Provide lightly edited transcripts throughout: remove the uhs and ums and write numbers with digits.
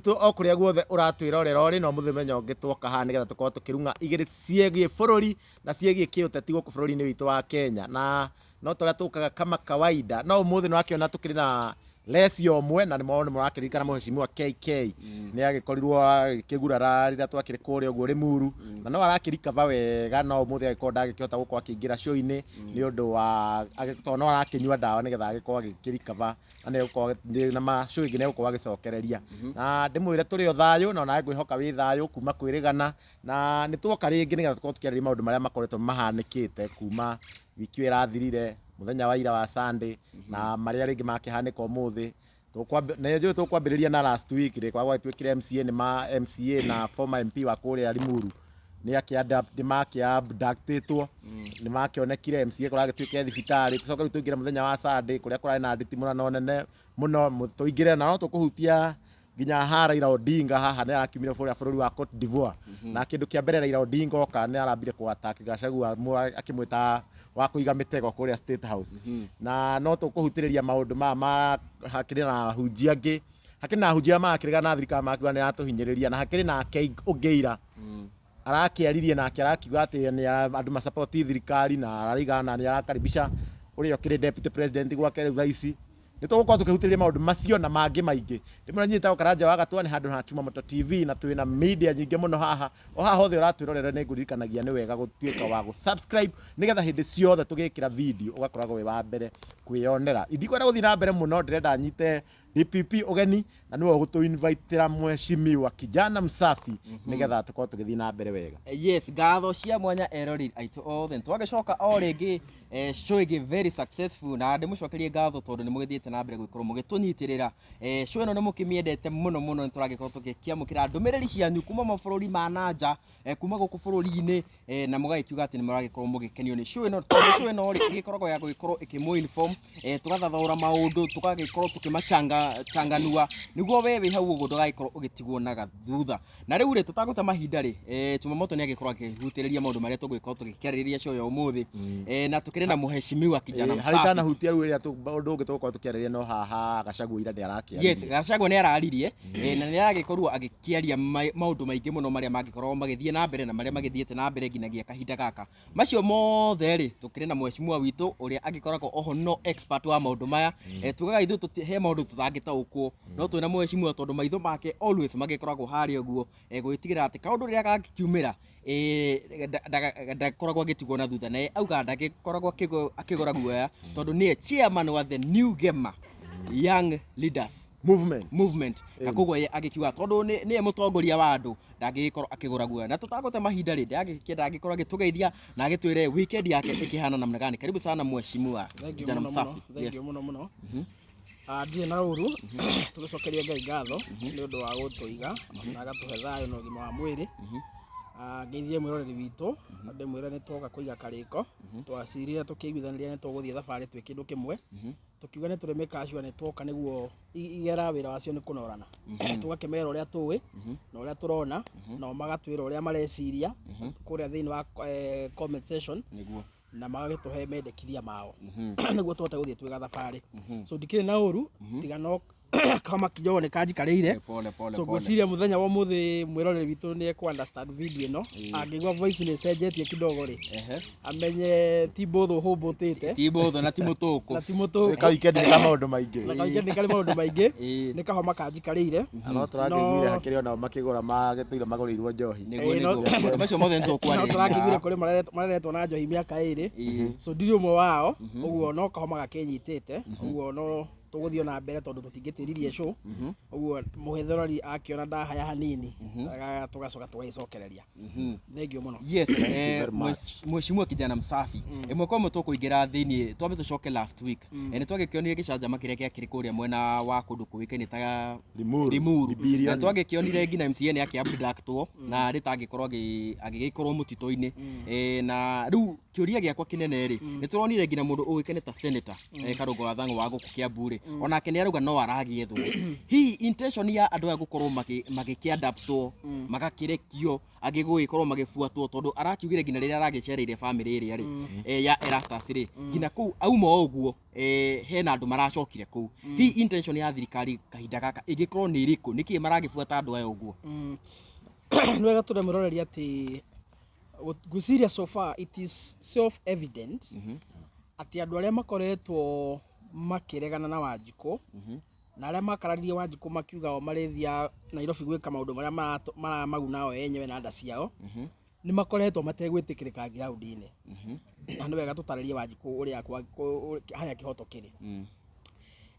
Witũ o kũrĩa guothe ũratwĩrorera ũrĩ no mũthenya ũngĩ twoka haha nĩgetha tũkorwo tũkĩrung'a igĩrĩ ciĩgiĩ bũrũri na ciĩgiĩ kĩũteti gũkũ bũrũri-inĩ witũ wa Kenya. Na no torĩa tũkaga kama kawaida, no ũmũthĩ nĩwakĩona tũkĩrĩ na Lesio ũmwe na nĩmo nĩmũrakĩririkana Mheshimiwa KK nĩ agĩkorirwo agĩkĩgurara rĩrĩa twakĩrĩ kũrĩa ũguo Limuru, na no arakĩrikava wega, no ũmũthĩ agĩkorwo ndagĩkĩhota gũkorwo akĩingĩra show-inĩ nĩ ũndũ wa tondũ no arakĩnyua ndawa nĩgetha agĩkorwo agĩkĩrikava, na nĩ na ma show ĩngĩ nĩ egũkorwo agĩcokereria. Na ndĩmwĩre tũrĩ o thayũ, na onawe ngwĩhoka wĩ thayũ kuma kwĩrĩgana, na nĩ tuoka rĩngĩ nĩgetha tũkorwo tũkĩarĩrĩria maũndũ marĩa makoretwo mahanĩkĩte kuma wiki ĩyo ĩrathirire, mũthenya wa ira wa Sunday, na marĩa rĩngĩ makĩhanĩka ũmũthĩ. Na njũĩ tũkwambĩrĩria na last week rĩ, kwa gwatuĩkire MCA nĩ ma MCA na former MP wa kũrĩa Limuru nĩ akĩ abductĩtwo, nĩ makĩonekire MCA kũragĩtuĩka thibitarĩ. Tũcoke rĩu tũingĩre mũthenya wa Sunday kũrĩa kũrarĩ na nditimũrano nene mũno. Tũingĩre na no tũkũhutia nginya ha Raila Odinga haha nĩ arakiumire bũrũri bũrũri wa Cote d'Ivoire, na kĩndũ kĩa mbere Raila Odinga oka nĩ arambire kũ attack Gachagua, akĩmwĩta wa kũiga mĩtego kũrĩa State House. Na no tũkũhutĩrĩria maũndũ maya ma hakĩrĩ na ahunjia angĩ, hakĩrĩ na ahunjia marakĩregana na thirikari makiuga nĩ yatũhinyĩrĩria, na hakĩrĩ nake ũngĩ ira arakĩaririe nake arakiuga atĩ nĩ andũ masapoti thirikari na ararigana na nĩ arakaribisha ũrĩa ũkĩrĩ deputy president gwake rĩu thaa ici. Nĩ tũgũkorwo tũkĩhutĩrĩria maũndũ macio na mangĩ maingĩ. Ndĩmwĩra nyitagwo Karanja wa Gatua, nĩ handũ ha Chuma Moto TV, na twĩna media nyingĩ mũno haha. O haha hothe ũratwĩrorera, nĩ ngũririkanagia nĩ wega gũtuĩka wa gũ-subscribe nĩgetha hĩndĩ ciothe tũgĩkĩra video ũgakoragwo wĩ wa mbere kwĩyonera. Ndikwenda gũthiĩ na mbere mũno, ndĩrenda nyite DPP ũgeni na nĩwe ũgũtũ-invitĩra Mheshimiwa Kijana Msafi nĩgetha tũkorwo tũgĩthiĩ na mbere wega. Yes, ngatho cia mwanya eroreri aitũ othe. Twagĩcoka o rĩngĩ show ĩngĩ very successful, na ndĩmũcokerie ngatho tondũ nĩ mũgĩthiĩte na mbere gũkorwo mũgĩtũnyitĩrĩra. Show ĩno nĩ mũkĩmĩendete mũno mũno. Nĩ tũragĩkorwo tũgĩkĩamũkĩra ndũmĩrĩri cianyu kuma mabũrũri ma nanja, kuma gũkũ bũrũri-inĩ, na mũgagĩkiuga atĩ nĩ mũragĩkorwo mũgĩkenio nĩ show ĩno, tondũ show ĩno rĩ ĩgĩkoragwo ya gũgĩkorwo ĩkĩmũ inform, tũgathathaũra maũndũ, tũgagĩkorwo tũkĩmachanga changanua nĩguo we wĩ hau ũguo ndũgagĩkorwo ũgĩtigwo na gathutha. Na rĩu rĩ, tũtagũte mahinda rĩ, Chumamoto nĩ agĩkorwo akĩhutĩrĩria maũndũ marĩa tũgũgĩkorwo tũgĩkĩarĩrĩria show ya ũmũthĩ, na tũkĩrĩ na Mheshimiwa Kijana Harĩ Msafi. Itanahutia rĩu ĩrĩa ũndũ ũngĩ tũgũkorwo tũkĩarĩrĩria, no haha Gachagua ira nĩ arakĩaririe. Yes, Gachagua nĩ araririe, na nĩ aragĩkorwo agĩkĩaria maũndũ maingĩ mũno marĩa mangĩkorwo magĩthiĩ na mbere na marĩa magĩthiĩte na mbere nginyagia kahinda gaka. Macio mothe rĩ, tũkĩrĩ na mheshimiwa witũ ũrĩa agĩkoragwo oho no expert wa maũndũ maya. Tugaga ithuĩ he maũndũ tũtangĩtaũkwo, no twĩna mheshimiwa tondũ maitho make always magĩkoragwo harĩa ũguo, gũgĩtigĩrĩra atĩ kaũndũ rĩrĩa gangĩkiumĩra, ndakoragwo agĩtigwo na thutha, na ye auga ndagĩkoragwo akĩgũra guoya tondũ nĩye chairman wa the New Gema Young Leaders Movement. Movement, na koguo ye agĩkiuga tondũ nĩye mũtongoria wa andũ, ndangĩgĩkorwo akĩgũra guoya. Na tũtagũte mahinda rĩ, ndagĩkĩenda angĩkorwo agĩtũgeithia na agĩtwĩre weekend yake ĩkĩhana namna gani. Karibu sana, Mheshimiwa Thank you Kijana mũno mũno. Msafi. Thank you mũno mũno. Ndirĩ na ũru, tũgĩcokeria Ngai ngatho nĩ ũndũ wa gũtũiga na agatũhe thayũ na ũgima wa mwĩrĩ. Ngeithie mwĩroreri witũ na ndĩmwĩre nĩ twoka kũiga karĩko. Twacirire tũkĩiguithanĩria nĩ tũgũthiĩ thabarĩ twĩ kĩndũ kĩmwe, tũkiuga nĩ tũrĩ mĩkacua, nĩ twoka nĩguo igera wĩra wacio nĩ kũnorana, tũgakĩmera ũrĩa tũĩ na ũrĩa tũrona, nao magatwĩra ũrĩa mareciria kũrĩa thĩinĩ wa comment section, na magagĩtũhe mendekithia mao nĩguo tũhote gũthiĩ twĩ gathabarĩ. So ndikĩrĩ na ũru tiga no kama kidogo nĩ kanjikarĩire. Pole pole. So Pole. Ngwĩciria mũthenya wa ũmũthĩ mwĩroreri witũ nĩ ekũ understand video ĩno. Angĩigua voice nĩ ĩcenjetie kidogo rĩ, amenye ti mbũthũ hũmbũtĩte. Ti mbũthũ na ti mũtũkũ. Na ti mũtũkũ. Ka weekend nĩ ka maũndũ maingĩ. Na kaweekend nĩ karĩ maũndũ maingĩ. Nĩ kahoma kanjikarĩire. Na no tũrakĩiguire hakĩrĩ onao makĩgũra magĩtũire magũrĩirwo njohi. Nĩguo. No- Nĩguo maũndũ macio mothe nĩ no tũkwarĩrĩria. tũrakĩiguire kũrĩ mareretwo na njohi mĩaka 2, so ndirĩ ũmwe wao. Ũguo no kahoma gakĩnyitĩte ũguo, no tũgũthiĩ ona mbere tondũ tũtingĩtĩririe show. Ũguo mũhĩthũrori akĩona ndahaya hanini, tũgacoka tũgagĩcokereria. Thank you mũno. Yes, Very much. Mheshimiwa Kijana Msafi, ĩmwe kwa ĩmwe tũkũingĩra thĩiniĩ. Twambe tũcoke last week. Nĩ twagĩkĩonire gĩcanjama kĩrĩa gĩakĩrĩ kũrĩa mwena wa kũndũ kũĩkaine ta Limuru. Limuru. Liberian. Na twagĩkĩonire nginya MCA nĩ akĩ abductwo na rĩtangĩkorwo agĩgĩkorwo mũtitũ-inĩ. Na rĩu Kĩũria gĩakwa kĩnene rĩ, nĩ tũronire nginya mũndũ ũĩkaine ta senator Karũngo wa Thang'wa wa gũkũ Kiambu rĩ, onake nĩ arauga no aragĩethwo. Hihi intention ya andũ aya gũkorwo magĩkĩadaptwo, magakĩrekio, angĩ gũgĩkorwo magĩbuatwo, tondũ arakiugire nginya rĩrĩa aragĩcereire famĩlĩ ĩrĩa rĩ ya Erastus rĩ, nginya kũu auma o ũguo hena andũ maracokire kũu. Hihi intention ya thirikari kahinda gaka ĩngĩkorwo nĩ ĩrĩkũ? Nĩkĩ maragĩbuata andũ aya ũguo? Nĩ wega tũre mwĩroreri atĩ ngwĩciria so far it is self evident atĩ andũ arĩa makoretwo makĩregana na Wanjikũ na arĩa makararirie Wanjikũ makiuga o marĩthiaga Nairobi gwĩka maũndũ marĩa maramaguna o enyewe na nda ciao, nĩ makoretwo mategwĩtĩkĩrĩka ground-inĩ. Na nĩ wega tũtarĩrie Wanjikũ ũrĩa harĩa kĩhoto kĩrĩ.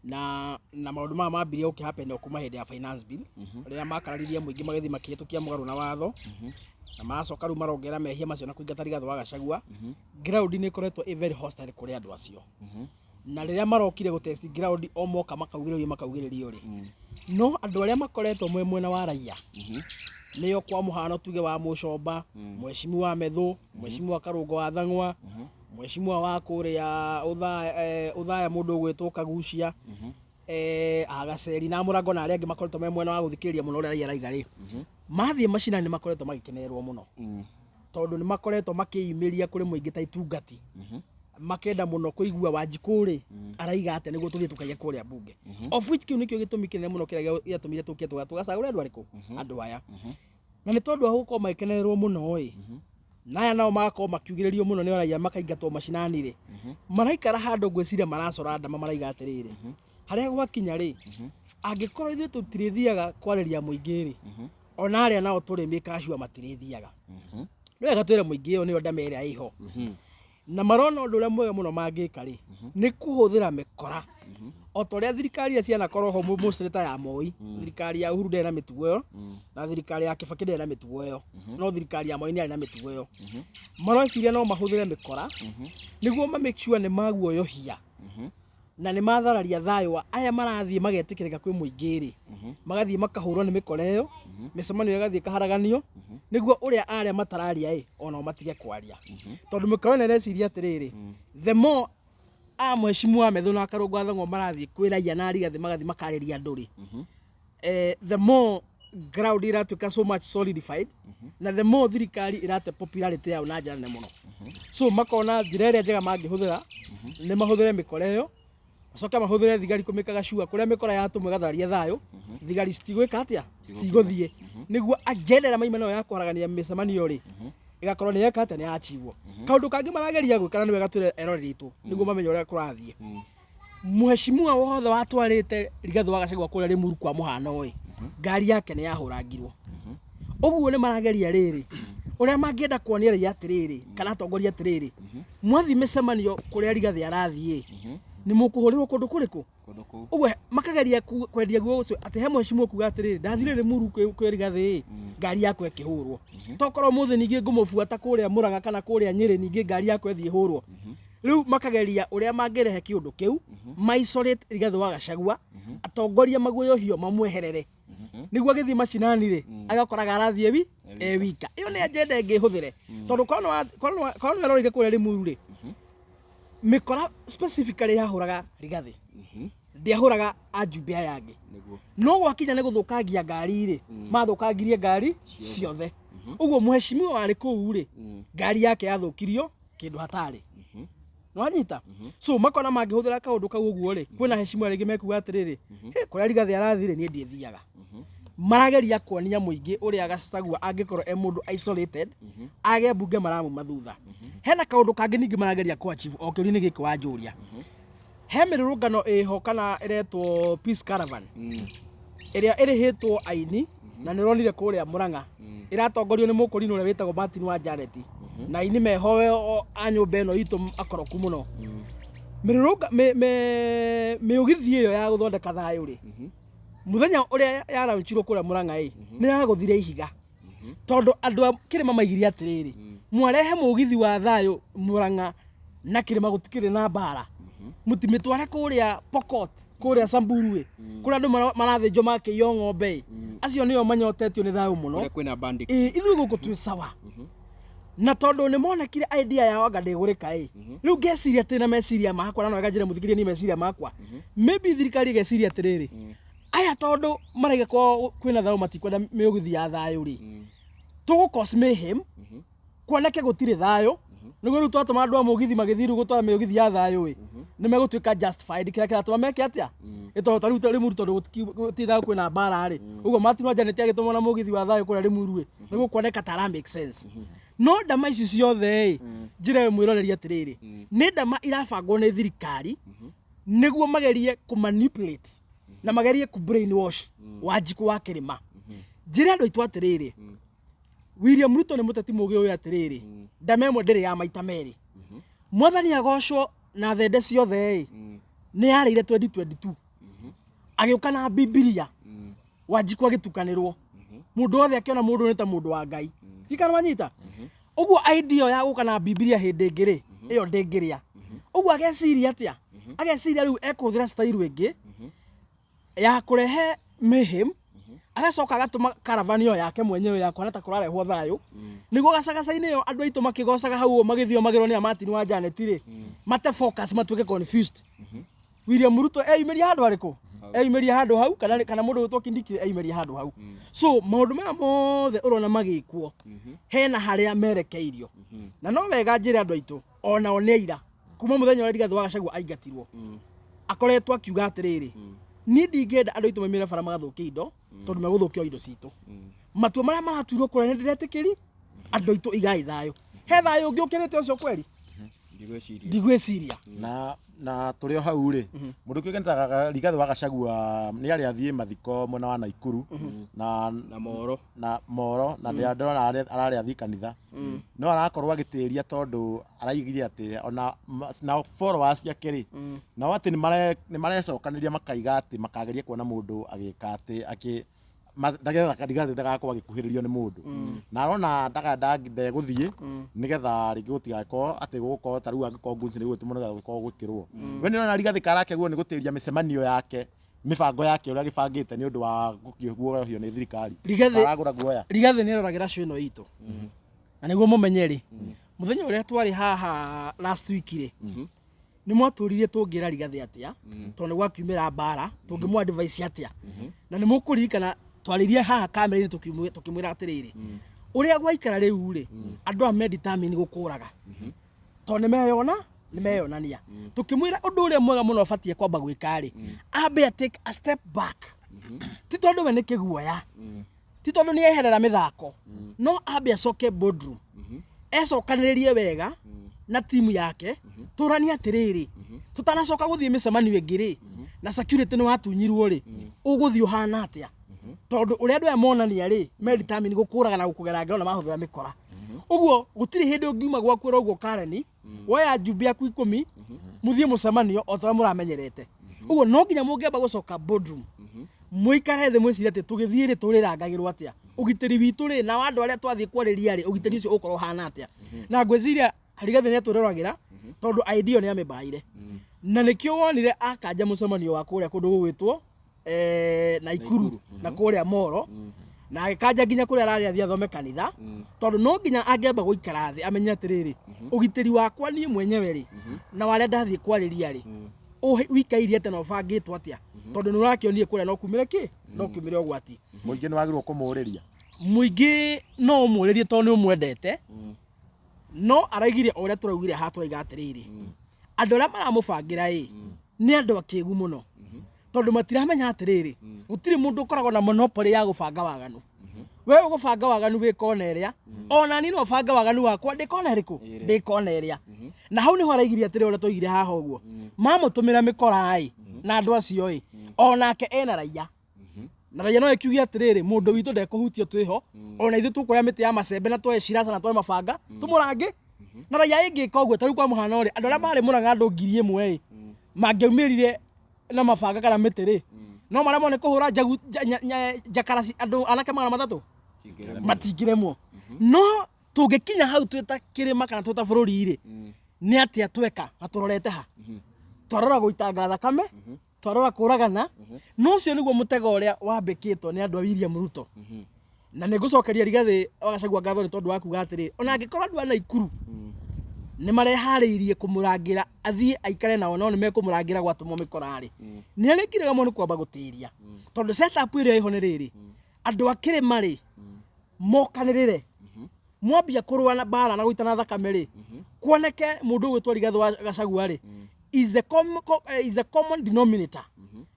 Na maũndũ maya mambirie gũkĩhappen o kuma hĩndĩ ya finance bill, rĩrĩa makararirie mũingĩ magĩthiĩ makĩhĩtũkia mũgarũ na watho, na maracoka rĩu marongerera mehia macio na kũingata Rigathĩ wa Gachagua. Ground nĩ ĩkoretwo ĩ very hostile kũrĩ andũ acio, na rĩrĩa marokire gũtest ground o moka makaugĩrĩrio makaugĩrĩrio rĩ, no andũ arĩa makoretwo mwe mwena wa raia, nĩo kwa mũhano tuge wa Mũcomba, mheshimiwa Methu, mheshimiwa Karũngo wa Thang'wa, mheshimiwa wa kũrĩa Ũthaya, mũndũ ũgwĩtwo Kagucia, Agaceri na Mũrango na arĩa angĩ makoretwo me mwena wa gũthikĩrĩria mũno ũrĩa raia raiga rĩ, mathiĩ macinani nĩ makoretwo magĩkenererwo mũno, tondũ nĩ makoretwo makĩyumĩria kũrĩ mũingĩ ta itungati, makenda mũno kũigua Wanjikũ rĩ araiga atĩa nĩguo tũthiĩ tũkaige kũrĩa bunge, of which kĩu nĩkĩo gĩtũmi kĩnene mũno kĩrĩa gĩatũmire tũke tũgacagũre andũ arĩkũ, andũ aya. Na nĩ tondũ wa gũkorwo magĩkenererwo mũno ĩ, na aya nao magakorwo makiugĩrĩrio mũno nĩ raia makaingatwo macinani rĩ, maraikara handũ ngwĩciria maracora ndama, maraiga atĩrĩrĩ, harĩa gwakinya rĩ, angĩkorwo ithuĩ tũtirĩthiaga kwarĩria mũingĩ rĩ, ona arĩa nao tũrĩ mĩkacua matirĩthiaga. Nĩ wega twĩre mũingĩ ĩyo nĩyo ndama ĩrĩa ĩho, na marona ũndũ ũrĩa mwega mũno mangĩka rĩ, nĩ kũhũthĩra mĩkora o ta ũrĩa thirikari iria cianakorwo ho mostly ta ya Moi. Thirikari ya Uhuru ndĩrĩ na mĩtugo ĩyo, na thirikari ya Kibaki ndĩrĩ na mĩtugo ĩyo, no thirikari ya Moi nĩ yarĩ na mĩtugo ĩyo. Mareciria no mahũthĩre mĩkora nĩguo ma make sure nĩ maguoyohia na nĩ mathararia thayũ wa aya marathiĩ magetĩkĩrĩka kwĩ mũingĩ rĩ, magathiĩ makahũrwo nĩ mĩkora ĩyo, mĩcemanio ĩgathiĩ ĩkaharaganio, nĩguo ũrĩa arĩa matararia ĩ onao matige kwaria, tondũ mĩkora ĩno ĩreciria atĩrĩrĩ, the more a mheshimiwa Methu na Karũngo wa Thang'wa marathiĩ kwĩ raia na Rigathĩ magathiĩ makarĩria andũ rĩ, the more ground iratuĩka so much solidified, na the more thirikari ĩrate popularity yao na njĩra nene mũno. So makona njĩra ĩrĩa njega mangĩhũthĩra nĩ mahũthĩre mĩkora ĩyo, macoke mahũthĩre thigari kũmĩkaga cua kũrĩa mĩkora yatũmwo ĩgathararia thayũ, thigari citigwĩka atĩa, citigũthiĩ, nĩguo agenda ĩrĩa maima nayo ya kũharagania mĩcemanio rĩ, ĩgakorwo nĩ yeka atĩa, nĩ yachievwo. Kaũndũ kangĩ marageria gwĩka, na nĩ wega twĩre eroreri aitũ nĩguo mamenye ũrĩa kũrathiĩ, mheshimiwa wothe watwarĩte Rigathĩ wa Gachagua kũrĩa Limuru kwa mũhano ĩ, ngari yake nĩ yahũrangirwo. Ũguo nĩ marageria rĩrĩ ũrĩa mangĩenda kuonia raia atĩrĩrĩ, kana atongoria atĩrĩrĩ, mwathiĩ mĩcemanio kũrĩa Rigathĩ arathiĩ nĩ mũkũhũrĩrwo kũndũ kũrĩkũ. Kũndũ kũu. Ũguo makageria kwendia guo ũcio atĩ he mheshimiwa kuga atĩrĩrĩ, ndathire Limuru kwĩ Rigathĩ ĩ, ngari yakwa ĩkĩhũrwo, tokorwo mũthĩ ningĩ ngũmũbuata kũrĩa Mũrang'a kana kũrĩa Nyĩrĩ, ningĩ ngari yakwa ĩthiĩ ĩhũrwo. Rĩu makageria ũrĩa mangĩrehe kĩũndũ kĩu ma isolate Rigathĩ wa Gachagua, atongoria maguoyohio mamweherere, nĩguo agĩthiĩ macinani rĩ, agakoraga arathiĩ wi e wika. Ĩyo nĩ agenda ĩngĩ ĩhũthĩre, tondũ korwo nĩ weroreire kũrĩa Limuru rĩ, mĩkora specifically yahũraga Rigathĩ, ndĩahũraga ajumbe aya angĩ. No gwakinya nĩ gũthũkangia ngari rĩ, mathũkangirie ngari ciothe. Ũguo mheshimiwa warĩ kũu rĩ, ngari yake yathũkirio kĩndũ hatarĩ nwanyita. So makona mangĩhũthĩra kaũndũ kau ũguo rĩ, kwĩna heshima rĩngĩ mekuga atĩrĩrĩ, "Hĩ, kũrĩa Rigathĩ arathiĩ rĩ, niĩ ndiĩthiaga." Marageria kuonia mũingĩ ũrĩa Gachagua angĩkorwo e mũndũ isolated, age mbunge maramuma thutha. Hena kaũndũ kangĩ ningĩ marageria kũ achieve o kĩũria-inĩ gĩkĩ wanjũria. He mĩrũrũngano ĩho kana ĩretwo Peace Caravan, ĩrĩa ĩrĩhĩtwo aini, na nĩ ũronire kũrĩa Mũrang'a ĩratongorio nĩ mũkũrinũ ũrĩa wĩtagwo Martin wa Janet, na aini meho a nyũmba ĩno itũ akoroku mũno. Mĩrũrũnga mĩũgithi ĩyo ya gũthondeka thayũ rĩ, mũthenya ũrĩa yaraunchirwo kũrĩa Mũrang'a ĩ, nĩ yagũthire ihiga, tondũ andũ a kĩrĩma maigire atĩrĩrĩ, mwarehe mũgithi wa thayũ Mũrang'a na kĩrĩma gũtikĩrĩ na mbara, mũtimĩtware kũrĩa Pokot, kũrĩa Samburu ĩ, kũrĩa andũ marathĩnjwo makĩiywo ng'ombe ĩ, acio nĩo manyotetio nĩ thayũ mũno. Kũrĩa kwĩna bandits. Ĩ, ithuĩ gũkũ twĩ sawa. Na tondũ nĩ monekire idea yao anga ndĩgũrĩka ĩ, rĩu ngeciria atĩ na meciria makwa, na no wega njĩre mũthikĩrĩria ni meciria makwa, maybe thirikari ĩgeciria atĩrĩrĩ, aya tondũ maraiga kwao kwĩna thayũ, matikwenda mĩũgithi ya thayũ rĩ, tũgũ cause mayhem, kuoneke gũtirĩ thayũ, nĩguo rĩu twatũma andũ a mũgithi magĩthiĩ rĩu gũtwara mĩũgithi ya thayũ ĩ, nĩ megũtuĩka justified kĩrĩa kĩratũma meke atĩa. Ĩ tondũ ta rĩu Rĩmuru, tondũ gũtirĩ thayũ, kwĩna mbara rĩ, ũguo Martin wa Janet agĩtũmwo na mũgithi wa thayũ kũrĩa Rĩmuru ĩ, nĩ gũkuoneka ta ara make sense. No ndama ici ciothe ĩ, njĩra ĩyo mwĩroreri atĩrĩrĩ, nĩ ndama irabangwo nĩ thirikari nĩguo magerie kũ manipulate na magerie kũ brainwash Wanjikũ wa Kĩrĩma. Njĩre andũ aitũ atĩrĩrĩ, William Ruto nĩ mũteti mũgĩ ũyũ atĩrĩrĩ, ndama ĩmwe ndĩrĩ ya maita merĩ. Mwathani agocwo na thende ciothe ĩ, nĩ yarĩire 2022 agĩũka na Bibilia, Wanjikũ agĩtukanĩrwo, mũndũ wothe akĩona mũndũ ũyũ nĩ ta mũndũ wa Ngai. Ndikana wanyita ũguo, idea ya gũka na Bibilia hĩndĩ ĩngĩ rĩ, ĩyo ndĩngĩrĩa. Ũguo ageciria atĩa? Ageciria rĩu ekũhũthĩra style ĩngĩ ya kũrehe mayhem, agacoka agatũma caravan ĩyo yake mwenyewe ya kuona ta kũrarehwo thayũ, nĩguo gacagaca-inĩ ĩyo andũ aitũ makĩgocaga hau ũguo, magĩthio magĩrwo nĩ a Martin wa Janet rĩ, mate focus, matuĩke confused. William Ruto eyumĩria handũ harĩkũ? Eyumĩria handũ hau, kana mũndũ gwĩtwo Kindiki eyumĩria handũ hau. So maũndũ maya mothe ũrona magĩkwo, hena harĩa merekeirio. Na no wega njĩre andũ aitũ, onao nĩ aira kuma mũthenya ũrĩa Rigathĩ wa Gachagua aingatirwo, akoretwo akiuga atĩrĩrĩ, niĩ ndingĩenda andũ aitũ maumĩre bara magathũkia indo, tondũ megũthũkia indo citũ. Matua marĩa maratuirwo kũrĩa nĩ ndĩretĩkĩri. Andũ aitũ, igai thayũ. He thayũ ũngĩ ũkĩrĩte ũcio kweri? Ndigwĩciria. Ndigwĩciria. Na tũrĩ o hau rĩ, mũndũ kĩũĩ Rigathĩ wa Gachagua nĩ arĩ athiĩ mathiko mwena wa Naikuru na na Moro. Na Moro, na ndĩrona ararĩ athiĩ kanitha, no arakorwo agĩtĩria tondũ araigire atĩ ona nao followers ciake rĩ, nao atĩ nĩ marecokanĩria, makaiga atĩ makageria kuona mũndũ agĩka atĩ akĩ nĩgetha Rigathĩ ndagakorwo agĩkuhĩrĩrio nĩ mũndũ, na arona ndegũthiĩ nĩgetha rĩngĩ gũtigakorwo atĩ gũgũkorwo ta rĩu angĩkorwo nguci nĩ gũgĩtũmwo nĩgetha gũkorwo gũkĩrwo. We nĩ ũrona Rigathĩ karakegwo nĩ gũtĩria mĩcemanio yake, mĩbango yake ũrĩa agĩbangĩte nĩ ũndũ wa gũkĩguoyohio nĩ thirikari? Aragũra guoya. Rigathĩ nĩ aroragĩra show ĩno itũ, na nĩguo mũmenye rĩ, mũthenya ũrĩa twarĩ haha last week rĩ, nĩ mwatũririe tũngĩra Rigathĩ atĩa, tondũ nĩ gwakiumĩra mbara, tũngĩmũ advice atĩa. Na nĩ mũkũririkana twarĩrie haha kamera-inĩ tũkĩmwĩra atĩrĩrĩ, ũrĩa gwaikara rĩu rĩ, andũ aya me determined gũkũraga, tondũ nĩ meyona, nĩ meyonania. Tũkĩmwĩra ũndũ ũrĩa mwega mũno ũbatiĩ kwamba gwĩka rĩ, ambe a take a step back, ti tondũ we nĩ kĩguoya, ti tondũ nĩ eherera mĩthako, no ambe acoke boardroom, ecokanĩrĩrie wega na timu yake, tũranie atĩrĩrĩ, tũtanacoka gũthiĩ mĩcemanio ĩngĩ rĩ, na security nĩ watunyirwo rĩ, ũgũthiĩ ũhana atĩa? Tondũ ũrĩa andũ aya monania rĩ, me determined gũkũraga na gũkũgera ngero na mahũthĩra mĩkora. Ũguo gũtirĩ hĩndĩ ũngiuma gwaku oro ũguo Karen, woya njumbe yaku 10, mũthiĩ mũcemanio o ta ũrĩa mũramenyerete. Ũguo no nginya mũngĩamba gũcoka boardroom, mũikare thĩ, mwĩcirie atĩ tũgĩthiĩ rĩ, tũrĩrangagĩrwo atĩa, ũgitĩri witũ rĩ, na wa andũ arĩa twathiĩ kwarĩria rĩ, ũgitĩri ũcio ũgũkorwo ũhana atĩa. Na ngwĩciria Rigathĩ nĩ atũroragĩra, tondũ idea ĩyo nĩ amĩmbaire, na nĩkĩo wonire akanja mũcemanio wa kũrĩa kũndũ gũgwĩtwo Naikuru na kũrĩa Moro, na agĩkanja nginya kũrĩa ararĩ athiĩ athome kanitha, tondũ no nginya angĩamba gũikara thĩ amenye atĩrĩrĩ, ũgitĩri wakwa niĩ mwenyewe rĩ, na warĩa ndathiĩ kwarĩria rĩ, ũikairie atĩa na ũbangĩtwo atĩa, tondũ nĩ ũrakĩonire kũrĩa no kumĩre kĩ, no kumĩre ũgwati. Mũingĩ nĩ wagĩrĩirwo kũmũrĩria. Mũingĩ no ũmũrĩrie tondũ nĩ ũmwendete, no araigire o ũrĩa tũraugire haha, tũraiga atĩrĩrĩ, andũ arĩa maramũbangĩra ĩ, nĩ andũ akĩgu mũno, tondũ matiramenya atĩrĩrĩ, gũtirĩ mũndũ ũkoragwo na monopoly ya gũbanga waganu. We ũgũbanga waganu wĩ kona ĩrĩa, ona niĩ no bange waganu wakwa ndĩ kona ĩrĩkũ? Ndĩ kona ĩrĩa. Na hau nĩho araigire atĩrĩ, ũrĩa twaigire haha ũguo, mamũtũmĩra mĩkora ĩ na andũ acio ĩ, onake ena raia, na raia no ĩkiuge atĩrĩrĩ, mũndũ witũ ndekũhutio, twĩho ona ithuĩ tũkuoya mĩtĩ ya macembe na tuoe ciraca na tuoe mabanga tũmũrange. Na raia ĩngĩka ũguo, ta rĩu kwa mũhano rĩ, andũ arĩa marĩ Mũrang'a, andũ 1000 ĩ, mangĩaumĩrire na mabanga kana mĩtĩ rĩ, no maremwo nĩ kũhũra njakara andũ anake 300? Matingĩremwo. No tũngĩkinya hau twĩ ta kĩrĩma kana twĩ ta bũrũri rĩ, nĩ atĩa tweka? Na tũrorete ha? Twarora gũitanga thakame, twarora kũragana. No ũcio nĩguo mũtego ũrĩa wambĩkĩtwo nĩ andũ a William Ruto. Na nĩ ngũcokeria Rigathĩ wa Gachagua ngatho nĩ tondũ wa kuga atĩrĩ, ona angĩkorwo andũ a Naikuru nĩ mareharĩirie kũmũrangĩra athiĩ aikare nao, no nĩ mekũmũrangĩra gwatũmwo mĩkora rĩ, nĩ arĩkire gamwe nĩ kwamba gũtĩria, tondũ setup ĩrĩa ĩho nĩ rĩrĩ, andũ a kĩrĩma rĩ mokanĩrĩre, mwambia kũrũa na mbara na gũitana thakame rĩ, kuoneke mũndũ ũgwĩtwo Rigathĩ wa Gachagua rĩ is a common denominator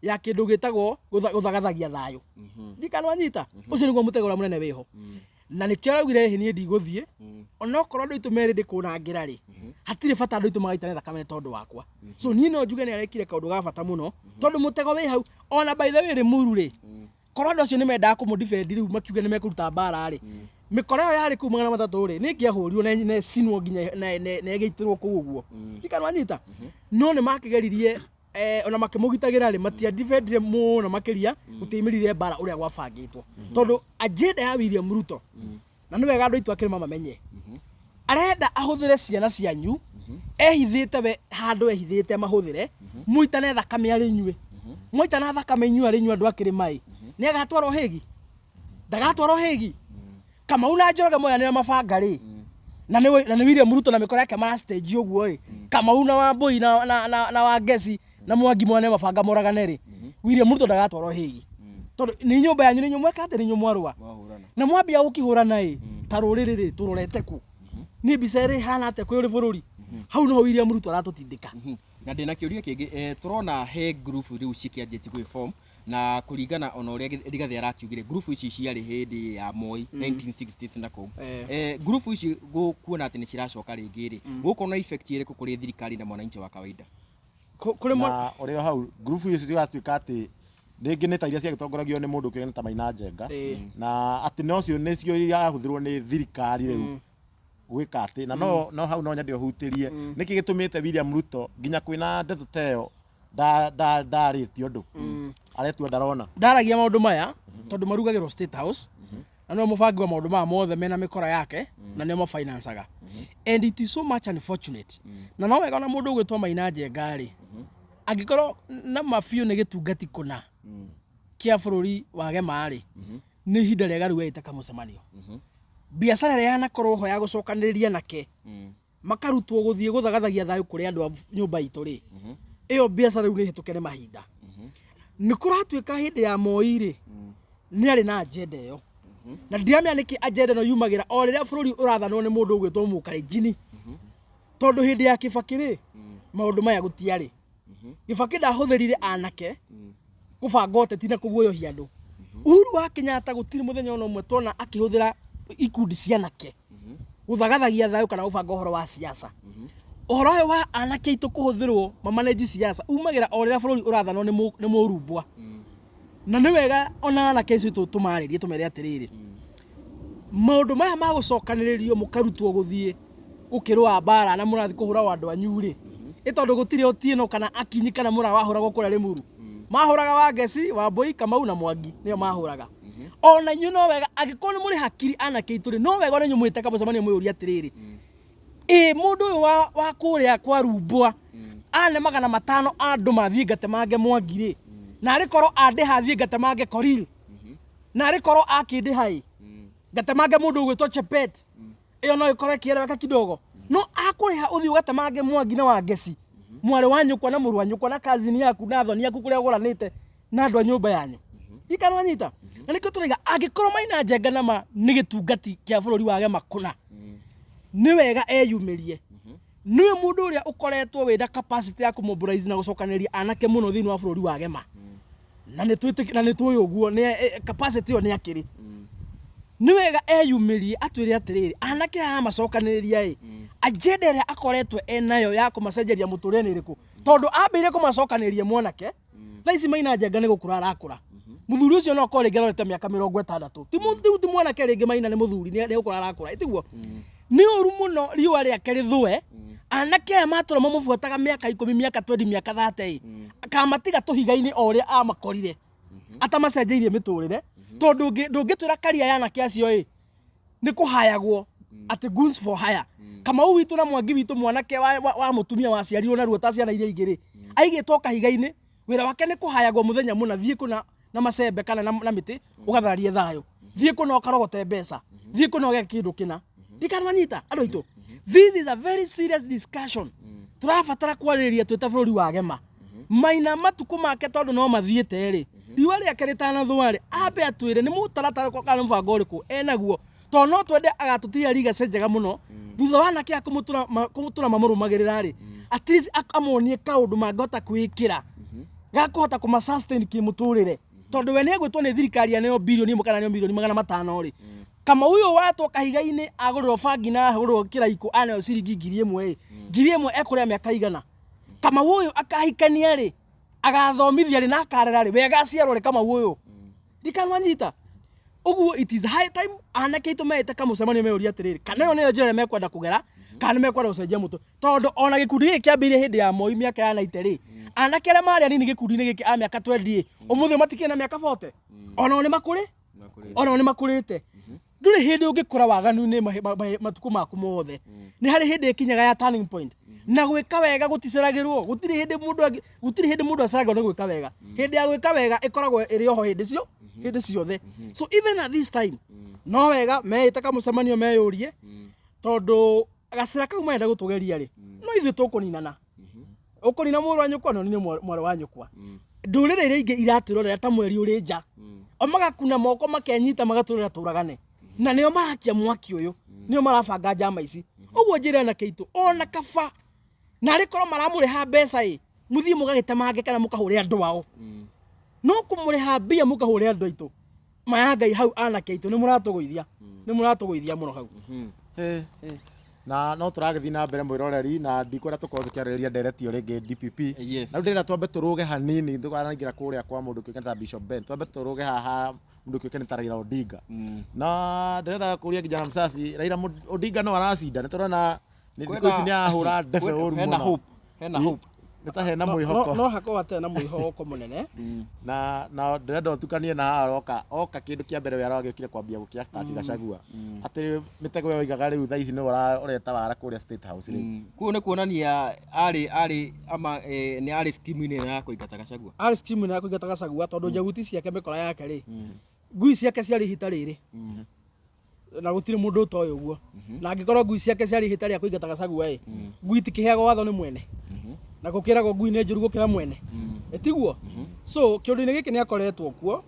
ya kĩndũ gĩtagwo gũthagathagia thayũ. Ndikana wanyita ũcio nĩguo mũtego ũrĩa mũnene wĩho, na nĩkĩo araugire ĩhĩ niĩ ndigũthiĩ, onokorwo andũ aitũ merĩ ndĩkũnangĩra rĩ, hatirĩ bata andũ aitũ magaitane thakame tondũ wakwa. So niĩ no njuge nĩ arekire kaũndũ ga bata mũno, tondũ mũtego wĩ hau. Ona by the way, Limuru rĩ, korwo andũ acio nĩ mendaga kũmũ-defend rĩu makiuge nĩ mekũruta mbara rĩ, mĩkora ĩyo yarĩ kũu 300 rĩ, nĩ ĩngĩahũrirwo na ĩcinwo nginya na ĩgĩitĩrwo kũu ũguo. Ndikana wanyita, no nĩ makĩgeririe ona makĩmũgitagĩra rĩ, matiadefendire mũno makĩria, gũtiaimĩrire mbara ũrĩa gwabangĩtwo, tondũ agenda ya William Ruto, na nĩ wega andũ aitũ akĩrĩma mamenye, arenda ahũthĩre ciana cianyu ehithĩte we handũ ehithĩte, mahũthĩre mũitane thakame arĩ inyuĩ, mwaitana thakame inyuĩ arĩ inyuĩ andũ akĩrĩma ĩ, nĩ agatwarwo hĩgi, ndagatwarwo hĩgi. Kamau na Njoroge moyanĩra mabanga rĩ, na nĩ William Ruto na mĩkora yake mara stage ũguo ĩ, Kamau na Wambui na Wangeci na Mwangi moyane mabanga moragane rĩ, William Ruto ndagatwarwo hĩgi, tondũ nĩ nyũmba yanyu, nĩ inyuĩ mweka atĩ nĩ inyuĩ mwarũa Mwahũrana. Na mwambia gũkĩhũrana ĩ ta rũrĩrĩ rĩ, tũrorete kũ? Nĩ mbica ĩrĩ ĩhana atĩa kwĩ ũrĩ bũrũri? Hau noho William Ruto aratũtindĩka. Na ndĩna kĩũria kĩngĩ, tũrona he ngurubu rĩu cikĩanjĩtie gwĩ form, na kũringana ona ũrĩa Rigathĩ arakiugire, ngurubu ici ciarĩ hĩndĩ ya Moi 1960s na kũu. Ngurubu ici kuona atĩ nĩ ciracoka rĩngĩ rĩ, gũkorwo na effect ĩrĩkũ kũrĩ thirikari na mwananchi wa kawaida? Kũrĩ Na ũrĩ o hau, ngurubu icio cigatuĩka atĩ rĩngĩ nĩ ta iria ciagĩtongoragio nĩ mũndũ ũkĩoĩ ta Maina Njenga, na atĩ nocio nĩcio irahũthĩrwo nĩ thirikari rĩu gwĩka atĩ na no hau no nyende ũhutĩrie nĩkĩ gĩtũmĩte William Ruto nginya kwĩna ndeto ta ĩyo ndarĩtie ũndũ aretua ndarona. Ndaragia maũndũ maya tondũ marugagĩrwo State House, na nĩwe mũbangi wa maũndũ maya mothe mena mĩkora yake, na nĩo mafinancaga, and it is so much unfortunate. Na no wega ona mũndũ ũgwĩtwo Maina Njenga rĩ, angĩkorwo na mabiũ nĩ gĩtungati kũna kĩa bũrũri wa gema rĩ, nĩ ihinda rĩega rĩu ĩte kamũcemanio, biacara ĩrĩa yanakorwo ho ya gũcokanĩrĩria nake makarutwo gũthiĩ gũthagathagia thayũ kũrĩ andũ a nyũmba itũ rĩ, ĩyo biacara rĩu nĩ ĩhĩtũke nĩ mahinda. Nĩ kũratuĩka hĩndĩ ya Moi rĩ, nĩ arĩ na agenda ĩyo, na ndiramenya nĩkĩ agenda ĩno yumagĩra o rĩrĩa bũrũri ũrathanwo nĩ mũndũ ũgwĩtwo mũkarenjini, tondũ hĩndĩ ya Kibaki rĩ, maũndũ maya gũtiarĩ. Kibaki ndahũthĩrire anake gũbanga ũteti na kũguoyohia andũ. Uhuru wa Kenyatta gũtirĩ mũthenya ona ũmwe tuona akĩhũthĩra ikundi cia anake gũthagathagia thayũ kana gũbanga ũhoro wa siasa. Ũhoro ũyũ wa anake aitũ kũhũthĩrwo mamanage siasa umagĩra o rĩrĩa bũrũri ũrathanwo nĩ mũrumbwa. Na nĩ wega ona anake acio aitũ tũmarĩrie, tũmere atĩrĩrĩ, maũndũ maya ma gũcokanĩrĩrio mũkarutwo gũthiĩ gũkĩrũa mbara na mũrathiĩ kũhũra andũ anyu rĩ, ĩ tondũ gũtirĩ Otieno kana Akinyi kana mũra wahũragwo kũrĩa Limuru, mahũraga Wangeci, Wambui, Kamau na Mwangi nĩo mahũraga. Ona inyuĩ no wega angĩkorwo nĩ mũrĩ hakiri anake aitũ rĩ, no wega ona inyuĩ mwĩte kamũcemanio mwĩyũrie atĩrĩrĩ, ĩ mũndũ ũyũ wa kũrĩa kwa Rumbwa ane 500 andũ mathiĩ ngatemange Mwangi rĩ, na arĩ korwo andĩha thiĩ ngatemange Korir, na arĩ korwo akĩndĩha ĩ ngatemange mũndũ ũgwĩtwo Chepet, ĩyo no ĩkorwo ĩkĩeleweka kidogo. No akũrĩha ũthiĩ ũgatemange Mwangi na Wangeci, mwarĩ wa nyũkwa na mũrũ wa nyũkwa na cousin yaku na thoni yaku kũrĩa ũgũranĩte na andũ a nyũmba yanyu, ikana wanyita. Na nĩkĩo tũraiga angĩkorwo Maina Njenga nama nĩ gĩtungati kĩa bũrũri wa gema kũna, nĩ wega eyumĩrie. Nĩwe mũndũ ũrĩa ũkoretwo wĩna capacity ya kũmobilize na gũcokanĩrĩria anake mũno thĩinĩ wa bũrũri wa gema, na nĩ twĩtĩki na nĩ tũĩ ũguo nĩ capacity ĩyo nĩ akĩrĩ. Nĩ wega eyumĩrie atwĩre atĩrĩrĩ, anake aya macokanĩrĩria ĩ, agenda ĩrĩa akoretwo enayo ya kũmacenjeria mũtũrĩre nĩ ĩrĩkũ, tondũ ambĩire kũmacokanĩrĩria mwanake. Thaa ici Maina Njenga nĩ gũkũra arakũra, mũthuri ũcio no akorwo rĩngĩ arorete mĩaka 60, ti ti mwanake rĩngĩ. Maina nĩ mũthuri, nĩ gũkũra arakũra, ĩtiguo? Nĩ ũru mũno riũa rĩake rĩthũe anake aya matũra mamũbuataga mĩaka 10, mĩaka 20, mĩaka 30 ĩ, akamatiga tũhiga-inĩ o ũrĩa amakorire atamacenjeirie mĩtũrĩre, tondũ ndũngĩtwĩra karia ya anake acio ĩ nĩ kũhayagwo atĩ goons for hire. Kamau witũ na Mwangi witũ, mwanake wa mũtumia waciarirwo na ruo ta ciana iria igĩrĩ, aigĩtwo kahiga-inĩ, wĩra wake nĩ kũhayagwo mũthenya mũna, thiĩ kũna na macembe kana na mĩtĩ ũgathararie thayũ. Thiĩ kũna ũkarogote mbeca, thiĩ kũna ũgeke kĩndũ kĩna. Ndikanamanyita andũ aitũ, this is a very serious discussion. Tũrabatara kwarĩrĩria twĩ ta bũrũri wa gema maina matukũ make, tondũ no mathiĩte rĩ, riũa rĩake rĩtanathũa rĩ, ambe atwĩre nĩ mũtaratara ũrĩkũ kana nĩ mũbango ũrĩkũ enaguo, tondũ no twende agatũtigia legacy njega mũno thutha wa anake aya kũmũtũra mamũrũmagĩrĩra rĩ, at least amonie kaũndũ mangĩhota kwĩĩkĩra gakũhota kũma sustain kĩmũtũrĩre, tondũ we nĩ egwĩtwo nĩ thirikari aneo 1 billion kana aneo 500 million rĩ. Kamau ũyũ watwo kahiga-inĩ agũrĩrwo bangi na agũrĩrwo kĩraikũ aneo ciringi 1,000 ĩ, 1,000 ekũrĩa mĩaka igana? Kamau ũyũ akahikania rĩ, agathomithia rĩ, na akarera rĩ, we agaciarwo rĩ? Kamau ũyũ ndikanwanyita ũguo. It is high time anake aitũ meĩte kamũcemanio meyũria atĩrĩrĩ, kana ĩyo nĩyo njĩra ĩrĩa mekwenda kũgera, kana nĩ mekwenda gũcenjia mũtwe, tondũ ona gĩkundi gĩkĩ kĩambĩrĩirie hĩndĩ ya Moi mĩaka ya 90 rĩ, anake arĩa marĩ anini gĩkundi-inĩ gĩkĩ a mĩaka 20 ĩ, ũmũthĩ matikĩrĩ na mĩaka 40, onao nĩ makũrĩ, onao nĩ makũrĩte. Ndũrĩ hĩndĩ ũngĩkũra waganu-inĩ matukũ maku mothe. Nĩ harĩ hĩndĩ ĩkinyaga ya turning point, na gwĩka wega gũticeragĩrwo. Gũtirĩ hĩndĩ mũndũ aceragĩrwo nĩ gwĩka wega. Hĩndĩ ya gwĩka wega ĩkoragwo ĩrĩ oho hĩndĩ cio hĩndĩ ciothe. So even at this time no wega meĩte kamũcemanio meyũrie, tondũ gacĩra kau marenda gũtũgeria rĩ, no ithuĩ tũkũninana. Ũkũnina mũrũ wa nyũkwa, no nine mwarĩ wa nyũkwa. Ndũrĩrĩ iria ingĩ iratwĩrorera ta mweri ũrĩ nja, o magakuna moko makenyita magatwĩrorera tũragane, na nĩo marakia mwaki ũyũ, nĩo marabanga njama ici. Ũguo njĩre anake aitũ, ona kaba narĩ korwo maramũrĩha mbeca ĩ, mũthiĩ mũgagĩtemange kana mũkahũre andũ ao, no kũmũrĩha mbia mũkahũre andũ aitũ maya. Ngai hau, anake aitũ, nĩ mũratũgũithia, nĩ mũratũgũithia mũno hau. Na no tũragĩthiĩ na mbere, mwĩroreri, na ndikwenda tũkorwo tũkĩarĩrĩria ndereti o rĩngĩ DPP. Na rĩu ndĩrenda twambe tũrũge hanini tũkanaingĩra kũrĩa kwa mũndũ kĩũkaine ta Bishop Ben, twambe tũrũge haha mũndũ kĩũkaine ta Raila Odinga. Na ndĩrenda kũria kijana msafi, Raila Odinga no aracinda? Nĩ tũrona nĩ thikũ ici nĩ arahũra ndebe ũru Hena mũno. hope, hena hope. Nĩ ta hena no, mwĩhoko. No hakorwo hatarĩ na mwĩhoko mũnene. Na ndĩrenda ũtukanie na haha oka oka kĩndũ kĩa mbere we aragĩũkire kwambia gũkĩataki Gachagua atĩ mĩtego ĩyo oigaga rĩu thaa ici nĩwe ũreta wara kũrĩa State House rĩu. Kũu nĩ kuonania arĩ ama nĩ arĩ scheme-inĩ ĩno ya kũingata Gachagua. Arĩ scheme ya kũingata Gachagua, tondũ njaguti ciake, mĩkora yake rĩ, ngui ciake ciarĩ ihita rĩrĩ, na gũtirĩ mũndũ ũtoĩ ũguo. Na angĩkorwo ngui ciake ciarĩ ihita rĩa kũingata Gachagua ĩ, ngui itikĩheagwo watho nĩ mwene, na gũkĩragwo ngui nĩ njũru gũkĩra mwene, ĩtiguo? So kĩũndũ-inĩ gĩkĩ nĩ akoretwo kuo,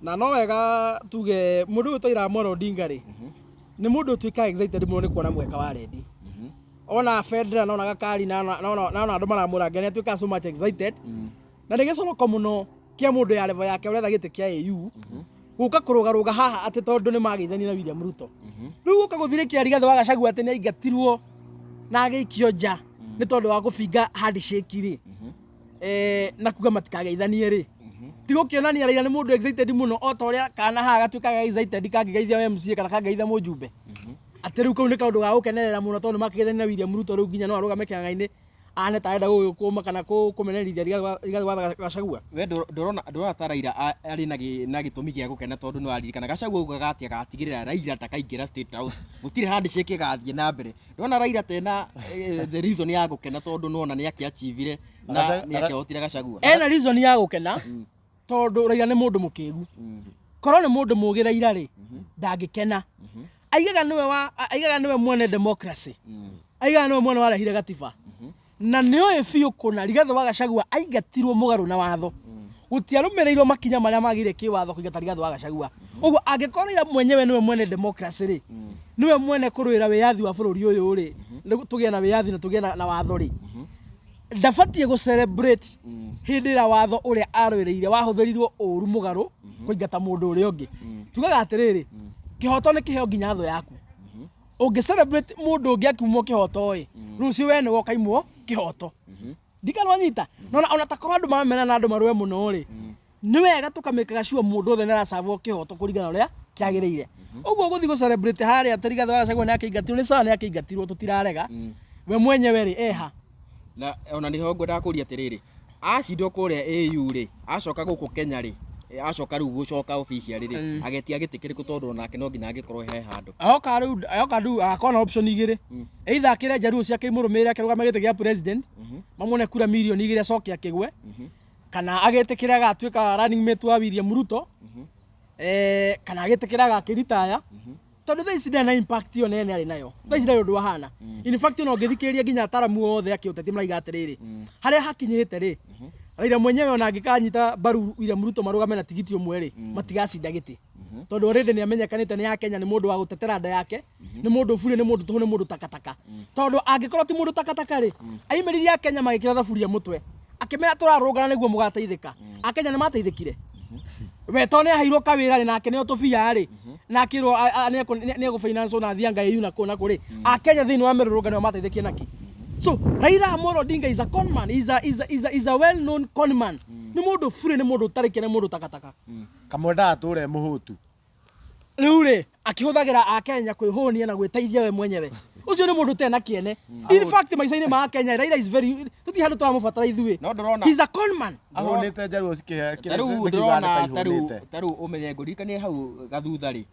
na no wega tuge mũndũ ũyũ Raila Amolo Odinga rĩ, nĩ mũndũ ũtuĩkaga excited mũno nĩ kuona mweka wa rendi, ona bendera, nona gakari, na ona andũ maramũrangĩra, nĩ atuĩkaga so much excited. Na nĩ gĩconoko mũno kĩa mũndũ ya level yake ũretha gĩtĩ kĩa AU gũka kũrũgarũga haha atĩ tondũ nĩ mageithania na William Ruto. Rĩu gũka gũthirĩkia Rigathĩ wa Gachagua atĩ nĩ aingatirwo na agĩikio nja nĩ tondũ wa kũbinga handshake rĩ, na kuga matikageithanie rĩ, ti gũkĩonania Raila nĩ mũndũ excited mũno, o ta ũrĩa kana haha gatuĩkaga excited kangĩgeithia MCA kana kangĩgeithia mũjumbe, atĩ rĩu kau nĩ kaũndũ ga gũkenerera mũno tondũ nĩ makĩgeithania na William Ruto. Rĩu nginya no arũgame kĩang'ang'a-inĩ ane ta arenda gũgĩkũma kana kũmenerithia Rigathĩ wa Gachagua. We ndũrona ta Raila arĩ na gĩtũmi gĩa gũkena, tondũ nĩ waririkana Gachagua augaga atĩ agatigĩrĩra Raila ndakaingĩra State House, gũtirĩ handshake ĩgathiĩ na mbere? Ndũrona Raila tena the reason ya gũkena, tondũ nĩwona nĩ akĩachivire na nĩ akĩhotire Gachagua? Ena reason ya gũkena, tondũ Raila nĩ mũndũ mũkĩgu. Korwo nĩ mũndũ mũgĩ Raila rĩ, ndangĩkena. Aigaga nĩwe mwene democracy, aigaga nĩwe mwene warehire gatiba, na nĩoĩ biũ kũna Rigathĩ wa Gachagua aingatirwo mũgarũ na watho. Gũtiarũmĩrĩirwo makinya marĩa magĩrĩire kĩwatho kũingata Rigathĩ wa Gachagua. Ũguo angĩkorwo Raila mwenyewe nĩwe mwene democracy rĩ, nĩwe mwene kũrũĩra wĩyathi wa bũrũri ũyũ rĩ, nĩguo tũgĩe na wĩyathi na tũgĩe na watho rĩ, ndabatiĩ gũ celebrate hĩndĩ ĩrĩa watho ũrĩa arũĩrĩire wahũthĩrirwo ũru mũgarũ kũingata mũndũ ũrĩa ũngĩ. Tugaga atĩrĩrĩ, kĩhoto nĩ kĩheo nginya thũ yaku. Ũngĩ celebrate mũndũ ũngĩ akiumwo kĩhoto ĩ, rũciũ we nĩwe ũkaimwo kĩhoto. Ndikanwanyita nona ona ta korwo andũ mamena na andũ marũe mũno rĩ, nĩ wega tũkamĩkaga sure mũndũ othe nĩ aracabwo kĩhoto kũringana na ũrĩa kĩagĩrĩire. Ũguo gũthiĩ gũ celebrate harĩa atĩ Rigathĩ wa Gachagua nĩ akĩingatirwo nĩ sawa, nĩ akĩingatirwo, tũtirarega. We mwenyewe rĩ, eha? Na ona nĩho ngwendaga kũria atĩrĩrĩ, acindwo kũrĩa AU rĩ, acoka gũkũ Kenya rĩ, acoka rĩu gũcoka officially rĩ, agetia gĩtĩ kĩrĩkũ? Tondũ onake no nginya angĩkorwo he handũ. Aoka rĩu agakorwo na option igĩrĩ: either akĩre njaruo ciake imũrũmĩrĩre akĩrũgame gĩtĩ gĩa president, mamwone kura 2 million acoke akĩgwe, kana agĩtĩkĩre agatuĩka running mate wa William Ruto. Kana agĩtĩkĩra agakĩritaya, tondũ thaa ici ndarĩ na impact ĩyo nene arĩ nayo. Thaa ici ndarĩ ũndũ ahana. In fact, ona ũngĩthikĩrĩria nginya ataramu othe a kĩũteti maraiga atĩrĩrĩ, harĩa hakinyĩte rĩ, Raila mwenyewe ona angĩkanyita mbaru William Ruto marũgame na tigiti ũmwe rĩ, matigacinda gĩtĩ, tondũ already nĩ amenyekanĩte nĩ Akenya nĩ mũndũ wa gũtetera nda yake, nĩ mũndũ bure, nĩ mũndũ tũhũ, nĩ mũndũ takataka. Tondũ angĩkorwo ti mũndũ takataka rĩ, aimĩrire Akenya magĩkĩra thaburia mũtwe, akĩmera tũrarũngana nĩguo mũgateithĩka. Akenya nĩ mateithĩkire? We to nĩ aheirwo kawĩra rĩ, nake nĩo tũbia rĩ, na akĩrwo nĩ egũ na athianga EU na kũ na kũ rĩ, Akenya thĩinĩ wa mĩrũrũngano mateithĩkie naki? So Raila Amolo Odinga is a con man, is a well known con man. Nĩ mũndũ bure, nĩ mũndũ ũtarĩ kĩene, mũndũ takataka. Kamwendaga atũre mũhũtu. Rĩu rĩ, akĩhũthagĩra Akenya kwĩhũnia na gwĩteithia we mwenyewe. Ũcio nĩ mũndũ ũtarĩ na kĩene. In fact, maica-inĩ ma Kenya, Raila is very, tũtirĩ handũ tũramũbatara ithuĩ. No ndũrona He's a con man. Ahũnĩte njaruo cikĩhe. Tarĩu ndĩrona tarĩu ũmenye ngũririkanie hau gathutha rĩ,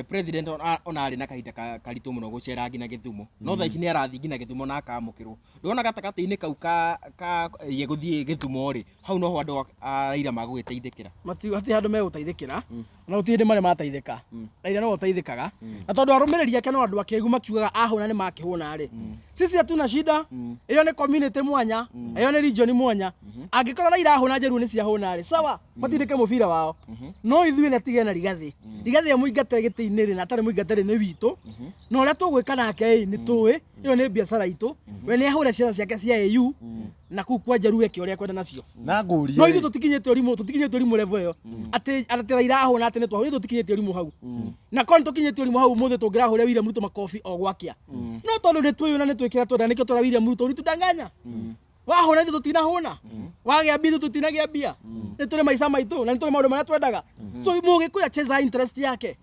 president ona arĩ na kahinda karitũ mũno gũcera nginya Gĩthumo, no thaa ici nĩ arathiĩ nginya Gĩthumo na akamũkĩrwo. Ndĩrona gatagatĩ-inĩ kau ka ye gũthiĩ Gĩthumo rĩ, hau noho andũ a Raila magũgĩteithĩkĩra. Hatirĩ handũ megũteithĩkĩra, na gũtirĩ hĩndĩ marĩ mateithĩka. Raila no ũteithĩkaga, na tondũ arũmĩrĩri ake no andũ akĩgu makiugaga ahũna nĩ makĩhũna rĩ, sisi hatuna shida. Ĩyo nĩ community mwanya, ĩyo nĩ region mwanya. Angĩkorwo Raila ahũna, njaruo nĩ ciahũna rĩ, sawa, matindĩke mũbira wao. No ithuĩ nĩ atige na Rigathĩ. Rigathĩ amũingate gĩtĩ-inĩ rĩ, na atarĩ mũingate rĩ, nĩ witũ, na ũrĩa tũgwĩka nake ĩ nĩ tũĩ. Ĩyo nĩ biacara itũ. We nĩ ahũre ciaca ciake cia AU na kũu kwa njaruo eke ũrĩa ekwenda nacio. Na ngũrie No ithuĩ tũtikinyĩte ũrimũ, tũtikinyĩte ũrimũ level ĩyo atĩ Raila ahũna atĩ nĩ twahũra. Ithuĩ tũtikinyĩte ũrimũ hau, na korwo nĩ tũkinyĩte ũrimũ hau, ũmũthĩ tũngĩrahũrĩra William Ruto makobi o gwakĩa. No tondũ nĩ twĩyũ na nĩ twĩkĩra twenda, nĩkĩo twĩra William Ruto ũritudanganya. Wahũna, ithuĩ tũtinahũna. Wagĩa mbia, ithuĩ tũtinagĩa mbia. Nĩ tũrĩ maica maitũ na nĩ tũrĩ maũndũ marĩa twendaga. So mũgĩkũyũ acheza interest yake,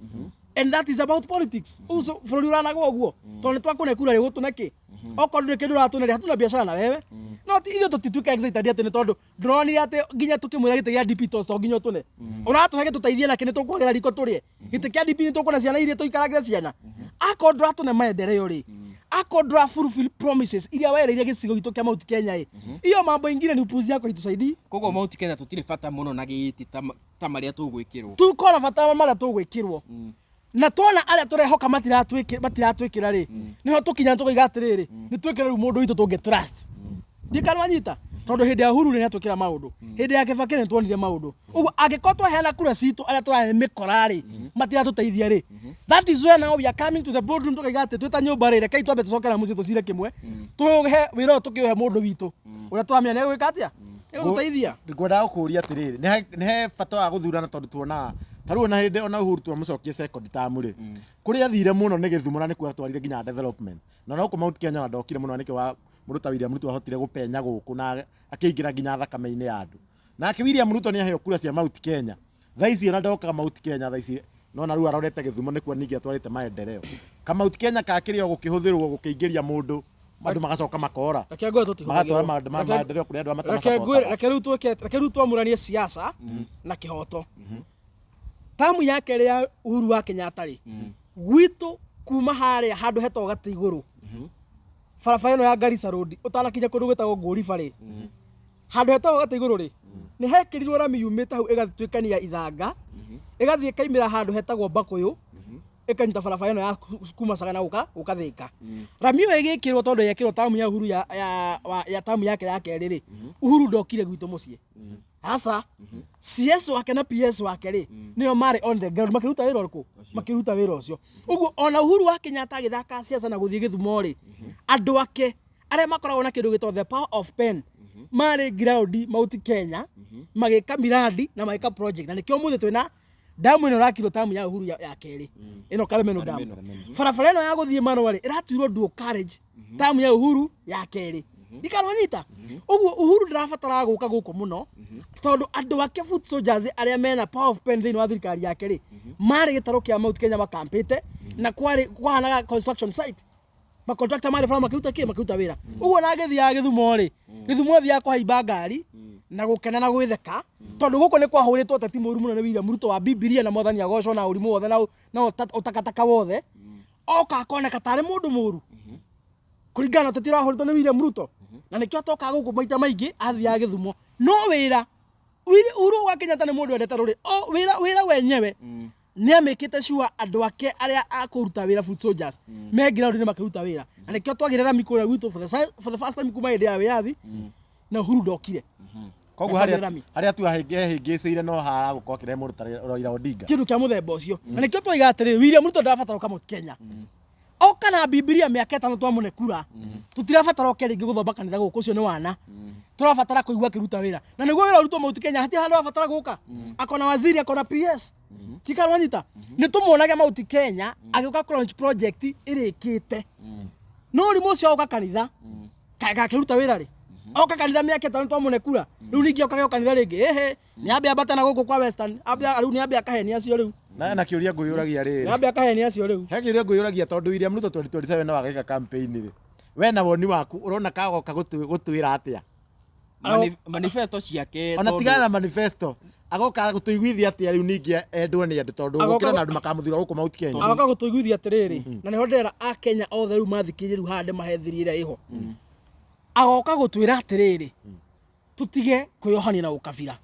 and that is about politics. Ũcio bũrũri ũranagwo ũguo, tondũ nĩ twakũne kura rĩ, gũtũne kĩ okorwo ndũrĩ kĩndũ ũratũne rĩ, hatuna biacara na wewe. No ti ithuĩ tũtituĩka excited atĩ nĩ tondũ ndĩronire atĩ nginya tũkĩmwĩra gĩtĩ gĩa DP to nginya ũtũne ũratũhe gĩtũteithie nakĩ? Nĩ tũkwagĩra riko tũrĩe gĩtĩ kĩa DP? Nĩ tũkuona ciana iria tũikaragĩre ciana? Akorwo ndũratũne maendeleo rĩ, akorwo ndũra fulfill promises iria wereire gĩcigo gitũ kĩa Mount Kenya ĩ, hiyo mambo ingine ni upuzi yako, itusaidii. Koguo Mount Kenya tũtirĩ bata mũno na gĩtĩ ta marĩa tũgwĩkĩrwo. Tukorwo na bata marĩa tũgwĩkĩrwo, na twona arĩa tũrehoka matiratwĩkĩra rĩ, nĩho tũkinya tũkoiga atĩrĩrĩ, nĩ twĩkĩre rĩu mũndũ witũ tũngĩ trust. Ndikana wanyita, tondũ hĩndĩ ya Uhuru nĩ atwĩkĩra maũndũ, hĩndĩ ya Kibaki nĩ tuonire maũndũ ũguo. Angĩkorwo twaheana kura citũ, arĩa tũrahe mĩkora rĩ, matiratũteithia rĩ, that is where now we are coming to the boardroom, tukaiga atĩ twĩta nyũmba rĩ, rekei twambe tũcoke na mũciĩ tũcire kĩmwe, tũhe wĩra ũyũ, tũkĩũhe mũndũ witũ ũrĩa tũramenya nĩ egwĩka atĩa, egũtũteithia. Ngwendaga gũkũria atĩrĩrĩ, nĩ he bata wa gũthurana? Tondũ tuonaga ta rĩu ona hĩndĩ ona Uhuru twamũcokia second term rĩ, kũrĩa athire mũno nĩ Gĩthumo, na nĩkuo atwarire nginya development. Na no gũkũ Mount Kenya ona ndokire mũno, na nĩkĩo wa mũndũ ta William Ruto ahotire gũpenya gũkũ na akĩingĩra nginya thakame-inĩ ya andũ. Nake William Ruto nĩ aheo kura cia Mount Kenya. Thaa ici ona ndokaga Mount Kenya thaa ici, nona rĩu arorete Gĩthumo, nĩkuo ningĩ atwarĩte maendeleo. Ka Mount Kenya kakĩrĩ o gũkĩhũthĩrwo gũkĩingĩria mũndũ, andũ magacoka makora. Reke ngwĩre tũtihũthagĩrwo. Magatwara maũndũ ma maendeleo kũrĩ andũ arĩa Reke ngwĩre, matamacapotaga. reke rĩu twĩke, reke rĩu twamũranie siasa na kĩhoto. Tamu ya kerĩ ya Uhuru wa Kenyatta rĩ, gwitũ kuma harĩa handũ hetagwo gatĩ igũrũ, barabara ĩno ya Garissa Road, ũtanakinya kũndũ gwĩtagwo Ngũriba rĩ, handũ hetagwo gatĩ igũrũ rĩ, nĩ hekĩrirwo rami yumĩte hau ĩgatuĩkania ithanga, ĩgathiĩ ĩkaimĩra handũ hetagwo Mbakũyũ, ĩkanyita barabara ĩno ya kuma Sagana gũka Thĩka. Rami ĩyo ĩgĩkĩrwo, tondũ yekĩrwo tamu ya Uhuru ya tamu yake ya kerĩ rĩ, Uhuru ndokire gwitũ mũciĩ, aca. CS wake na PS wake rĩ, nĩo marĩ on the ground makĩruta wĩra ũrĩkũ? Makĩruta wĩra ũcio. Ũguo ona Uhuru wa Kenyatta agĩthaka siasa na gũthiĩ Gĩthumo rĩ, andũ ake arĩa makoragwo na kĩndũ gĩtagwo the power of pen marĩ ground Mount Kenya, magĩka miradi na magĩka project, na nĩkĩo ũmũthĩ twĩna damu ĩno ĩrakirwo tamu ya Uhuru ya kerĩ ĩno, Karemeno Dam. Barabara ĩno ya gũthiĩ Marũa rĩ, ĩratuirwo dual carriage tamu ya Uhuru ya kerĩ. Ndikananyita ũguo, Uhuru ndĩrabatara gũka gũkũ mũno, tondũ andũ ake foot soldiers arĩa mena power of pen thĩinĩ wa thirikari yake rĩ, marĩ gĩtarũ kĩa Mount Kenya makampĩte, na kwarĩ kwahanaga construction site, makontrakta marĩ bara makĩruta kĩ, makĩruta wĩra. Ũguo na agĩthiaga Gĩthumo rĩ, Gĩthumo athiaga kũhaimba ngari na gũkena na gwĩtheka, tondũ gũkũ nĩ kwahũrĩtwo ũteti mũru mũno nĩ William Ruto wa Bibilia na Mwathani agocwo na ũrimũ wothe na ũtakataka wothe. Oka akoneka tarĩ mũndũ mũru kũringana na ũteti ũrĩa wahũrĩtwo nĩ William Ruto, na nĩkĩo atokaga gũkũ maita maingĩ, athiaga Gĩthumo. No wĩra Uhuru wa Kenyatta nĩ mũndũ wendete rũrĩ o wĩra, wĩra wenyewe. Nĩ amĩkĩte sure andũ ake arĩa a kũruta wĩra, foot soldiers, me ground-inĩ makĩruta wĩra, na nĩkĩo twagĩre rami kũrĩa gwitũ for the first time kuma hĩndĩ ya wĩyathi, na Uhuru ndokire. Koguo Nĩtwagĩre harĩa rami. Harĩa tu ahĩngĩcĩire no haragũkorwo akĩrehe mũndũ ta Raila Odinga. Kĩndũ kĩa mũthemba ũcio, na nĩkĩo twaiga atĩrĩrĩ, William Ruto ndarabatara ũka Mount Kenya oka na Bibilia. Mĩaka 5 twamũne kura, tũtirabatara oke rĩngĩ gũthomba kanitha gũkũ. Ũcio nĩ wana tũrabatara kũigua akĩruta wĩra, na nĩguo wĩra ũrutwo Mount Kenya hatirĩ handũ abatara gũka. Akona waziri, akona PS kikarwanyita, nĩ tũmuonage Mount Kenya agĩũka kũ launch project ĩrĩkĩte. No ũrimũ ũcio oka kanitha gakĩruta wĩra rĩ, oka kanitha mĩaka 5 twamũne kura, rĩu ningĩ okage o kanitha rĩngĩ, ĩhĩ nĩ ambe ambate na gũkũ kwa Western, ambe rĩu nĩ ambe akahenia acio rĩu. Na kĩũria ngwĩyũragia Nĩ rĩrĩ, ambe akahenia acio rĩu. He kĩũria ngwĩyũragia, tondũ William Ruto 2027 no ageka campaign rĩ, we na woni waku ũrona kagoka gũtwĩra atĩa? Manifesto ciake Ona tondũ- tigana na manifesto, agoka gũtũiguithia atĩa rĩu ningĩ endwo nĩ andũ, tondũ Agoka gũkĩra na andũ makamũthura gũkũ Mount Kenya? Agoka gũtũiguithia atĩrĩrĩ, na nĩho ndĩrera akenya othe rĩu mathikĩrĩrie rĩu haha ndĩmahe thiri ĩrĩa ĩho. Agoka gũtwĩra atĩrĩrĩ, tũtige kwĩyohania na ũkabira.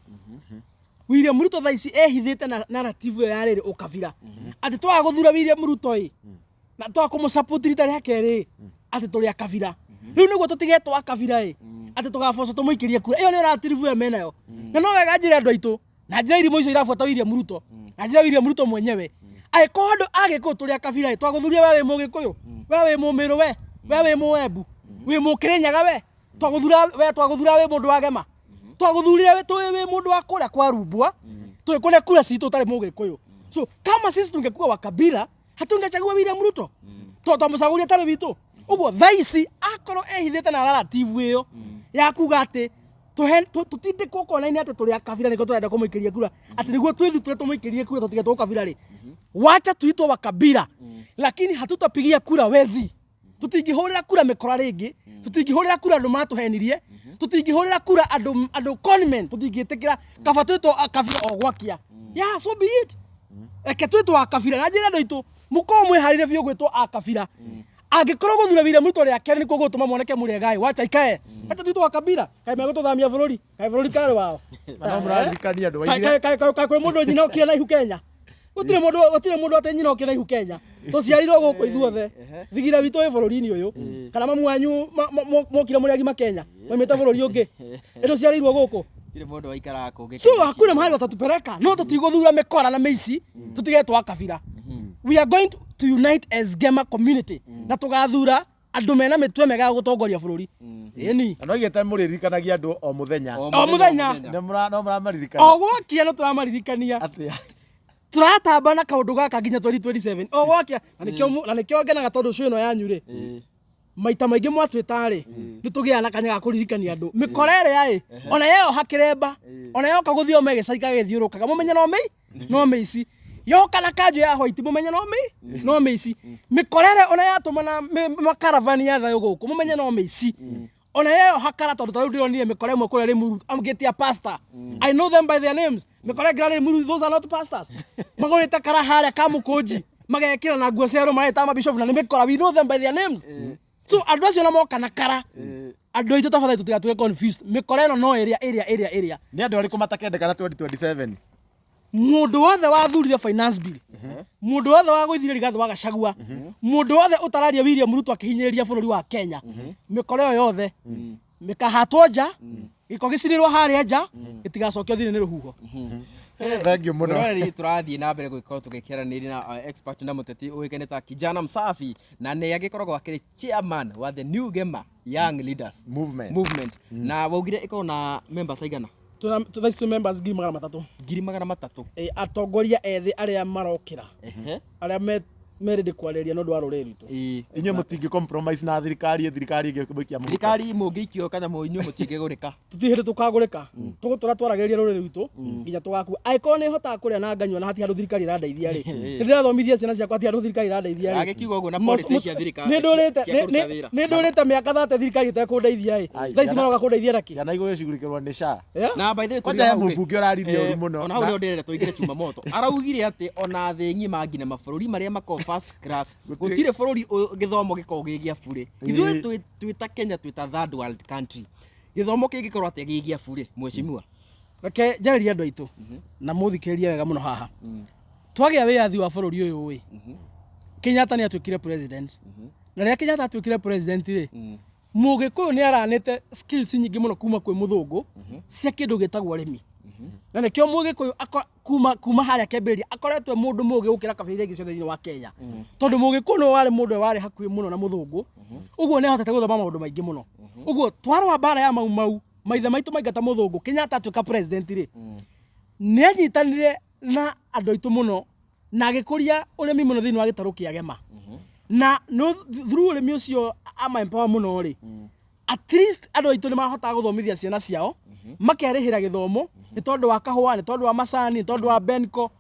William Ruto thaa ici ehithĩte na narrative ĩyo ya rĩrĩ ũkabira, atĩ twaga gũthura William Ruto ĩ, na twaga kũmũsupport rita rĩa kerĩ ĩ, atĩ tũrĩ akabira. Rĩu nĩguo tũtigetwo akabira ĩ, atĩ tũgaboco tũmũikĩrie kura. Ĩyo nĩyo narrative ĩyo menayo. Na no wega njĩre andũ aitũ na njĩra irimũ icio irabuata William Ruto, na njĩra William Ruto mwenyewe, angĩkorwo andũ agĩkũyũ tũrĩ akabira ĩ, twagũthuria we wĩ mũgĩkũyũ, we wĩ mũmĩrũ, we wĩ mũembu, wĩ mũkĩrĩnyaga, we twagũthura, we twagũthura wĩ mũndũ wa gema, twagũthurire we tũĩ wĩ mũndũ wa kũrĩa kwa rumbwa, tũgĩkũne kura citũ ũtarĩ mũgĩkũyũ. So kama sisi tungekuwa wa kabila, hatungechagua William Ruto, to twamũcagũria tarĩ witũ. Ũguo thaa ici akorwo ehithĩte na narrative ĩyo ya kuga atĩ tũtindĩkwo kona-inĩ atĩ tũrĩ akabira, nĩkĩo tũrenda kũmũikĩria kura, atĩ nĩguo twĩthutũre tũmũikĩrie kura tũtigetwo ũkabira rĩ, wacha tuitwo wa kabila, lakini hatutapigia kura wezi. Tũtingĩhũrĩra kura mĩkora rĩngĩ, tũtingĩhũrĩra kura andũ matũhenirie, tũtingĩhũrĩra kura andũ conmen, tũtingĩtĩkĩra. Kaba twĩtwo akabira o gwakia, yeah, so be it. Reke twĩtwo akabira, na njĩra andũ aitũ mũkorwo mwĩharĩrie biũ gwĩtwo akabira. Angĩkorwo gũthura William Ruto rĩa kerĩ nĩkuo gũgũtũma moneke mũrĩ gai, wacha ikae, wacha twĩtwo akabira. Kaĩ megũtũthamia bũrũri? Kaĩ bũrũri karĩ wao? Na no mũraririkania andũ Kaĩ waigire kaĩ kwĩ mũndũ nyina okire na ihu Kenya? Gũtirĩ mũndũ, gũtirĩ mũndũ atĩ nyina okire na ihu Kenya. Tũciarirwo gũkũ ithuothe, thigira witũ wĩ bũrũri-inĩ ũyũ. Kana mamu wanyu mokire mũrĩ agima Kenya, maumĩte bũrũri ũngĩ? Ĩ tũciarĩirwo gũkũ. Gũtirĩ mũndũ waikaraga kũngĩ. So hakuna mahali watatupeleka. No tũtigũthura mĩkora na mĩici, tũtigetwo akabira. We are going to unite as Gema community, na tũgathura andũ mena mĩtwe mĩega ya gũtongoria bũrũri, ĩni. Na no igĩte mũrĩririkanagia andũ o mũthenya. O mũthenya. Nĩ no mũramaririkania. O gwakia no tũramaririkania. Atĩa? Tũratamba na kaũndũ gaka nginya 2027 o gwakia, na nĩkĩo na nĩkĩo ngenaga tondũ show ĩno yanyu rĩ, maita maingĩ mwatwĩta rĩ, nĩ tũgĩaga na kanya ga kũririkania andũ mĩkora ĩrĩa ĩ ona yeoha kĩremba, ona yoka gũthioma ĩgĩcaika gĩthiũrũkaga, mũmenye no mĩi no mĩici. Yoka na kanjũ ya white, mũmenye no mĩi no mĩici. Mĩkora ĩrĩa ona yatũma na makaravani ya thayũ gũkũ, mũmenye no mĩici. Ona yeoha kara, tondũ tarĩu ndĩronire mĩkora ĩmwe kũrĩa Rĩmuru amgĩtia pastor. I know them by their names. Mĩkora ĩngĩ Rĩmuru, those are not pastors. Magũrĩte kara harĩa ka mũkũnji, magekĩra na nguo cia mareta mabishofu, na nĩ mĩkora. We know them by their names. So andũ acio na moka na kara, andũ aitũ, tafadhali tũtigatuĩke confused. Mĩkora ĩno no ĩrĩa ĩrĩa ĩrĩa ĩrĩa. Nĩ andũ arĩkũ matakendekana 2027? Mũndũ wothe wathurire finance bill, mũndũ wothe wagũithire Rigathĩ wa Gachagua, mũndũ wothe ũtararia William Ruto akĩhinyĩrĩria bũrũri wa Kenya, mĩkora ĩyo yothe mĩkahatwo nja, gĩko gĩcinĩrwo harĩa nja, gĩtigacokio thĩinĩ nĩ rũhuho. Thank you mũno. Mwĩroreri, tũrathiĩ na mbere gũgĩkorwo tũgĩkĩaranĩria na expert na mũteti ũĩkaine ta Kijana Msafi, na nĩ agĩkoragwo akĩrĩ chairman wa the New Gema Young Leaders Movement. Movement. Na waugire ĩkorwo na members aigana? Thaa ici twĩ members 300,000. 300,000. Ĩ, atongoria ethĩ arĩa marokĩra, arĩa merĩndĩ kwarĩria nĩ ũndũ wa rũrĩrĩ rwitũ. Inyuĩ mũtingĩ compromise na thirikari, thirikari ĩngĩmũikia mũhuko? Thirikari mũngĩikio kana inyuĩ mũtingĩgũrĩka? Tũtirĩ hĩndĩ tũkagũrĩka. Tũgũtũra twaragĩrĩria rũrĩrĩ rwitũ nginya tũgakua. Angĩkorwo nĩ hotaga kũrĩa na nganyua na hatirĩ handũ thirikari ĩrandeithia rĩ, nĩ ndĩrathomithia ciana ciakwa, hatirĩ handũ thirikari ĩrandeithia rĩ. Agĩkiuga ũguo na policy cia thirikari Nĩ ndũrĩte cia kũruta wĩra. nĩ ndũrĩte mĩaka 30 thirikari ĩtekũndeithia ĩ, Ai, thaa ici maroka kũndeithia nakĩ? Ciana igũgĩcugurĩkĩrwo nĩ SHA. Yeah? Na by the way, Kwanja tũrĩ he hau rĩ, mũmbunge ũraririe ũru mũno. ona hau nĩho ndĩrenda tũingĩre chuma moto. Araugire atĩ ona thĩ ng'ima nginya mabũrũri marĩa makoragwo first class, gũtirĩ bũrũri gĩthomo gĩkoragwo gĩ gĩa burĩ. Ithuĩ twĩ ta Kenya, twĩ ta third world country, gĩthomo kĩngĩkorwo atĩa gĩ gĩa burĩ, mheshimiwa? Reke njarĩrie andũ aitũ na mũthikĩrĩrie wega mũno haha. Twagĩa wĩyathi wa bũrũri ũyũ ĩ, Kenyatta nĩ atuĩkire president, na rĩrĩa Kenyatta atuĩkire president rĩ, Mũgĩkũyũ nĩ aranĩte skills nyingĩ mũno kuma kwĩ mũthũngũ cia kĩndũ gĩtagwo ũrĩmi, na nĩkĩo Mũgĩkũyũ kuma harĩa kĩambĩrĩria akoretwo e mũndũ mũgĩ gũkĩra kabira iria ingĩ ciothe thĩinĩ wa Kenya, tondũ Mũgĩkũyũ nĩwe warĩ mũndũ ũrĩa warĩ hakuhĩ mũno na mũthũngũ, ũguo nĩ ahotete gũthoma maũndũ maingĩ mũno. Ũguo twarũa mbara ya Mau Mau, maithe maitũ maingata mũthũngũ, Kenyatta atuĩka president rĩ, nĩ anyitanire na andũ aitũ mũno na agĩkũria ũrĩmi mũno thĩinĩ wa gĩtarũ kĩa Gema, na no through ũrĩmi ũcio ama empower mũno rĩ, at least andũ aitũ nĩ mahotaga gũthomithia ciana ciao, makerĩhĩra gĩthomo nĩ tondũ wa kahũa, nĩ tondũ wa macani, nĩ tondũ wa benko,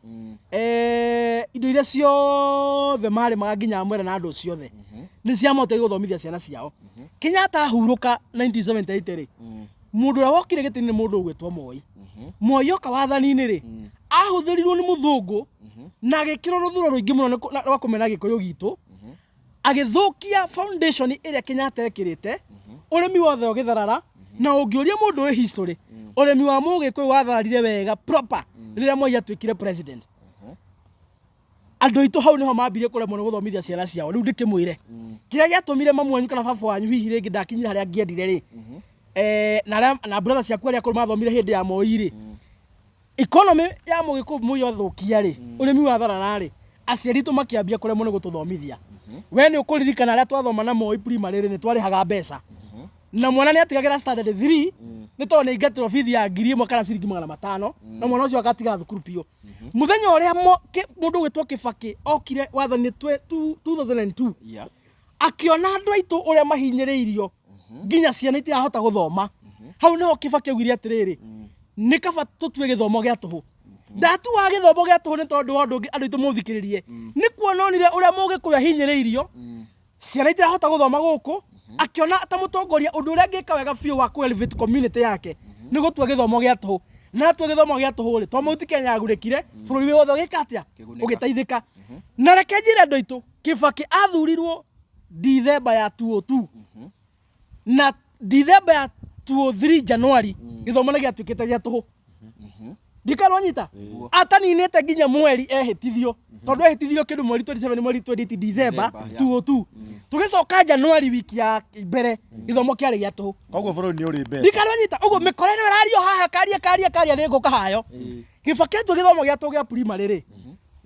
indo iria ciothe marĩmaga nginya mwere na andũ ciothe nĩ ciamahotire gũthomithia ciana ciao. Kenyatta ahurũka 1978 rĩ, mũndũ ũrĩa wokire gĩtĩ-inĩ nĩ mũndũ ũgwĩtwo Moi. Moi oka wathani-inĩ rĩ, ahũthĩrirwo nĩ mũthũngũ na agĩkĩrwo rũthuro rũingĩ mũno rwa kũmena Gĩkũyũ gitũ, agĩthũkia foundation ĩrĩa Kenyatta ekĩrĩte, ũrĩmi wothe ũgĩtharara. Na ũngĩũria mũndũ wĩ history, ũrĩmi wa Mũgĩkũyũ wathararire wega proper rĩrĩa Moi atuĩkire president. Andũ aitũ hau nĩho mambirie kũremwo nĩ gũthomithia ciana ciao. Rĩu ndĩkĩmwĩre kĩrĩa gĩatũmire mamu wanyu kana baba wanyu hihi rĩngĩ ndakinyire harĩa angĩendire rĩ, na na brother ciaku arĩa akũrũ mathomire hĩndĩ ya Moi rĩ, economy ya Mũgĩkũyũ Moi athũkia rĩ, ũrĩmi watharara rĩ, aciari aitũ makĩambia kũremwo nĩ gũtũthomithia. We nĩ ũkũririkana arĩa twathoma na Moi primary rĩ, nĩ twarĩhaga mbeca na mwana nĩ atigagĩra standard 3 nĩ tondũ nĩ aingatirwo bithi ya 1000 kana ciringi 500, na mwana ũcio agatiga thukuru biũ. Mũthenya ũrĩa mũndũ ũgwĩtwo Kibaki okire wathani 2002, akiona andũ aitũ ũrĩa mahinyĩrĩirio nginya ciana itirahota gũthoma, hau nĩho Kibaki augire atĩrĩrĩ, nĩ kaba tũtue gĩthomo gĩa tũhũ. Ndatuaga gĩthomo gĩa tũhũ nĩ tondũ wa ũndũ ũngĩ, andũ aitũ mũthikĩrĩrie, nĩ kuona onire ũrĩa Mũgĩkũyũ ahinyĩrĩirio, ciana itirahota gũthoma gũkũ, akiona ta mũtongoria ũndũ ũrĩa angĩka wega biũ wa kũ elevate community yake nĩ gũtua gĩthomo gĩa tũhũ. Na atua gĩthomo gĩa tũhũ rĩ, to Mount Kenya yagurĩkire, bũrũri wothe ũgĩka atĩa? Ũkĩgunĩka. Ũgĩteithĩka. Na reke njĩre andũ aitũ, Kibaki athurirwo Dithemba ya 2002, na Dithemba ya 2003 January gĩthomo nĩ gĩatuĩkĩte gĩa tũhũ. Ndikanwanyita ataninĩte nginya mweri ehĩtithio, tondũ ehĩtithio kĩndũ mweri 27, mweri 28 Dithemba December, yeah. 2002, tũgĩcoka January wiki ya mbere gĩthomo kĩarĩ gĩa tũhũ. Koguo bũrũri nĩ ũrĩ mbeca. Ndikanwanyita ũguo mĩkora ĩno ĩrario haha, karia karia karia nĩ ngũka hayo. Kibaki atua gĩthomo gĩa tũhũ gĩa primary rĩ,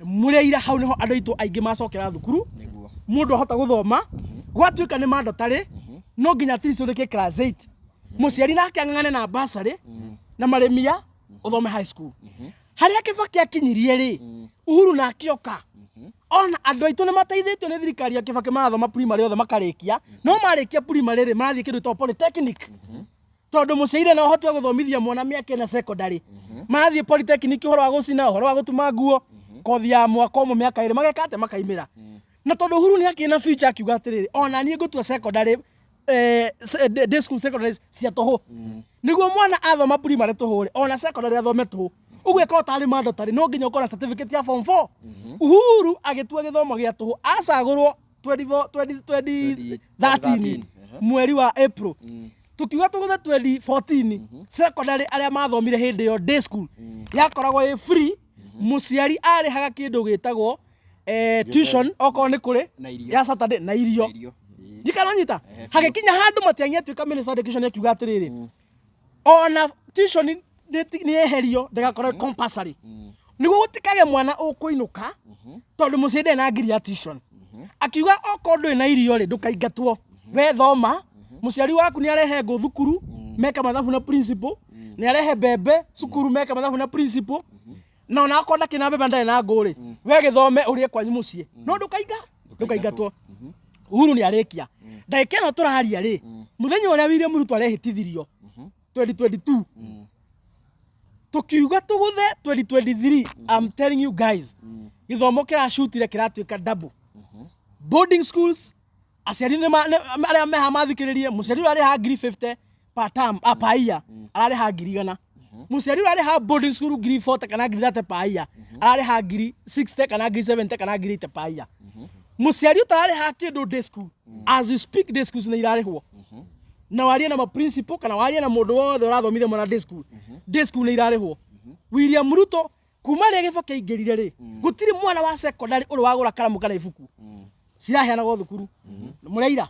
mũrĩire hau nĩho andũ aitũ aingĩ macokera thukuru. Mũndũ ahota gũthoma gwatuĩka nĩ mandatory, no nginya at least ũrĩkie class 8, mũciari nake ang'ang'ane na bursary na marĩmia ũthome high school. Harĩa Kibaki akinyirie rĩ, Uhuru nake oka ona andũ aitũ nĩ mateithĩtio nĩ thirikari ya Kibaki, marathoma primary othe makarĩkia. No marĩkia primary rĩ, marathiĩ kĩndũ gĩtagwo polytechnic, tondũ mũciari na ũhoti wa gũthomithia mwana mĩaka ĩna secondary, marathiĩ polytechnic, ũhoro wa gũcina, ũhoro wa gũtuma nguo, kothi ya mwaka ũmwe, mĩaka 2, mageka atĩa? Makaimĩra. Na tondũ Uhuru nĩ akĩrĩ na future, akiuga atĩrĩrĩ, ona niĩ ngũtua secondary, day school secondary cia tũhũ, nĩguo mwana athoma primary tũhũ rĩ, ona secondary athome tũhũ. Ũguo ĩkorwo tarĩ mandatory, no nginya ũkorwo na certificate ya form 4. Uhuru agĩtua gĩthomo gĩa tũhũ acagũrwo 24 2013 mweri wa April, tukiuga tũgũthe 2014 secondary arĩa mathomire hĩndĩ ĩyo day school yakoragwo ĩ free, mũciari arĩhaga kĩndũ gĩtagwo tuition okorwo nĩ kũrĩ Na irio. ya Saturday na irio. Irio. Ndikananyita hagĩkinya handũ Matiang'i atuĩka minister of education, akiuga atĩrĩrĩ, ona tuition nĩ yeherio, ndĩgakorwo compulsory, nĩguo gũtikage mwana ũkũinũka tondũ mũciĩ ndarĩ na ngiri ya tuition. Akiuga okorwo ndũrĩ na irio rĩ, ndũkaingatwo, we thoma, mũciari waku nĩ arehe ngũ thukuru meka mathabu na principal, nĩ arehe mbembe cukuru meka mathabu na principal, na ona akorwo ndakĩrĩ na mbembe, ndarĩ na ngũ rĩ, we gĩthome ũrĩe kwanyu mũciĩ, no ndũkaingatwo. Uhuru nĩ arĩkia ndagĩka ĩno tũraria rĩ, mũthenya ũrĩa William Ruto arehĩtithirio 2022, tukiuga tũgũthe 2023, I'm telling you guys, gĩthomo kĩracutire kĩratuĩka double. Boarding schools, aciari arĩa meha mathikĩrĩrie, mũciari ũrĩa arĩhaga ngiri 50 per term, per year, ararĩha 100,000. Mũciari ũrĩa arĩhaga boarding school ngiri 40 kana ngiri 30 per year, ararĩha ngiri 60 kana ngiri 70 kana ngiri 80 per year. Mũciari ũtararĩha kĩndũ day school, as we speak, day schools nĩ irarĩhwo, na warie na ma principal kana warie na mũndũ wothe ũrathomithia mwana day school, day school nĩ irarĩhwo. William Ruto Kuma rĩrĩa Kibaki aingĩrire rĩ, gũtirĩ mwana wa secondary ũrĩ wagũra karamu kana ibuku. Ciraheanagwo thukuru. Mũraira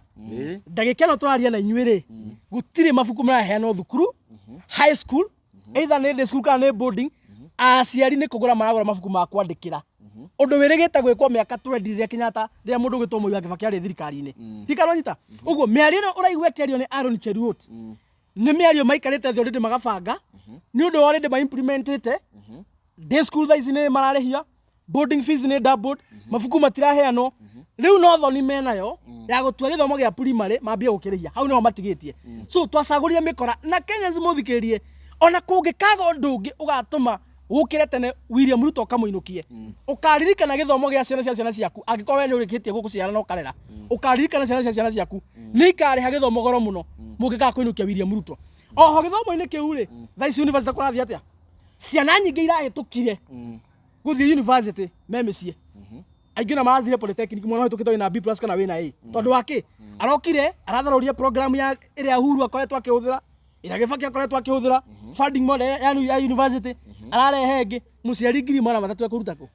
ndagĩka ĩno tũraria na inyuĩ rĩ, gũtirĩ mabuku maraheanwo thukuru high school, either nĩ day school kana nĩ boarding. Aciari nĩ kũgũra maragũra mabuku ma kwandĩkĩra, ũndũ wĩrĩgĩte gwĩkwo mĩaka 20 rĩrĩa Kenyatta, rĩrĩa mũndũ ũgwĩtwo Moi wa Kibaki arĩ thirikari-inĩ. Tikanonyita ũguo mĩario ĩno ũraigua ĩkĩario nĩ Aaron Cheruiyot nĩ mĩario maikarĩte thĩ already magabanga, nĩ ũndũ already ma-implementĩte. Day school thaa ici nĩ mararĩhia boarding fees, nĩ doubled, mabuku matiraheanwo. Rĩu no thoni menayo ya gũtua gĩthomo gĩa primary mambie gũkĩrĩhia, hau nĩho matigĩtie. So twacagũrire mĩkora na Kenyans mũthikĩrĩrie, ona kũngĩkaga ũndũ ũngĩ ũgatũma gũkĩre tene William Ruto ũkamũinũkie, ũkaririkana gĩthomo gĩa ciana cia ciana ciaku. Angĩkorwo we nĩ ũrĩkĩtie gũkũciara na ũkarera, ũkaririkana ciana cia ciana ciaku nĩ ikarĩha gĩthomo goro mũno mũngĩkaga kũinũkia William Ruto. Oho gĩthomo-inĩ kĩu rĩ, thaa ici university kũrathiĩ atĩa? Ciana nyingĩ irahĩtũkire gũthiĩ university me mĩciĩ, aingĩ na marathire polytechnic, mwana ũhĩtũkĩte wĩna B+ kana wĩna A, tondũ wa kĩ? Arokire aratharũria program ya ĩrĩa Uhuru akoretwo akĩhũthĩra, ĩrĩa Kibaki akoretwo akĩhũthĩra, funding model ya university ararehe ĩngĩ. Mũciari 300,000 ekũruta kũ?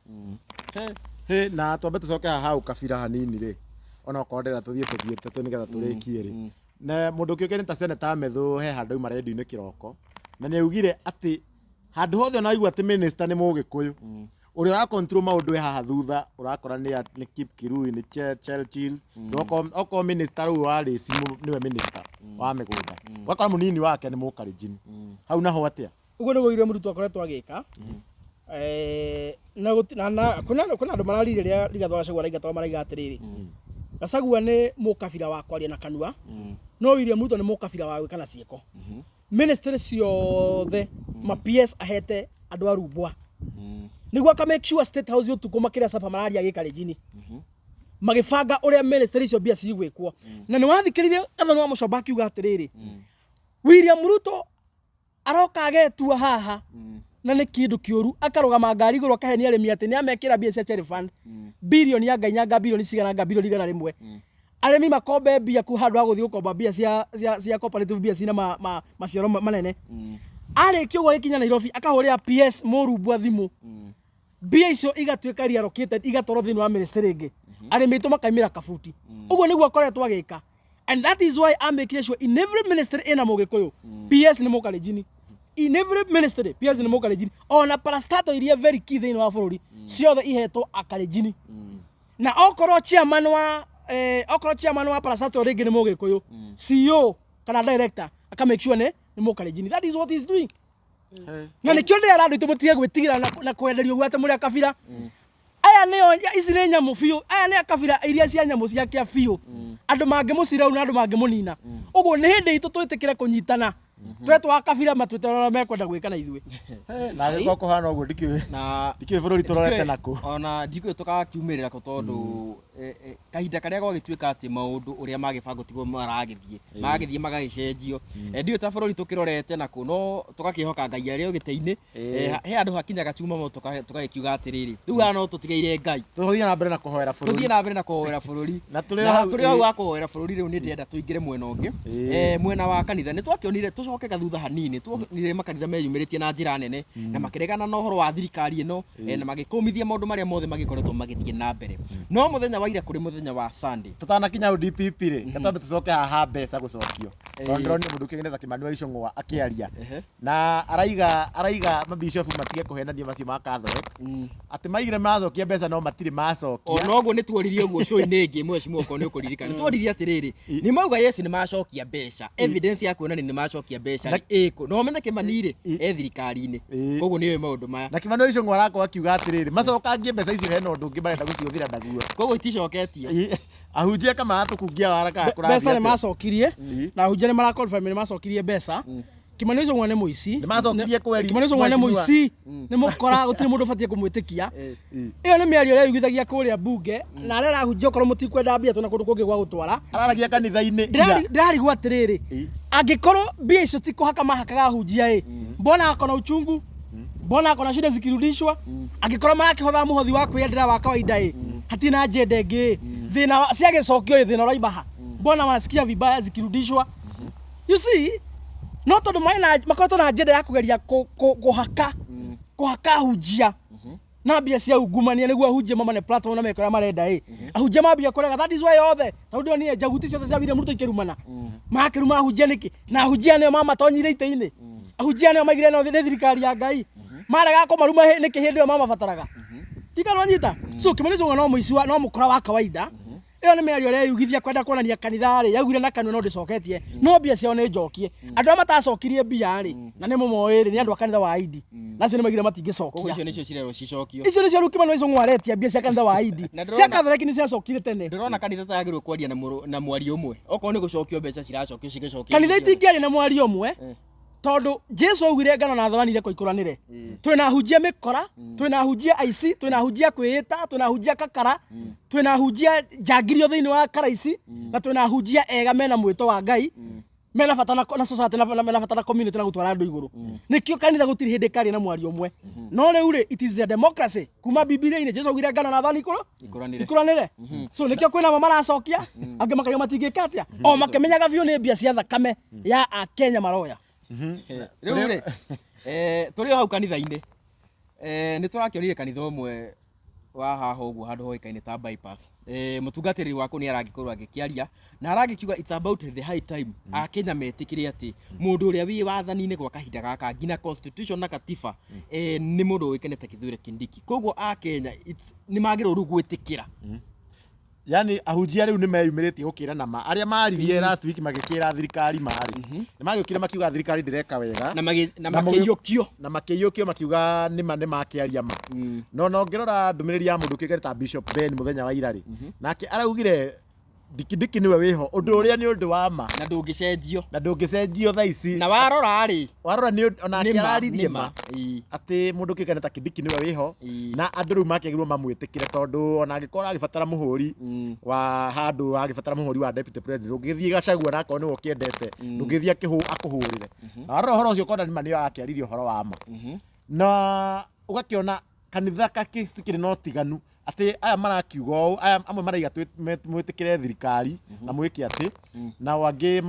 Hĩ, na twambe tũcoke haha ũkabira hanini rĩ, ona okorwo ndĩra tũthiĩ tũthiĩte tu nĩgetha tũrĩkie rĩ, na mũndũ ũkĩũke nĩ ta Senator Methu, he handũ auma redio-inĩ kĩroko na nĩ augire atĩ handũ hothe ona waigua atĩ minister nĩ mũgĩkũyũ, ũrĩa ũra control maũndũ e haha thutha ũrakora nĩ Kip Kirui, nĩ Churchill. Okorwo minister rĩu wa Rĩci nĩwe minister wa mĩgũnda, ũgakora mũnini wake nĩ mũkalenjin. Hau naho atĩa? Ũguo nĩguo William Ruto akoretwo agĩka. Na kwĩna andũ mararire rĩrĩa Rigathĩ wa Gachagua araiga, tondũ maraiga atĩrĩrĩ, Gachagua nĩ mũkabira wa kwaria na kanua, no William Ruto nĩ mũkabira wa gwĩka na ciĩko. Ministry ciothe ma PS ahete andũ a rumbwa nĩguo aka make sure State House ũtukũ makĩrĩa saba mararia gĩkarenjini magĩbanga ũrĩa ministry icio mbia cigwĩkwo. Na nĩ wathikĩrĩrie Gathoni wa Mũcomba akiuga atĩrĩrĩ, William Ruto aroka agetua haha na nĩ kĩndũ kĩũru, akarũgama ngari igũrũ akahenia arĩmi atĩ nĩ amekĩra mbia cia Cherry Fund bilioni ya ngai nyanga bilioni cigana anga bilioni 100, arĩmi makombe mbia ku handũ ha gũthiĩ gũkomba mbia cia cooperative, mbia cina maciaro manene. Arĩkia ũguo agĩkinya Nairobi akahũrĩra PS mũrumbwa thimũ, mbia icio igatuĩka reallocated igatwarwo thĩinĩ wa ministry ĩngĩ, arĩmi aitũ makaimĩra kabuti. Ũguo nĩguo akoretwo agĩka, and that is why amekire sure in every ministry ĩna mũgĩkũyũ, PS nĩ mũkalenjini. In every ministry PS nĩ mũkalenjini, ona parastatal iria very key thĩinĩ wa bũrũri ciothe ihetwo akalenjini. Na okorwo chairman wa okorwo chairman wa parastatal rĩngĩ nĩ mũgĩkũyũ, CEO kana director aka make sure nĩ mũkalenjini. That is what he is doing, na nĩkĩo ndĩra andũ aitũ mũtige gwĩtigĩra na kwenderio ũguo atĩ mũrĩ akabira. Aya nĩo, ici nĩ nyamũ biũ, aya nĩ akabira iria cia nyamũ cia kĩa biũ, andũ mangĩmũcira na andũ mangĩmũnina. Ũguo nĩ hĩndĩ itũ twĩtĩkĩre kũnyitana, twetwo akabira matwĩte ũrĩa mekwenda gwĩka na ithuĩ. Na agĩkorwo kũhana ũguo ndikĩũĩ na ndikĩũĩ bũrũri tũrorete nakũ. Ona ndikũĩ tũgakiumĩrĩra kũ, tondũ kahinda karĩa gwagĩtuĩka atĩ maũndũ ũrĩa magĩbangwo tiguo maragĩthiĩ magagĩcenjio. Ndiũĩ ta bũrũri tũkĩrorete nakũ, no tũgakĩhoka Ngai arĩ o gĩtĩ-inĩ. He handũ hakinyaga cuma mo tũgagĩkiuga atĩrĩrĩ, rĩu haha no tũtigeire Ngai. Tũthiĩ na mbere na kũhoera bũrũri. Tũthiĩ na mbere na kũhoera bũrũri. Na tũrĩ o Na hau, tũrĩ o hau wa kũhoera bũrũri, rĩu nĩ ndĩrenda tũingĩre mwena ũngĩ, mwena wa kanitha. Nĩ twakĩonire, tũcoke gathutha hanini, tuonire makanitha meyumĩrĩtie na njĩra nene na makĩregana na ũhoro wa thirikari ĩno, na magĩkũmithia maũndũ marĩa mothe magĩkoretwo magĩthiĩ na mbere. No mũthenya wa ira kũrĩ mũthenya wa Sunday, Tũtanakinya hau DPP rĩ, reke twambe tũcoke haha mbeca gũcokio, tondũ ndĩronire mũndũ ũkĩgenetha Kimani wa Ichung'wa akĩaria na araiga mabishofu matige kũhenania macio ma Catholic atĩ maigire macokia mbeca no matirĩ macokia. Ona ũguo nĩ tuoririe ũguo show-inĩ ĩngĩ, mheshimiwa, okorwo nĩ ũkũririkana, nĩ tuoririe atĩrĩrĩ, nĩ mauga yes nĩ macokia mbeca, evidence ya kuonania nĩ macokia mbeca rĩ ĩkũ? Na ũmenye Kimani rĩ e thirikari-inĩ, koguo nĩ oĩ maũndũ maya. Na Kimani wa Ichung'wa arakorwo akiuga atĩrĩrĩ, macokangie mbeca icio hena ũndũ ũngĩ marenda gũcihũthĩra naguo. Koguo iticoketio. Ahunjia kama maratũkungia wara kana Mbeca kũrathiĩ nĩ atĩa? macokirie, na ahunjia nĩ maraconfirm nĩ macokirie mbeca. Kimani Ichung'wa nĩ mũici. Nĩ macokirie kweri, Kimani Ichung'wa nĩ mheshimiwa. mũici, nĩ mũkora, gũtirĩ mũndũ ũbatiĩ kũmwĩtĩkia. Ĩyo nĩ mĩario ĩrĩa ĩiguithagia kũrĩa bunge na arĩa arahunjia, okorwo mũtikwenda mbia tũna kũndũ kũngĩ gwa gũtwara. Araragia kanitha-inĩ ira. Ndĩrarigwo atĩrĩrĩ, angĩkorwo mbia icio ti kũhaka mahakaga ahunjia ĩ, mbona ako na uchungu? Mbona ako na shida zikirudishwa? Angĩkorwo marakĩhotha mũhothi wa kwĩyendera wa kawaida ĩ, hatirĩ na agenda ĩngĩ ĩ, thĩna ciagĩcokio ĩ, thĩna ũraima ha? Mbona wanasikia vibaya zikirudishwa? You see, no tondũ marĩ na makoretwo na agenda ya kũgeria kũhaka ahunjia. Na mbia cia ungumania nĩguo ahunjie mamane platform na meke ũrĩa marenda ĩ. Ahunjia mambia kũrega, that is why othe tondũ ndĩronire njaguti ciothe cia William Ruto ikĩrumana. Makĩruma ahunjia nĩkĩ? Na ahunjia nĩo mamatonyire itĩ-inĩ. Ahunjia nĩo maigire no nĩ thirikari ya Ngai. Marega kũmaruma nĩkĩ hĩndĩ ĩyo mamabataraga? Tikana nyita. So Kimani Ichung'wa no mũici wa no mũkora wa kawaida. Ĩyo nĩ mĩario ĩrĩa yugithia kwenda kuonania kanitha rĩ, yaugire na kanua no ndĩcoketie, no mbia ciao nĩ njokie. Andũ arĩa matacokirie mbia rĩ, na nĩ mũmoĩ rĩ, nĩ andũ a kanitha wa Idi. Nacio nĩ maigire Koguo matingĩcokia. icio nĩcio cirerwo cicokio. Icio nĩcio rĩu Kimani Ichung'wa aretia mbia cia kanitha wa Idi. Na Cia ndĩrona- Catholic nĩ ciacokire tene. Ndĩrona kanitha ta yagĩrĩirwo kwaria na mũrũ- na mwario ũmwe. Okorwo nĩ gũcokio mbeca ciracokio cigĩcokio. Kanitha itingĩaria na mwario ũmwe tondũ Jesu augire ngano na thawani ireko ikũranĩre. Twĩna ahunjia mĩkora, twĩna ahunjia aici, twĩna ahunjia kwĩĩta, twĩna ahunjia kakara, twĩna ahunjia njangirio thĩinĩ wa karaici, na twĩna ahunjia ega mena mwĩto wa Ngai, mena bata na society na mena bata na community na gũtwara andũ igũrũ. Nĩkĩo kanitha gũtirĩ hĩndĩ ĩkaria na mwario ũmwe. No rĩu rĩ, it is a democracy kuma Bibilia-inĩ. Jesu augire ngano na thawani ikũrũ Ikũranĩre. Ikũranĩre. So nĩkĩo kwĩna amwe maracokia, angĩ makaiga matingĩka atĩa, o makĩmenyaga biũ nĩ mbia cia thakame ya akenya maroya. Rĩu rĩ, tũrĩ o hau kanitha-inĩ, nĩ tũrakĩonire kanitha ũmwe wa haha ũguo handũ hoĩkaine ta bypass. Mũtungatĩri wakũ nĩ aragĩkorwo agĩkĩaria na aragĩkiuga it's about the high time akenya metĩkĩre atĩ mũndũ ũrĩa wĩ wathani-inĩ gwa kahinda gaka nginya constitution na katiba, nĩ mũndũ ũĩkaine ta Kithure Kindiki. Koguo akenya nĩ magĩrĩirwo rĩu gwĩtĩkĩra. Yani ahunjia rĩu nĩ meyumĩrĩtie gũkĩra na ma arĩa maririe last week magĩkĩra thirikari marĩ nĩ magĩũkire makiuga thirikari ndĩreka wega na na Na makĩiyũkio. Na makĩiyũkio makiuga nĩma nĩ makĩaria ma. No ngĩrora ndũmĩrĩri ya mũndũ kĩngĩ ta Bishop Ben mũthenya wa ira rĩ, nake araugire Ndikindiki nĩwe wĩho, ũndũ ũrĩa nĩ ũndũ wa ma na ndũngĩcenjio na ndũngĩcenjio thaa ici. Na warora rĩ, warora nĩ onake nĩma, araririe nĩma. Ma atĩ mũndũ kĩngane ta Kindiki nĩwe wĩho na andũ rĩu makĩagĩrĩirwo mamwĩtĩkĩre tondũ ona angĩkorwo agĩbatara mũhũri wa handũ, agĩbatara mũhũri wa deputy president, ũngĩthiĩ Gachagua na akorwo nĩwe ũkĩendete, ndũngĩthiĩ akũhũrĩre. Na warora ũhoro ũcio ũkona nĩma nĩyo akĩaririe ũhoro wa ma na ũgakĩona kanitha kakĩrĩ na ũtiganu atĩ aya marakiuga ũũ, aya amwe maraiga mwĩtĩkĩre thirikari na mwĩke atĩ, nao angĩ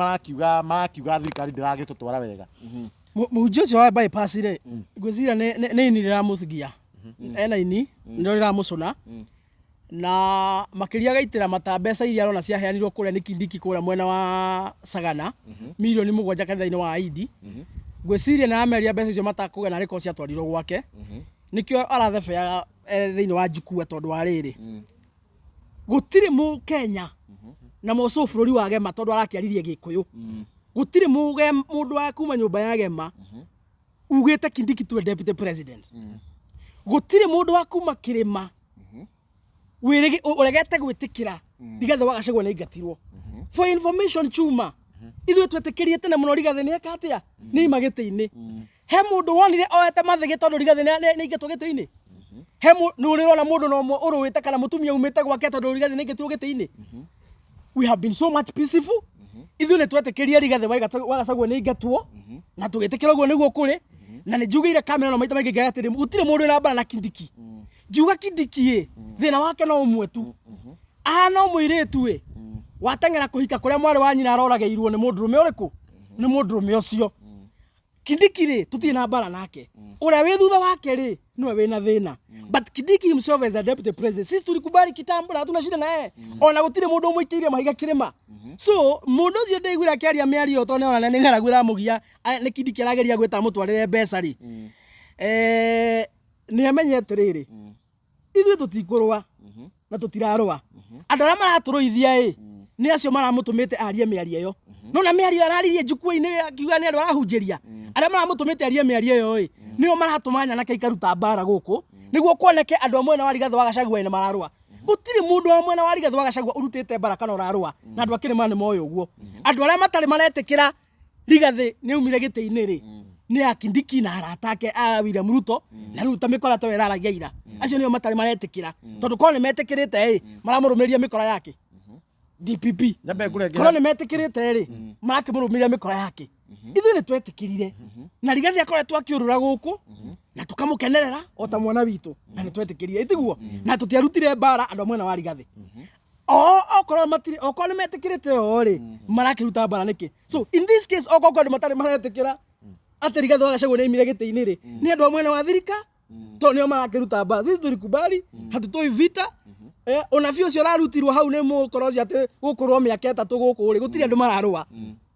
marakiuga thirikari ndĩragĩtũtwara wega. Mũhunjia ũcio wa bypass rĩ, ngwĩciria nĩ ini rĩramũthigia, ena ini nĩrĩo rĩramũcũna na makĩria agaitĩra mata mbeca iria arona ciaheanirwo kũrĩa nĩ Kindiki kũrĩa mwena wa Sagana, mirioni 7 kanitha-inĩ wa Idi. Ngwĩciria nĩ arameria mbeca icio matakũgĩa na arĩkorwo ciatwarirwo gwake, nĩkĩo arathebea thĩinĩ wa njukua tondũ wa rĩrĩ gũtirĩ mũkenya na mũcũ bũrũri wa Gema tondũ arakĩaririe Gĩkũyũ, gũtirĩ mũndũ wa kuma nyũmba ya Gema ugĩte Kindiki tuwe deputy president. Gũtirĩ mũndũ wa kuma kĩrĩma ũregete gwĩtĩkĩra Rigathĩ wa Gachagua nĩ aingatirwo. For information, chuma ithuĩ twetĩkĩrie tene mũno Rigathĩ nĩ eka atĩa, nĩ ima gĩtĩ-inĩ. He mũndũ wonire oete mathĩgĩ tondũ Rigathĩ nĩ aingatwo gĩtĩ-inĩ? He nĩ ũrĩ ũrona mũndũ na ũmwe ũrũĩte kana mũtumia umĩte gwake tondũ Rigathĩ nĩ aingatirwo gĩtĩ-inĩ? We have been so much peaceful. Ithuĩ nĩ twetĩkĩrie Rigathĩ wa Gachagua nĩ aingatwo na tũgĩtĩkĩra ũguo nĩguo kũrĩ. Na nĩ njugĩire kamera no maita maingĩ ngauga atĩrĩ, gũtirĩ mũndũ wĩna mbara na Kindiki. Ngiuga Kindiki ĩ thĩna wake no ũmwe tu, ahana o mũirĩtu ĩ wateng'era kũhika kũrĩa mwarĩ wa nyina aroragĩirwo nĩ mũndũrũme ũrĩkũ, nĩ mũndũrũme ũcio. Kindiki rĩ, tũtirĩ na mbara nake. Ũrĩa wĩ thutha wake rĩ, nĩwe wĩna thĩna, but Kindiki himself as a deputy president, sisi tulikubali kitambo na hatuna shida naye. Ona gũtirĩ mũndũ ũmũikĩirie mahiga kĩrĩma. So mũndũ ũcio ndaiguire akĩaria mĩario tondũ nĩona nĩ ng'aragu ĩramũgia, nĩ Kindiki arageria gwĩta amũtwarĩre mbeca rĩ, nĩ amenye atĩrĩrĩ, ithuĩ tũtikũrũa na tũtirarũa. Andũ arĩa maratũrũithia ĩ nĩ acio maramũtũmĩte arie mĩario ĩyo. No na mĩario araririe njukua-inĩ akiuga nĩ andũ arahunjĩria, arĩa maramũtũmĩte arie mĩario ĩyo ĩ nĩo maratũma nyanake ikaruta mbara gũkũ nĩguo kuoneke andũ a mwena wa Rigathĩ wa Gachagua nĩ mararũa. Gũtirĩ mũndũ wa mwena wa Rigathĩ wa Gachagua ũrutĩte mbara kana ũrarũa, na andũ a kĩrĩma nĩ moĩ ũguo. Andũ arĩa matarĩ maretĩkĩra Rigathĩ nĩ aumire gĩtĩ-inĩ rĩ, nĩ a Kindiki na arata ake a William Ruto, na rĩu ta mĩkora ta ĩyo ĩraragia ira, acio nĩo matarĩ maretĩkĩra, tondũ korwo nĩ metĩkĩrĩte ĩ maramũrũmĩrĩria mĩkora yake DPP. Nyambe ngũrenge. Korwo nĩ metĩkĩrĩte rĩ, marakĩmũrũmĩrĩra mĩkora yake. Ithuĩ nĩ twetĩkĩrire na Rigathĩ akoretwo akĩũrũra gũkũ na tũkamũkenerera o ta mwana witũ, na nĩ twetĩkĩrire ĩtiguo na tũtiarutire mbara andũ a mwena wa Rigathĩ. O okorwo matirĩ, okorwo nĩ metĩkĩrĩte o rĩ, marakĩruta mbara nĩkĩ? So in this case, okorwo kwĩ andũ matarĩ maretĩkĩra atĩ Rigathĩ wa Gachagua nĩ aimire gĩtĩ-inĩ rĩ, nĩ andũ a mwena wa thirika. To nĩo marakĩruta mbara. Sisi tulikubali, hatutoi vita. Ona biũ ũcio ũrarutirwo hau nĩ mũkoro ũcio atĩ gũkũrwo mĩaka 3 gũkũ rĩ, gũtirĩ andũ mararũa.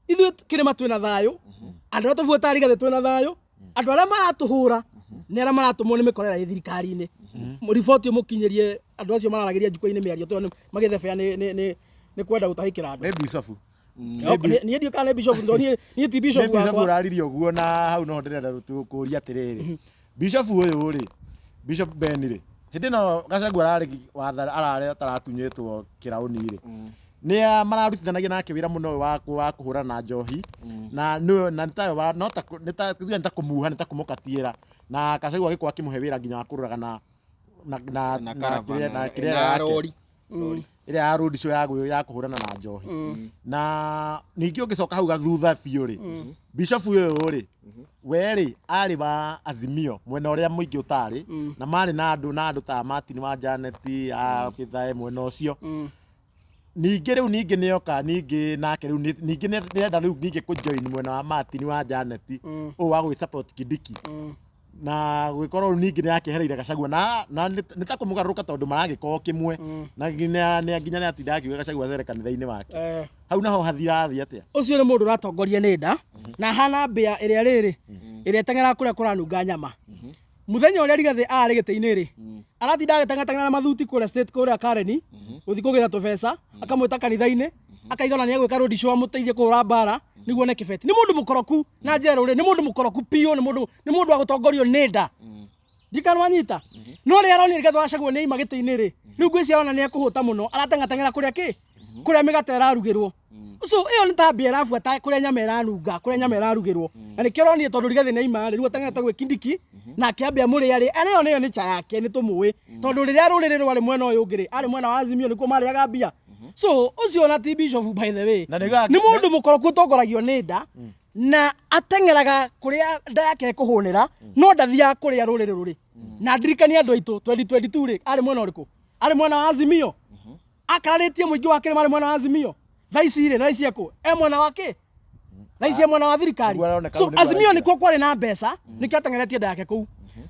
Ithuĩ kĩrĩma twĩna thayũ, andũ arĩa tũbuataga Rigathĩ twĩna thayũ, andũ arĩa maratũhũra nĩ arĩa maratũmwo nĩ mĩkorera ĩ thirikari-inĩ. Riboti mũkinyĩrie andũ acio mararagĩria njukwa-inĩ mĩario tondũ magĩthebea nĩ kwenda gũtahĩkĩra andũ. Nĩ bishofu. Niĩ ndiũĩ kana nĩ bishop tondũ niĩ ti bishop Nĩ bishofu wakwa. ũraririe ũguo na hau noho ndĩrenda kũria atĩrĩrĩ, bishofu ũyũ rĩ, Bishop Ben rĩ, hĩndĩ ĩno Gachagua ararĩ watha ararĩ ataratunyĩtwo kĩraũni rĩ, nĩ mararutithanagia nake wĩra mũno ũyũ wa kũhũrana na njohi, na nĩwe na nĩ tawe wa no ta nĩ ta tuge nĩ ta kũmuha nĩ ta kũmũkatiĩra, na Gachagua agĩkorwo akĩmũhe wĩra nginya wa kũrũraga na na na Na na caravan, kĩrĩa na kĩrĩa na yake. rori. Ĩrĩa ya road show ya kũhũrana na njohi. Na ningĩ ũngĩcoka hau gathutha biũ rĩ, bishop ũyũ rĩ, we rĩ arĩ wa Azimio mwena ũrĩa mũingĩ ũtarĩ, na marĩ na andũ na andũ ta Martin wa Janet a Githae mwena ũcio. Ningĩ rĩu ningĩ nĩoka ningĩ nake rĩu ningĩ nĩenda rĩu ningĩ kũ join mwena wa Martin wa Janet ũũ wa gũgĩ support Kindiki. Na gwĩkorwo rĩu ningĩ nĩakĩehereire Gachagua na nĩ ta kũmũgarũrũka tondũ maragĩkorwo kĩmwe, na nginya nĩ atinda akiuga Gachagua acere kanitha-inĩ wake. Hau naho hathirathiĩ atĩa? Ũcio nĩ mũndũ ũratongoria nĩ nda na hana mbĩa ĩrĩa rĩrĩ ĩrĩa ĩteng'eraga kũrĩa kũranunga nyama. Mũthenya ũrĩa Rigathĩ arĩ gĩtĩ-inĩ rĩ, aratinda agĩteng'ateng'era na mathuti kũrĩa state kũrĩa Karen gũthiĩ kũgĩra tũbeca, akamwĩta kanitha-inĩ, akaiga ona nĩegwĩka road show amũteithie kũhũra mbara nĩguo one kĩbeti. Nĩ mũndũ mũkoroku na njerũ rĩ, nĩ mũndũ mũkoroku biũ, nĩ mũndũ wa gũtongorio nĩ nda. Ndikana wanyita. No rĩrĩa aronire Rigathĩ wa Gachagua nĩ aima gĩtĩ-inĩ rĩ, rĩu ngwĩciria ona nĩ ekũhũta mũno, arateng'ateng'era kũrĩa kĩ? Kũrĩa mĩgate ĩrarugĩrwo. So ĩyo nĩ ta mbĩa ĩrabuata kũrĩa nyama ĩranunga, kũrĩa nyama ĩrarugĩrwo. Na nĩkĩo ũronire tondũ Rigathĩ nĩ aima rĩ, rĩu ateng'erete gwĩ Kindiki, na akĩambia mũrĩa rĩ, ĩyo nĩyo nĩ cha yake, nĩ tũmũĩ. Tondũ rĩrĩa rũrĩrĩ rwarĩ mwena ũyũ ũngĩ rĩ, arĩ mwena wa Azimio nĩkuo marĩaga mbia. So ũcio ona ti bishop by the way. Na nĩguo Nĩ mũndũ mũkoroku ũtongoragio nĩ nda, na ateng'eraga kũrĩa nda yake ĩkũhũnĩra, no ndathiaga kũrĩa rũrĩrĩ rũrĩ. Na ndirikanie andũ aitũ 2022 rĩ, arĩ mwena ũrĩkũ? Arĩ mwena wa Azimio. Akararĩtie mũingĩ wa kĩrĩma arĩ mwena wa Azimio. Thaa ici rĩ, thaa ici ekũ? E mwena wa kĩ? Thaa ici e mwena wa thirikari. Nĩguo aroneka So hau nĩguo Azimio araingĩra. nĩkuo kwarĩ na mbeca, nĩkĩo ateng'eretie nda yake kũu.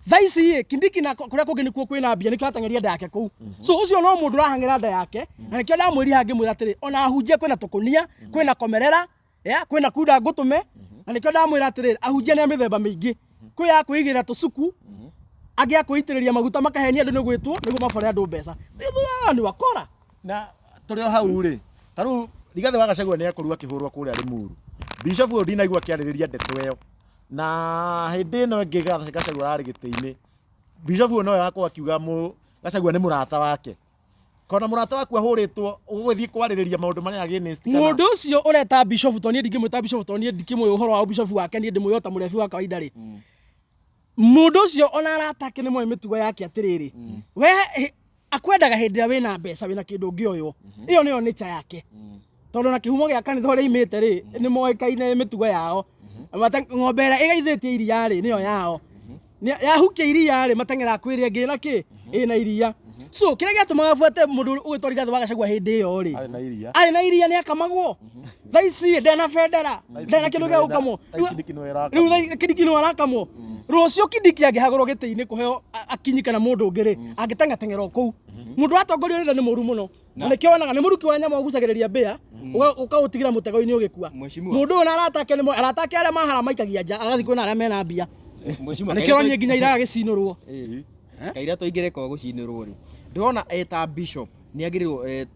Thaa ici rĩ, Kindiki na kũrĩa kũngĩ nĩkuo kwĩna mbia, nĩkĩo ateng'eria nda yake kũu. So ũcio no mũndũ ũrahang'ĩra nda yake, na nĩkĩo ndamwĩrire haha ngĩmwĩra atĩrĩ, ona ahunjia kwĩna tũkũnia, kwĩna komerera, ya, kwĩna kunda ngũtũme, na nĩkĩo ndamwĩra atĩrĩrĩ, ahunjia nĩ a mĩthemba mĩingĩ. Kwĩ ya kwĩigĩrĩra tũcuku, angĩ a kwĩitĩrĩria maguta makahenia andũ nĩ gwĩtwo nĩguo mabore andũ mbeca. Aya nĩ wakora. Na tũrĩ o hau rĩ, ta rĩu Rigathĩ wa Gachagua nĩ akorirwo akĩhũrwo kũrĩa Limuru. Bishop ũyũ ndinaigua akĩarĩrĩria ndeto ĩyo. Na hĩndĩ ĩno ĩngĩ Gachagua ararĩ gĩtĩ-inĩ, Bishop ũyũ nowe wakorwo akiuga Gachagua nĩ mũrata wake. Kona mũrata waku ahũrĩtwo ũgũgĩthiĩ kwarĩrĩria maũndũ marĩa against kana Mũndũ ũcio ũreta bishop to niĩ ndingĩmwĩta bishop to niĩ ndikĩmũĩ ũhoro wa bishop wake, niĩ ndĩmũĩ o ta mũrebi wa kawaida rĩ. Mũndũ ũcio ona arata ake nĩ moĩ mĩtugo yake atĩrĩrĩ, we akwendaga hĩndĩ ĩrĩa wĩna mbeca wĩna kĩndũ ũngĩoywo. Ĩyo nĩyo nature yake. Tondũ na kĩhumo gĩa kanitha ũrĩa imĩte rĩ, nĩ moĩkaine mĩtugo yao. Ng'ombe ĩrĩa ĩgaithĩtie iria rĩ, nĩyo yao. Yahukia iria rĩ, mateng'eraga kwĩ ĩrĩa ĩngĩ ĩna kĩ? Ĩna iria. So kĩrĩa gĩatũmaga buate mũndũ ũgwĩtwo Rigathĩ wa Gachagua hĩndĩ ĩyo rĩ, Arĩ na iria. arĩ na iria nĩ akamagwo. Thaa ici ndena bendera, ndena kĩndũ gĩa gũkamwo. Thaa ici Kindiki nĩwe ũrakamwo. Rĩu thaa Kindiki nĩwe arakamwo. Rũciũ Kindiki angĩhagũrwo gĩtĩ-inĩ kũheo akinyi kana mũndũ ũngĩ rĩ, angĩteng'ateng'era o kũu. Mũndũ watongorio nĩ nda nĩ mũru mũno. Na nĩkĩo wonaga nĩ mũruki wa nyama ũgucagĩrĩria mbĩa, ũkaũtigĩra mũtego-inĩ ũgĩkua. Mheshimiwa. Mũndũ ũyũ na arata ake nĩ arata ake arĩa mahara maikagia nja, agathiĩ kwĩna arĩa mena mbia. Mheshimiwa, Na nĩkĩo ũronire nginya iraga gĩcinũrwo. Kaira tũingĩre kwa gũcinĩrwo rĩ, ndĩrona eta bishop nĩ agĩrĩirwo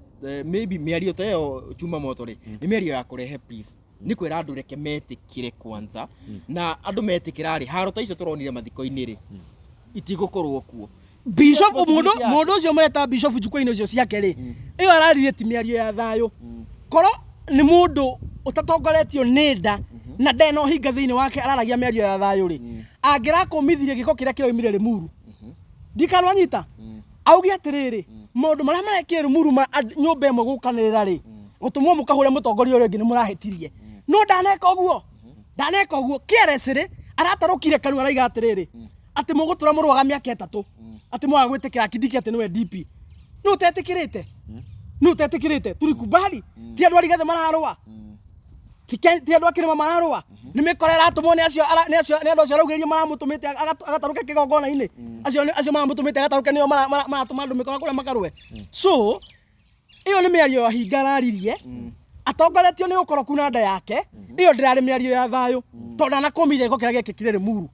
maybe mĩario ta ĩyo chuma moto rĩ, nĩ mĩario ya kũrehe peace. Nĩ kwĩra andũ reke metĩkĩre kwanza, na andũ metĩkĩra rĩ, haro ta icio tũronire mathiko-inĩ rĩ, itigũkorwo kuo. Bishop mũndũ ũcio meta bishop njukwa-inĩ ũcio ciake rĩ, ĩyo araririe ti mĩario ya thayũ. Korwo nĩ mũndũ ũtatongoretio nĩ nda na ndarĩ na ũhinga thĩinĩ wake araragia mĩario ya thayũ rĩ, angĩrakũmithirie gĩko kĩrĩa kĩraumire Limuru. Ndikanwanyita. Auge atĩrĩrĩ, maũndũ marĩa marekire Limuru ma nyũmba ĩmwe gũkanĩrĩra rĩ, gũtũmwo mũkahũre mũtongoria ũrĩa ũngĩ nĩ mũrahĩtirie. No ndaneka ũguo. Ndaneka ũguo. KRS rĩ, aratarũkire kanua araiga atĩrĩrĩ, atĩ mũgũtũra mũrũaga mĩaka 3, atĩ mwaga gwĩtĩkĩra Kindiki atĩ nĩwe DP. Nũ ũtetĩkĩrĩte? Nũ ũtetĩkĩrĩte? Tulikubali. Ti andũ a Rigathĩ mararũa. Ti andũ a Kĩrĩma mararũa. Nĩ mĩkora ĩratũmwo nĩ acio nĩ acio nĩ andũ acio araugĩrĩria maramũtũmĩte agatarũke kĩgongona-inĩ. Acio acio maramũtũmĩte agatarũke nĩo maratũma andũ mĩkora kũrĩa makarũe. So ĩyo nĩ mĩario ya hinga araririe atongoretio nĩ ũkoroku na nda yake. Ĩyo ndĩrarĩ mĩario ya thayũ tondũ ndanakũmire gĩko kĩrĩa gĩekĩkire Rĩmuru.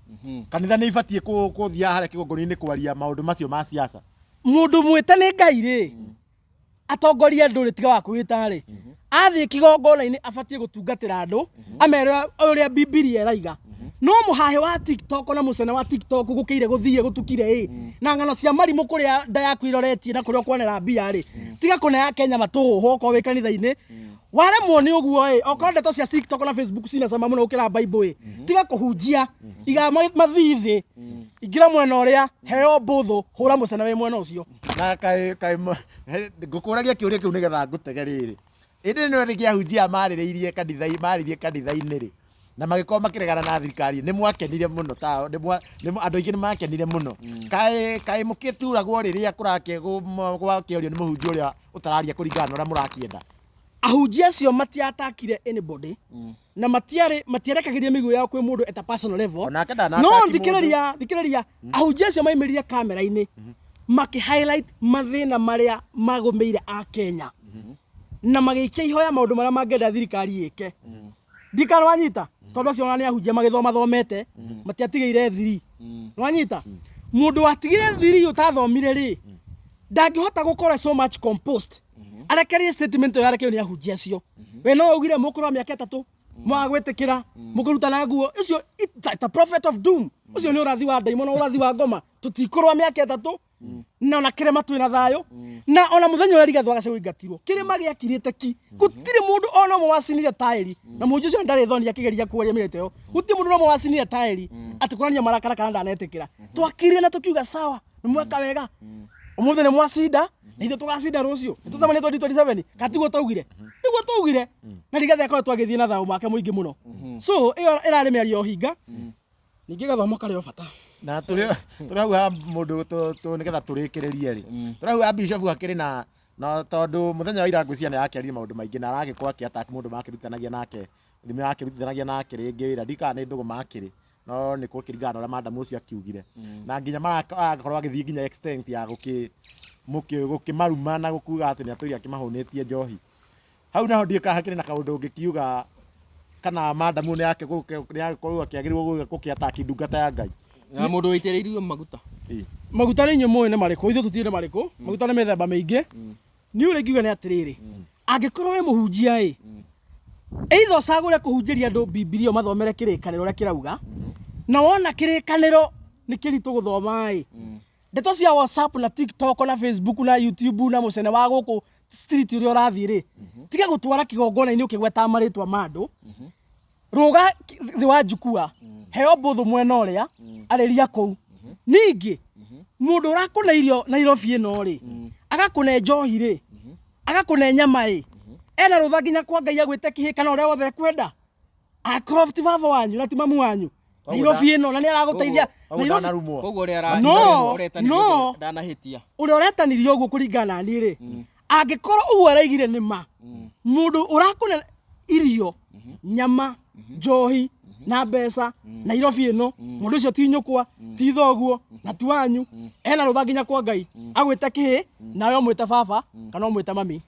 Kanitha nĩ ibatiĩ kũthiaga harĩa kĩgongona-inĩ kwaria maũndũ macio ma siasa. Mũndũ mwĩte nĩ Ngai rĩ, atongoria andũ rĩ, tiga wa kwĩta rĩ, athiĩ kĩgongona-inĩ abatiĩ gũtungatĩra andũ amere ũrĩa Bibilia ĩraiga. No mũhahĩ wa TikTok na mũcene wa TikTok gũkĩire gũthiĩ gũtukire ĩ na ng'ano cia marimũ kũrĩa nda yaku iroretie na kũrĩa ũkuonera mbia rĩ, tiga kũne Akenya matũhũhũ okorwo wĩ kanitha-inĩ. Waremwo nĩ ũguo ĩ, okorwo ndeto cia TikTok na Facebook cina cama mũno gũkĩra Bible ĩ, tiga kũhunjia, iga mathiĩ thĩ, ingĩra mwena ũrĩa, heo mbũthũ, hũra mũcene wĩ mwena ũcio. Na kaĩ kaĩ ngũkũragia kĩũria kĩu nĩgetha ngũtege rĩrĩ, ĩndĩ nĩ rĩngĩ ahunjia marĩrĩirie kanitha marĩrie kanitha-inĩ rĩ, na magĩkorwo makĩregana na thirikari, nĩ mwakenire mũno ta nĩ andũ aingĩ nĩ makenire mũno. Kaĩ kaĩ mũkĩturagwo rĩrĩa kũrakĩ gwakĩorio nĩ mũhunjia ũrĩa ũtararia kũringana na ũrĩa mũrakĩenda? Ahunjia acio matiatakire anybody na matiarĩ matiarekagĩria mĩguĩ yao kwĩ mũndũ at a personal level. Onake no ndanataki. Thikĩrĩria, thikĩrĩria, ahunjia acio maimĩrire kamera-inĩ makĩ highlight mathĩna marĩa magũmĩire a Kenya na magĩikia ihoya maũndũ marĩa mangĩenda thirikari ĩke. Ndikana wanyita, tondũ acio ona nĩ ahunjia magĩthoma thomete, matiatigĩire thiri. Wanyita, mũndũ watigire thiri ũtathomire rĩ, ndangĩhota gũkorwo so much composed arekerie statement ĩyo yarekerio nĩ ahunjia acio. We no augire mũkũrwa mĩaka 3 mwaga gwĩtĩkĩra mũkũrutana nguo icio. It's a prophet of doom. Ũcio nĩ ũrathi wa ndaimono, ũrathi wa ngoma. Tũtikũrwa mĩaka 3 na ona kĩrĩma twĩna thayũ, na ona mũthenya ũrĩa Rigathĩ wa Gachagua aingatirwo, kĩrĩma gĩakirĩte ki, gũtirĩ mũndũ ona ũmwe wacinire taĩri. Na mũhunjia ũcio ndarĩ thoni akĩgeria kwaria mĩrĩte ĩyo. Gũtirĩ mũndũ ona ũmwe wacinire taĩri atĩ kuonania marakara kana ndanetĩkĩra. Twakirire na tũkiuga sawa, nĩ mweka wega, ũmũthĩ nĩ mwacinda na ithuĩ tũgacinda rũciũ, nĩ tũcemanie 2027. Kana tiguo twaugire? Nĩguo twaugire. Na Rigathĩ akoretwo agĩthiĩ na thayũ make mũingĩ mũno. So ĩyo ĩrarĩ mĩario ya ũhinga. Ningĩ gathomo karĩ o bata. Na tũrĩ hau ha mũndũ nĩgetha tũrĩkĩrĩrie rĩ, tũrĩ hau ha bishop hakĩrĩ na tondũ mũthenya wa ira ngwĩciria nĩ arakĩaririe maũndũ maingĩ na aragĩkorwo akĩ-attack mũndũ makĩrutithanagia nake, makĩrutithanagia nake rĩngĩ wĩra, ndikana nĩ ndũgũ makĩrĩ, no nĩ gũkĩringana na ũrĩa madam ũcio akiugire, na nginya marakorwo agĩthiĩ nginya extent ya gũkĩmaruma na gũkuga atĩ nĩ atũire akĩmahũnĩtie njohi. Hau naho ndiũĩ kana hakĩrĩ na kaũndũ ũngĩkiuga, kana madam nĩ yake nĩ agĩkorwo akĩagĩrĩirwo gũkĩ-attack ndungata ya Ngai. Na mũndũ wĩitĩrĩirio maguta. Maguta nĩ inyuĩ mũĩ nĩ marĩkũ, ithuĩ tũtiũĩ nĩ marĩkũ. Maguta nĩ mĩthemba mĩingĩ. Niĩ ũrĩa ingiuga nĩ atĩrĩrĩ, angĩkorwo wĩ mũhunjia ĩ, either ũcagũre kũhunjĩria andũ Bibilia ũmathomere kĩrĩkanĩro ũrĩa kĩrauga, na wona kĩrĩkanĩro nĩ kĩritũ gũthoma ĩ, ndeto cia WhatsApp na TikTok na Facebook na YouTube na mũcene wa gũkũ street ũrĩa ũrathiĩ rĩ, tiga gũtwara kĩgongona-inĩ ũkĩgwetaga marĩtwa ma andũ. Rũga thĩ wa njukua, heo mbũthũ mwena ũrĩa, arĩria kũu. Ningĩ mũndũ ũrakũne irio Nairobi ĩno rĩ, agakũne njohi rĩ, agakũne nyama ĩ, ena rũtha nginya kwa Ngai agwĩte kĩhĩ kana ũrĩa wothe ekwenda, akorwo ti baba wanyu na ti mamu wanyu Nairobi ĩno, na nĩ aragũteithia Koguo Nairobi. ndanarumwo. Koguo ũrĩa No, ũretanirio no. ndanahĩtia. Ũrĩa ũretanirio ũguo, kũringana na niĩ rĩ, angĩkorwo ũguo araigire nĩ ma, mũndũ ũrakũne irio, nyama, njohi na mbeca Nairobi ĩno, mũndũ ũcio ti nyũkwa, ti thoguo na ti wanyu, ena rũtha nginya kwa Ngai agwĩte kĩhĩ, nawe ũmwĩte baba kana ũmwĩte mami.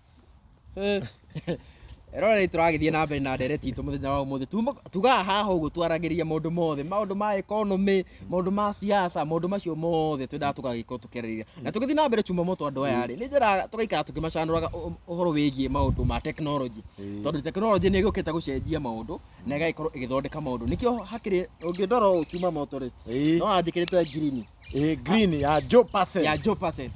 Eroreri, tũragĩthiĩ na mbere na ndereti itũ mũthenya wa ũmũthĩ. Tugaga haha ũguo twaragĩria maũndũ mothe, maũndũ ma economy, maũndũ ma siasa, maũndũ macio mothe twendaga tũgagĩkorwo tũkĩarĩrĩria na tũgĩthiĩ na mbere. Chuma moto, andũ aya rĩ, nĩ njĩra tũgaikara tũkĩmacanũraga ũhoro wĩgiĩ maũndũ ma technology, tondũ technology nĩ ĩgũkĩte gũcenjia maũndũ na ĩgagĩkorwo ĩgĩthondeka maũndũ. Nĩkĩo hakĩrĩ ũngĩndora ũũ, chuma moto rĩ, no anjĩkĩrĩte green. Ĩĩ, green ya Joe Passes. Ya Joe Passes.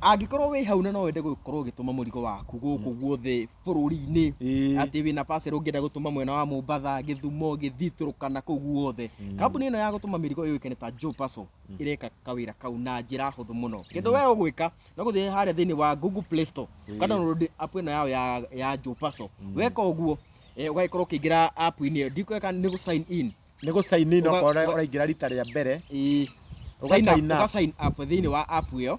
Angĩkorwo wĩ hau na no wende gũkorwo ũgĩtũma mũrigo waku gũkũ guothe bũrũri-inĩ, atĩ wĩna parcel ũngĩenda gũtũma mwena wa Mombatha, Gĩthumo, Gĩthii, Turkana, kũu guothe, kambuni ĩno ya gũtũma mĩrigo yũĩkaine ta Joe Parcel ĩreka kawĩra kau na njĩra hũthũ mũno. Kĩndũ we ũgwĩka no gũthiĩ harĩa thĩinĩ wa Google Play Store, ũka download app ĩno yao ya Joe Parcel. Weka ũguo, ũgagĩkorwo ũkĩingĩra app-inĩ ĩyo, ndikueka nĩ gũ sign in. Nĩ gũ sign in. Uga- Okorwo ũraingĩra rita rĩa mbere. Ĩĩ. Ũga Sign up, sign up. ũga sign up thĩinĩ wa app ĩyo.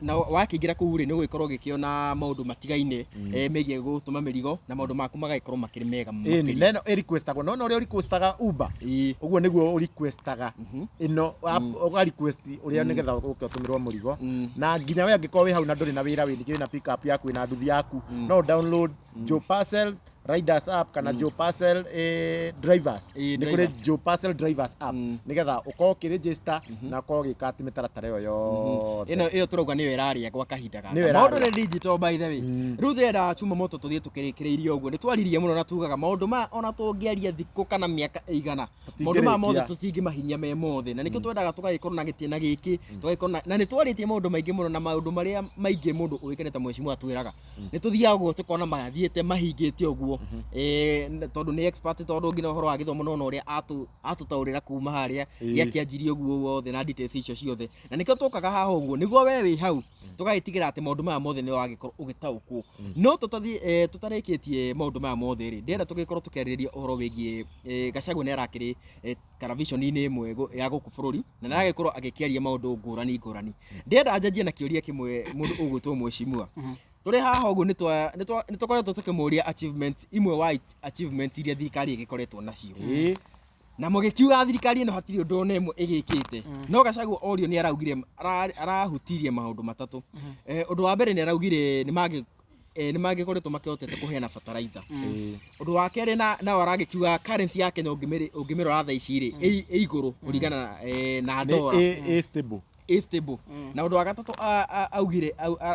Na wakĩingĩra kũu rĩ, nĩ ũgũgĩkorwo ũgĩkĩona maũndũ matigaine megiĩ gũtũma mĩrigo na maũndũ maku magagĩkorwo makĩrĩ mega Ĩni, makĩria. na ĩno ĩrequestagwo no ũrĩa ũrequestaga Uber, ũguo nĩguo ũrequestaga ĩno, ũga request ũrĩa nĩgetha ũke ũtũmĩrwo mũrigo. Na nginya we angĩkorwo wĩ hau na ndũrĩ na wĩra, wĩ ningĩ wĩna pick up yaku, wĩna nduthi yaku, no download Joe Parcel Riders app kana Joe Parcel Drivers. Nĩ kũrĩ Drivers. Joe Parcel Drivers app nĩgetha ũkorwo ũkĩregister na ũkorwo ũgĩka atĩ mĩtaratara ĩyo yothe. Ĩno ĩyo tũrauga nĩyo ĩrarĩa gwa kahinda gaka. Nĩyo Maũndũ ĩrarĩa. nĩ digital, by the way. Rĩu ndĩrenda chuma moto tũthiĩ tũkĩrĩkĩrĩirie ũguo. Nĩ twaririe mũno na tugaga maũndũ maya ona tũngĩaria thikũ kana mĩaka ĩigana, maũndũ maya mothe Tũtingĩrĩkia. tũtingĩmahinyia me mothe, na nĩkĩo twendaga tũgagĩkorwo na gĩtĩna gĩkĩ, tũgagĩkorwo na nĩ twarĩtie maũndũ maingĩ mũno, na maũndũ marĩa maingĩ mũndũ ũĩkaine ta mheshimiwa atwĩraga nĩ tũthiaga ũguo tũkona mathiĩte mahingĩte ũguo. Tondũ nĩ expert, tondũ nginya ũhoro wa gĩthomo nona ũrĩa atũtaũrĩra kuma harĩa gĩakĩanjirie ũguo wothe na details icio ciothe, na nĩkĩo tũkaga haha ũguo nĩguo we wĩ hau tũgagĩtigĩra atĩ maũndũ maya mothe nĩ wagĩkorwo ũgĩtaũkwo. No tũtathiĩ tũtarĩkĩtie maũndũ maya mothe rĩ, ndĩrenda tũgĩkorwo tũkĩarĩrĩria ũhoro wĩgiĩ Gachagua. Nĩ arakĩrĩ television-inĩ ĩmwe ya gũkũ bũrũri na nĩ aragĩkorwo agĩkĩaria maũndũ ngũrani ngũrani. Ndĩrenda njanjie na kĩũria kĩmwe, mũndũ ũgwĩtwo mheshimiwa. Tũrĩ haha ũguo nĩ tũkoretwo tũkĩmũria achievement imwe wa achievements iria thirikari ĩgĩkoretwo nacio, na mũgĩkiuga thirikari ĩno hatirĩ ũndũ ona ĩmwe ĩgĩkĩte. No Gachagua orio nĩ araugire arahutirie maũndũ matatũ. Ũndũ wa mbere nĩ araugire nĩ mangĩkoretwo makĩhotete kũheana fertilizer. Ũndũ wa kerĩ nao aragĩkiuga currency ya Kenya ũngĩmĩrora thaa ici rĩ, ĩ igũrũ kũringana na Nĩ ndora. ĩ stable. Ĩ stable. Na ũndũ wa gatatũ augire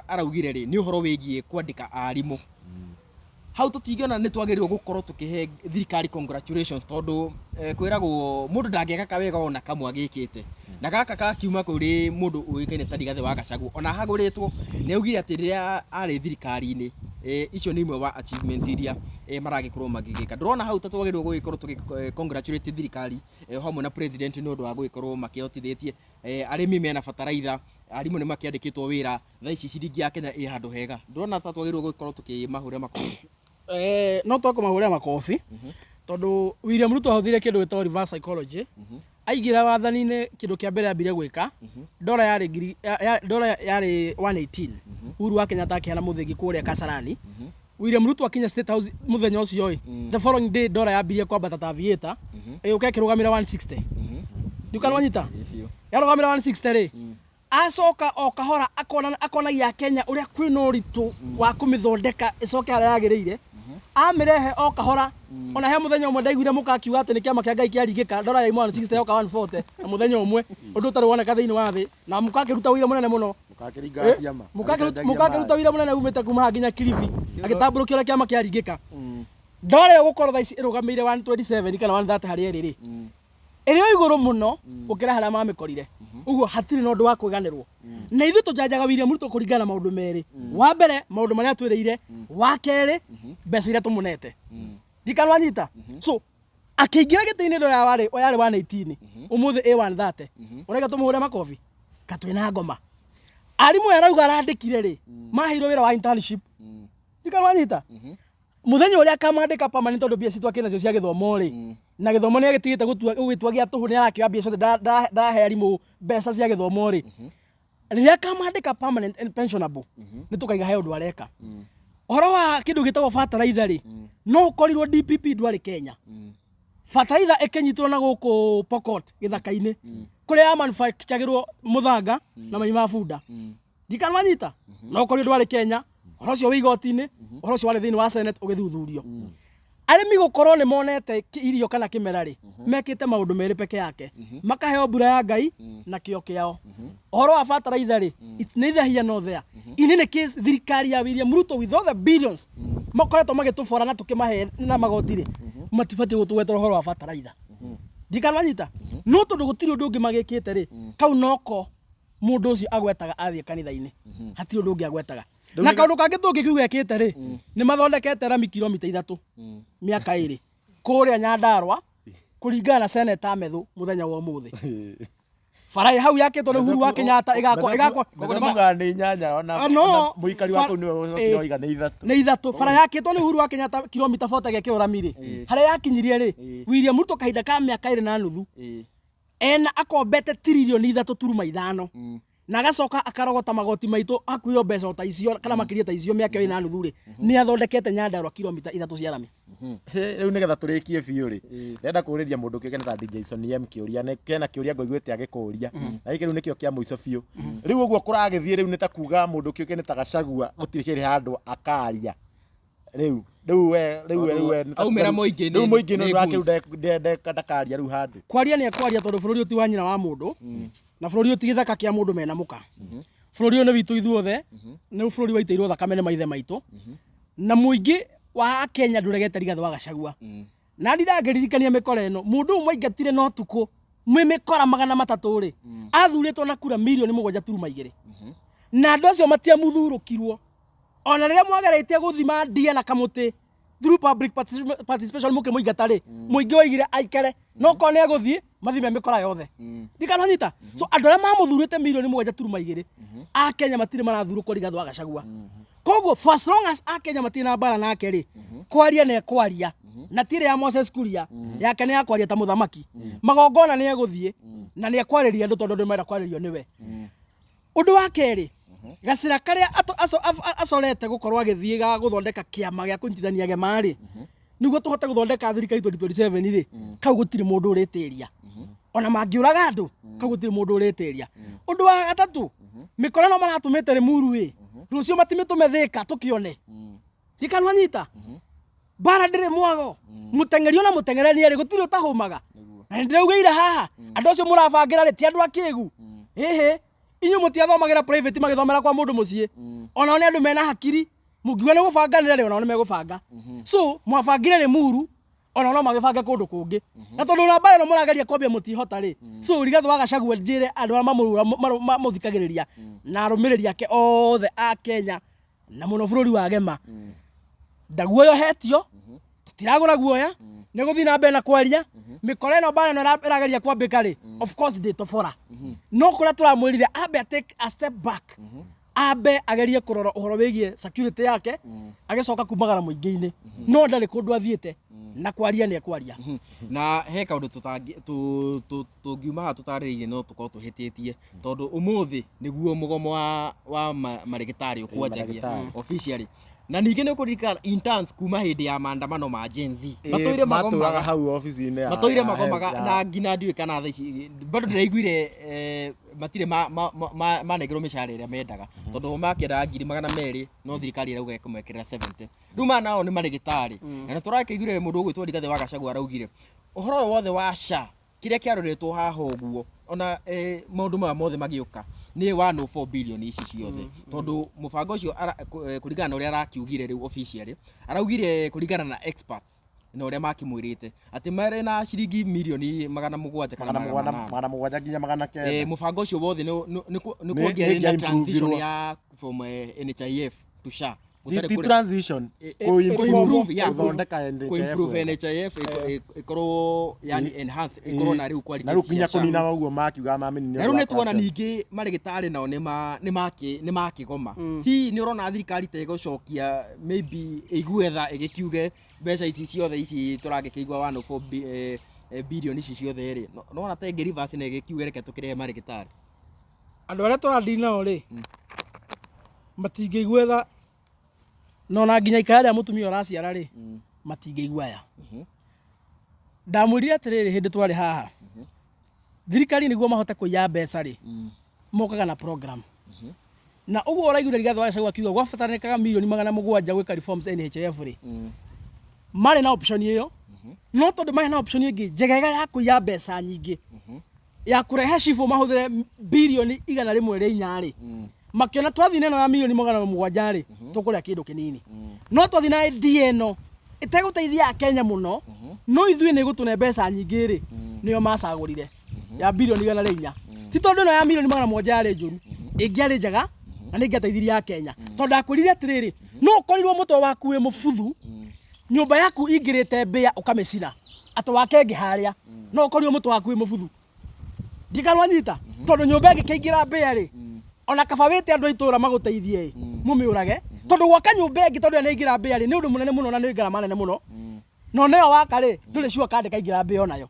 araugire rĩ, nĩ ũhoro wĩgiĩ kwandĩka arimũ. Hau tũtingĩona nĩ twagĩrĩirwo gũkorwo tũkĩhe thirikari congratulations, tondũ kwĩragwo mũndũ ndangĩaka kawega ona kamwe agĩkĩte, na gaka kakiuma kũrĩ mũndũ ũĩkaine ta Rigathĩ wa Gachagua. Ona hagũrĩtwo nĩ augire atĩ rĩrĩa arĩ thirikari-inĩ, icio nĩ imwe wa achievements iria maragĩkorwo magĩgĩka. Ndũrona hau ta twagĩrĩirwo gũgĩkorwo tũgĩ congratulate thirikari hamwe na president nĩ ũndũ wa gũgĩkorwo makĩhotithĩtie arĩmi mena bataraitha, arimũ nĩ makĩandĩkĩtwo wĩra, thaa ici ciringi ya Kenya ĩ handũ hega? Ndũrona ta twagĩrĩirwo gũgĩkorwo tũkĩmahũrĩra makobi? No twakũmahũrĩra makobi tondũ William Ruto ahũthĩrire kĩndũ gĩtagwo reverse psychology. Aingĩra wathani-inĩ, kĩndũ kĩa mbere ambire gwĩka, ndora yarĩ ngiri ndora yarĩ 118, Uhuru wa Kenyatta akĩheana mũthĩgi kũrĩa Kasarani. William Ruto akinya State House mũthenya ũcio ĩ, the following day ndora yambirie kwambata ta aviator, ĩgĩũka ĩkĩrũgamĩra 160. Ndikanwanyita, yarũgamĩra 160 rĩ, acoka o kahora akona akonagia Kenya ũrĩa kwĩna ũritũ wa kũmĩthondeka ĩcoke harĩa yagĩrĩire, amĩrehe o kahora. Ona he mũthenya ũmwe ndaiguire mũka akiuga atĩ nĩ kĩama kĩa Ngai kĩaringĩka, ndora yauma 160 yoka 140 na mũthenya ũmwe, ũndũ ũtarĩ woneka thĩinĩ wa thĩ, na mũka akĩruta wĩra mũnene mũno. Mũkakĩringa ciama. Mũkakĩruta wĩra mũnene umĩte kuma haha nginya Kilifi agĩtambũrũkia ũrĩa kĩama kĩaringĩka. Ndora ĩyo gũkorwo thaa ici ĩrũgamĩire 127 kana 130 harĩa ĩrĩ rĩ, ĩrĩ o igũrũ mũno gũkĩra harĩa mamĩkorire. Ũguo hatirĩ na ũndũ wa kwĩganĩrwo. Na ithuĩ tũjanjaga William Ruto kũringana na maũndũ merĩ: wa mbere, maũndũ marĩa atwĩrĩire; wa kerĩ, mbeca iria tũmũnete. Ndikanwanyita, so akĩingĩra gĩtĩ-inĩ ndora yarĩ 118, ũmũthĩ ĩ 130. Ũraiga tũmũhũre makobi katwĩna ngoma. Arimũ aya arauga arandĩkire rĩ, maheirwo wĩra wa internship. Ndikanwanyita, muthenya ũrĩa akamandĩka permanent, tondũ mbia citũ akĩ nacio cia gĩthomo rĩ, na gĩthomo nĩ agĩtigĩte gũtua gũgĩtua gĩa tũhũ, nĩ arakĩoya mbia ciothe, ndahe arimũ mbeca cia gĩthomo rĩ, rĩrĩa akamandĩka permanent and pensionable, nĩ tũkaiga he ũndũ areka. Ũhoro wa kĩndũ gĩtagwo fertilizer rĩ, no ũkorirwo DPP ndwarĩ Kenya, fertilizer ĩkĩnyitwo na gũkũ Pokot gĩthaka-inĩ kũrĩa ya manufacturagĩrwo mũthanga na mai ma bunda. Ndikanwanyita, no ũkorirwo ndwarĩ Kenya. Ũhoro ũcio wĩ igoti-inĩ, ũhoro ũcio warĩ thĩinĩ wa Senate ũgĩthuthurio. Arĩmi gũkorwo nĩ monete irio kana kĩmera rĩ, mekĩte maũndũ merĩ peke yake, makaheo mbura ya Ngai na kĩo kĩao. Ũhoro wa fertilizer rĩ, it's neither here nor there. In any case, thirikari ya William Ruto, with all the billions makoretwo magĩtũbora na tũkĩmahe na magoti rĩ, matibatiĩ gũtũgwetera ũhoro wa fertilizer. Ndikanwanyita, no tondũ gũtirĩ ũndũ ũngĩ magĩkĩte rĩ, kau noko mũndũ ũcio agwetaga athiĩ kanitha-inĩ, hatirĩ ũndũ ũngĩ agwetaga. Na kaũndũ kangĩ tũngĩkiuga ekĩte rĩ, nĩ mathondekete rami kilomita 3 mĩaka 2 kũrĩa Nyandarua kũringana na seneta Methu mũthenya wa ũmũthĩ. Bara hau yakĩtwo nĩ Uhuru wa Kenyatta ĩgakwo Muga nĩ inyanya ona Ah, no. ona mũikari wa kũu nĩwe ũcokire oiga nĩ ithatũ. Nĩ ithatũ. Bara yakĩtwo nĩ Uhuru wa Kenyatta kilomita 40 gekĩrwo rami rĩ, harĩa yakinyirie rĩ, William Ruto kahinda ka mĩaka 2.5 ena akombete tiririoni 3.5. Na agacoka akarogota magoti maitũ hakuhĩ o mbeca o ta icio kana makĩria ta icio mĩaka ĩna nuthu rĩ, nĩ athondekete Nyandarua kilomita 3 cia rami. Rĩu nĩgetha tũrĩkie biũ rĩ, ndĩrenda kũũrĩria mũndũ kĩũria ta DJ Sonny M kĩũria, nĩ kena kĩũria ngũiguĩte agĩkũũria, na gĩkĩ rĩu nĩkĩo kĩa mũico biũ. Rĩu ũguo kũragĩthiĩ rĩu nĩ ta kuga mũndũ kĩũria nĩ ta Gachagua gũtirĩ kĩrĩ handũ akaria. Rĩu rĩu we rĩu we rĩu we nĩ ta Aumĩra kuga rĩu- mũingĩ rĩu mũingĩ nĩ nĩ ũrake goons. rĩu ndakaria rĩu handũ. Kwaria nĩ ekwaria tondũ bũrũri ũyũ ti wa nyina wa mũndũ, na bũrũri ũyũ ti gĩthaka kĩa mũndũ mena mũka. Bũrũri ũyũ nĩ witũ ithuothe, nĩ bũrũri waitĩirwo thakame nĩ maithe maitũ, na mũingĩ wa Kenya ndũregete Rigathĩ wa Gachagua. Na ndirangĩririkania mĩkora ĩno, mũndũ ũmwe aingatire na ũtukũ mwĩ mĩkora 300 rĩ, athurĩtwo na kura mirioni 7.2. Na andũ acio matiamuthurũkirwo. Ona rĩrĩa mwageretie gũthima ndia na kamũtĩ through public participation mũkĩmũingata rĩ, mũingĩ waigire aikare, no korwo nĩ egũthiĩ mathime mĩkora yothe. Ndikananyita. So andũ arĩa mamũthurĩte mirioni 7.2 a Kenya matirĩ marathurũkwo Rigathĩ wa Gachagua. Koguo for as long as a Kenya matirĩ na mbara nake rĩ, kwaria nĩ ekwaria, na tirĩ ya Moses Kuria, yake nĩ ya kwaria ta mũthamaki. Magongona nĩ egũthiĩ na nĩ ekwarĩria andũ tondũ andũ nĩ marenda kwarĩrio nĩwe. Ũndũ wa kerĩ, gacĩra karĩa acorete gũkorwo agĩthiĩ ga gũthondeka kĩama gĩa kũnyitithania gema rĩ, nĩguo tũhote gũthondeka thirikari 2027 rĩ, kau gũtirĩ mũndũ ũrĩtĩria. Ona mangĩũraga andũ, kau gũtirĩ mũndũ ũrĩtĩria. Ũndũ wa gatatũ, mĩkora ĩno maratũmĩte Limuru ĩ, rũciũ matimĩtũme Thĩka tũkĩone. Ndikanwanyita. Mbara ndĩrĩ mwago. Mũteng'eri ona mũteng'erania rĩ, gũtirĩ ũtahũmaga. Na nĩndĩraugĩire haha, andũ acio mũrabangĩra rĩ, ti andũ akĩgu. Ĩhĩ, inyuĩ mũtiathomagĩra private magĩthomera kwa mũndũ mũciĩ. Onao nĩ andũ mena hakiri, mũngiuga nĩ gũbanganĩra rĩ, onao nĩ megũbanga. So, mwabangire Limuru, onao no magĩbange kũndũ kũngĩ. Na tondũ namba ĩno mũrageria kwambia mũtihota rĩ, so Rigathĩ wa Gachagua njĩre andũ arĩa mamũthikagĩrĩria na arũmĩrĩri ake othe a Kenya na mũno bũrũri wa Gema, ndaguoyohetio, tũtiragũra guoya, nĩ gũthiĩ na mbere na kwaria. Mĩkora ĩno mbara ĩno ĩrageria kwambĩka rĩ, of course ndĩtobora. No kũrĩa tũramwĩrire ambe take a step back, ambe agerie kũrora ũhoro wĩgiĩ security yake, agĩcoka kumagara mũingĩ-inĩ. No ndarĩ kũndũ athiĩte, na kwaria nĩ ekwaria. Na he kaũndũ tũngiuma haha tũtarĩrĩirie no tũkorwo tũhĩtĩtie, tondũ ũmũthĩ nĩguo mũgomo wa marĩgĩtarĩ ũkwanjagia Marĩgĩtarĩ. officially. Na ningĩ nĩ ũkũririkana interns kuma hĩndĩ ya maandamano ma Gen Z matũire matũraga magomaga, hau obici-inĩ matũire magomaga, ya na nginya ndiũĩ kana thaa ici bado ndĩraiguire matirĩ manengerwo mĩcara ĩrĩa mendaga, tondũ makĩendaga 200,000 no thirikari ĩrauga ĩkũmekĩrĩra 70. Rĩu maya nao nĩ marĩgĩtarĩ, na nĩ tũrakĩiguire mũndũ ũgwĩtwo Rigathĩ wa Gachagua araugire ũhoro ũyũ wothe wa SHA kĩrĩa kĩaroretwo haha ũguo, ona maũndũ maya mothe magĩũka nĩ 104 billion ici ciothe, tondũ mũbango ũcio kũringana na ũrĩa arakiugire rĩu officially, araugire kũringana na experts na ũrĩa makĩmwĩrĩte atĩ marĩ na ciringi mirioni 700 kana 800. 700 nginya 900. Mũbango ũcio wothe nĩ kuongerera Nĩ na transition ĩngĩa-improve-irwo. ya from NHIF to SHA. Ti Gũtarĩ ti transition, kũ-improve, yeah, gũthondeka NHIF kũ-improve wega. NHIF ĩkorwo yani enhanced, ĩkorwo na rĩu quality Na rĩu nginya cia SHA. kũnina ũguo makiuga mamĩnine. Na rĩu nĩ tuona ningĩ marĩgĩtarĩ nao nĩ makĩgoma. Hihi nĩ ũrona thirikari ta ĩgũcokia maybe ĩigue tha ĩgĩkiuge mbeca ici ciothe ici tũragĩkĩigua 104 billion ici ciothe rĩ, nĩwona ta ĩngĩ reverse na ĩgĩkiuge reke tũkĩrĩhe marĩgĩtarĩ? Andũ arĩa tũrandiri nao rĩ, matingĩigua tha, no na nginya ikara rĩa mũtumia ũraciara rĩ, matingĩigua aya. Ndamwĩrire atĩrĩrĩ hĩndĩ twarĩ haha, thirikari nĩguo mahote kũiya mbeca rĩ, mokaga na program. Na ũguo ũraiguire Rigathĩ wa Gachagua akiuga gwabataranĩkaga mirioni 700 gwĩka reforms NHIF rĩ, marĩ na option ĩyo, no tondũ marĩ na option ĩngĩ njegega ya kũiya mbeca nyingĩ, ya kũrehe cibũ mahũthĩre birioni 104 rĩ, makĩona twathiĩ na ĩno ya mirioni 700 rĩ, tũkũrĩa kĩndũ kĩnini. No twathiĩ na idea ĩno ĩtegũteithia Akenya mũno, no ithuĩ nĩ ĩgũtũne mbeca nyingĩ rĩ, nĩyo macagũrire ya birioni 104. Ti tondũ ĩno ya mirioni 700 yarĩ njũru, ĩngĩarĩ njega na nĩ ĩngĩateithirie Akenya. Tondũ ndakwĩrire atĩrĩrĩ, no ũkorirwo mũtwe waku wĩ mũbuthu, nyũmba yaku ingĩrĩte mbĩa ũkamĩcina, atĩ wake ĩngĩ harĩa, no ũkorirwo mũtwe waku wĩ mũbuthu. Ndikanwanyita, tondũ nyũmba ĩngĩkĩingĩra mbĩa rĩ, ona kaba wĩte andũ a itũũra magũteithie ĩ, mũmĩũrage, tondũ gwaka nyũmba ĩngĩ tondũ ĩyo nĩyaingĩra mbĩa rĩ, nĩ ũndũ mũnene mũno na nĩ ngarama nene mũno. No nĩyo waka rĩ, ndũrĩ sure kana ndĩkaingĩra mbĩa onayo.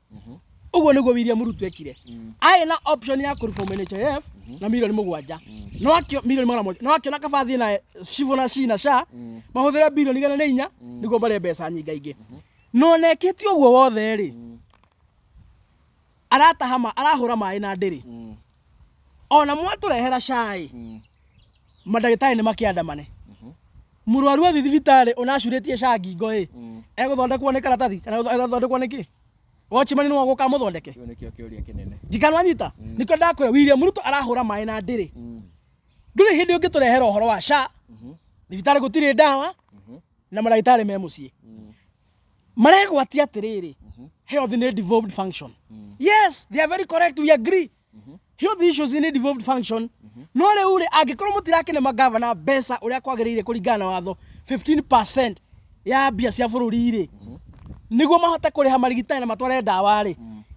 Ũguo nĩguo William Ruto ekire. Arĩ na option ya kũ reform NHIF Na milioni 7 no akio milioni 700 no akio na kaba thiĩ na cibo na ci na SHA mahũthĩre bilioni 104 nĩguo marĩe mbeca nyingaingĩ. No nekĩte ũguo wothe rĩ, arataha arahũra maĩ na ndĩrĩ ona mwatũrehera cai, mandagĩtarĩ nĩ makĩandamane. Mũrwaru athi thibitarĩ ũnacurĩtie SHA ngingo ĩ, egũthondekwo nĩ karatathi kana egũthondekwo nĩ kĩ? Watchman nĩwe ũgũka mũthondeke? Kĩu nĩkĩo kĩũria kĩnene. Njikanwanyita nĩkĩo ndakwĩra William Ruto arahũra maĩ na ndĩrĩ. Ndũrĩ hĩndĩ ũngĩtũrehera ũhoro wa SHA, thibitarĩ gũtirĩ ndawa na mandagĩtarĩ me mũciĩ maregwatia atĩrĩrĩ, health nĩ devolved function. Yes, they are very correct, we agree, health issues nĩ devolved function. No rĩu rĩ, angĩkorwo mũtirakĩne magavana mbeca ũrĩa kwagĩrĩire kũringana na watho, 15% ya mbia cia bũrũri rĩ, nĩguo mahote kũrĩha marigitani na matware ndawa rĩ,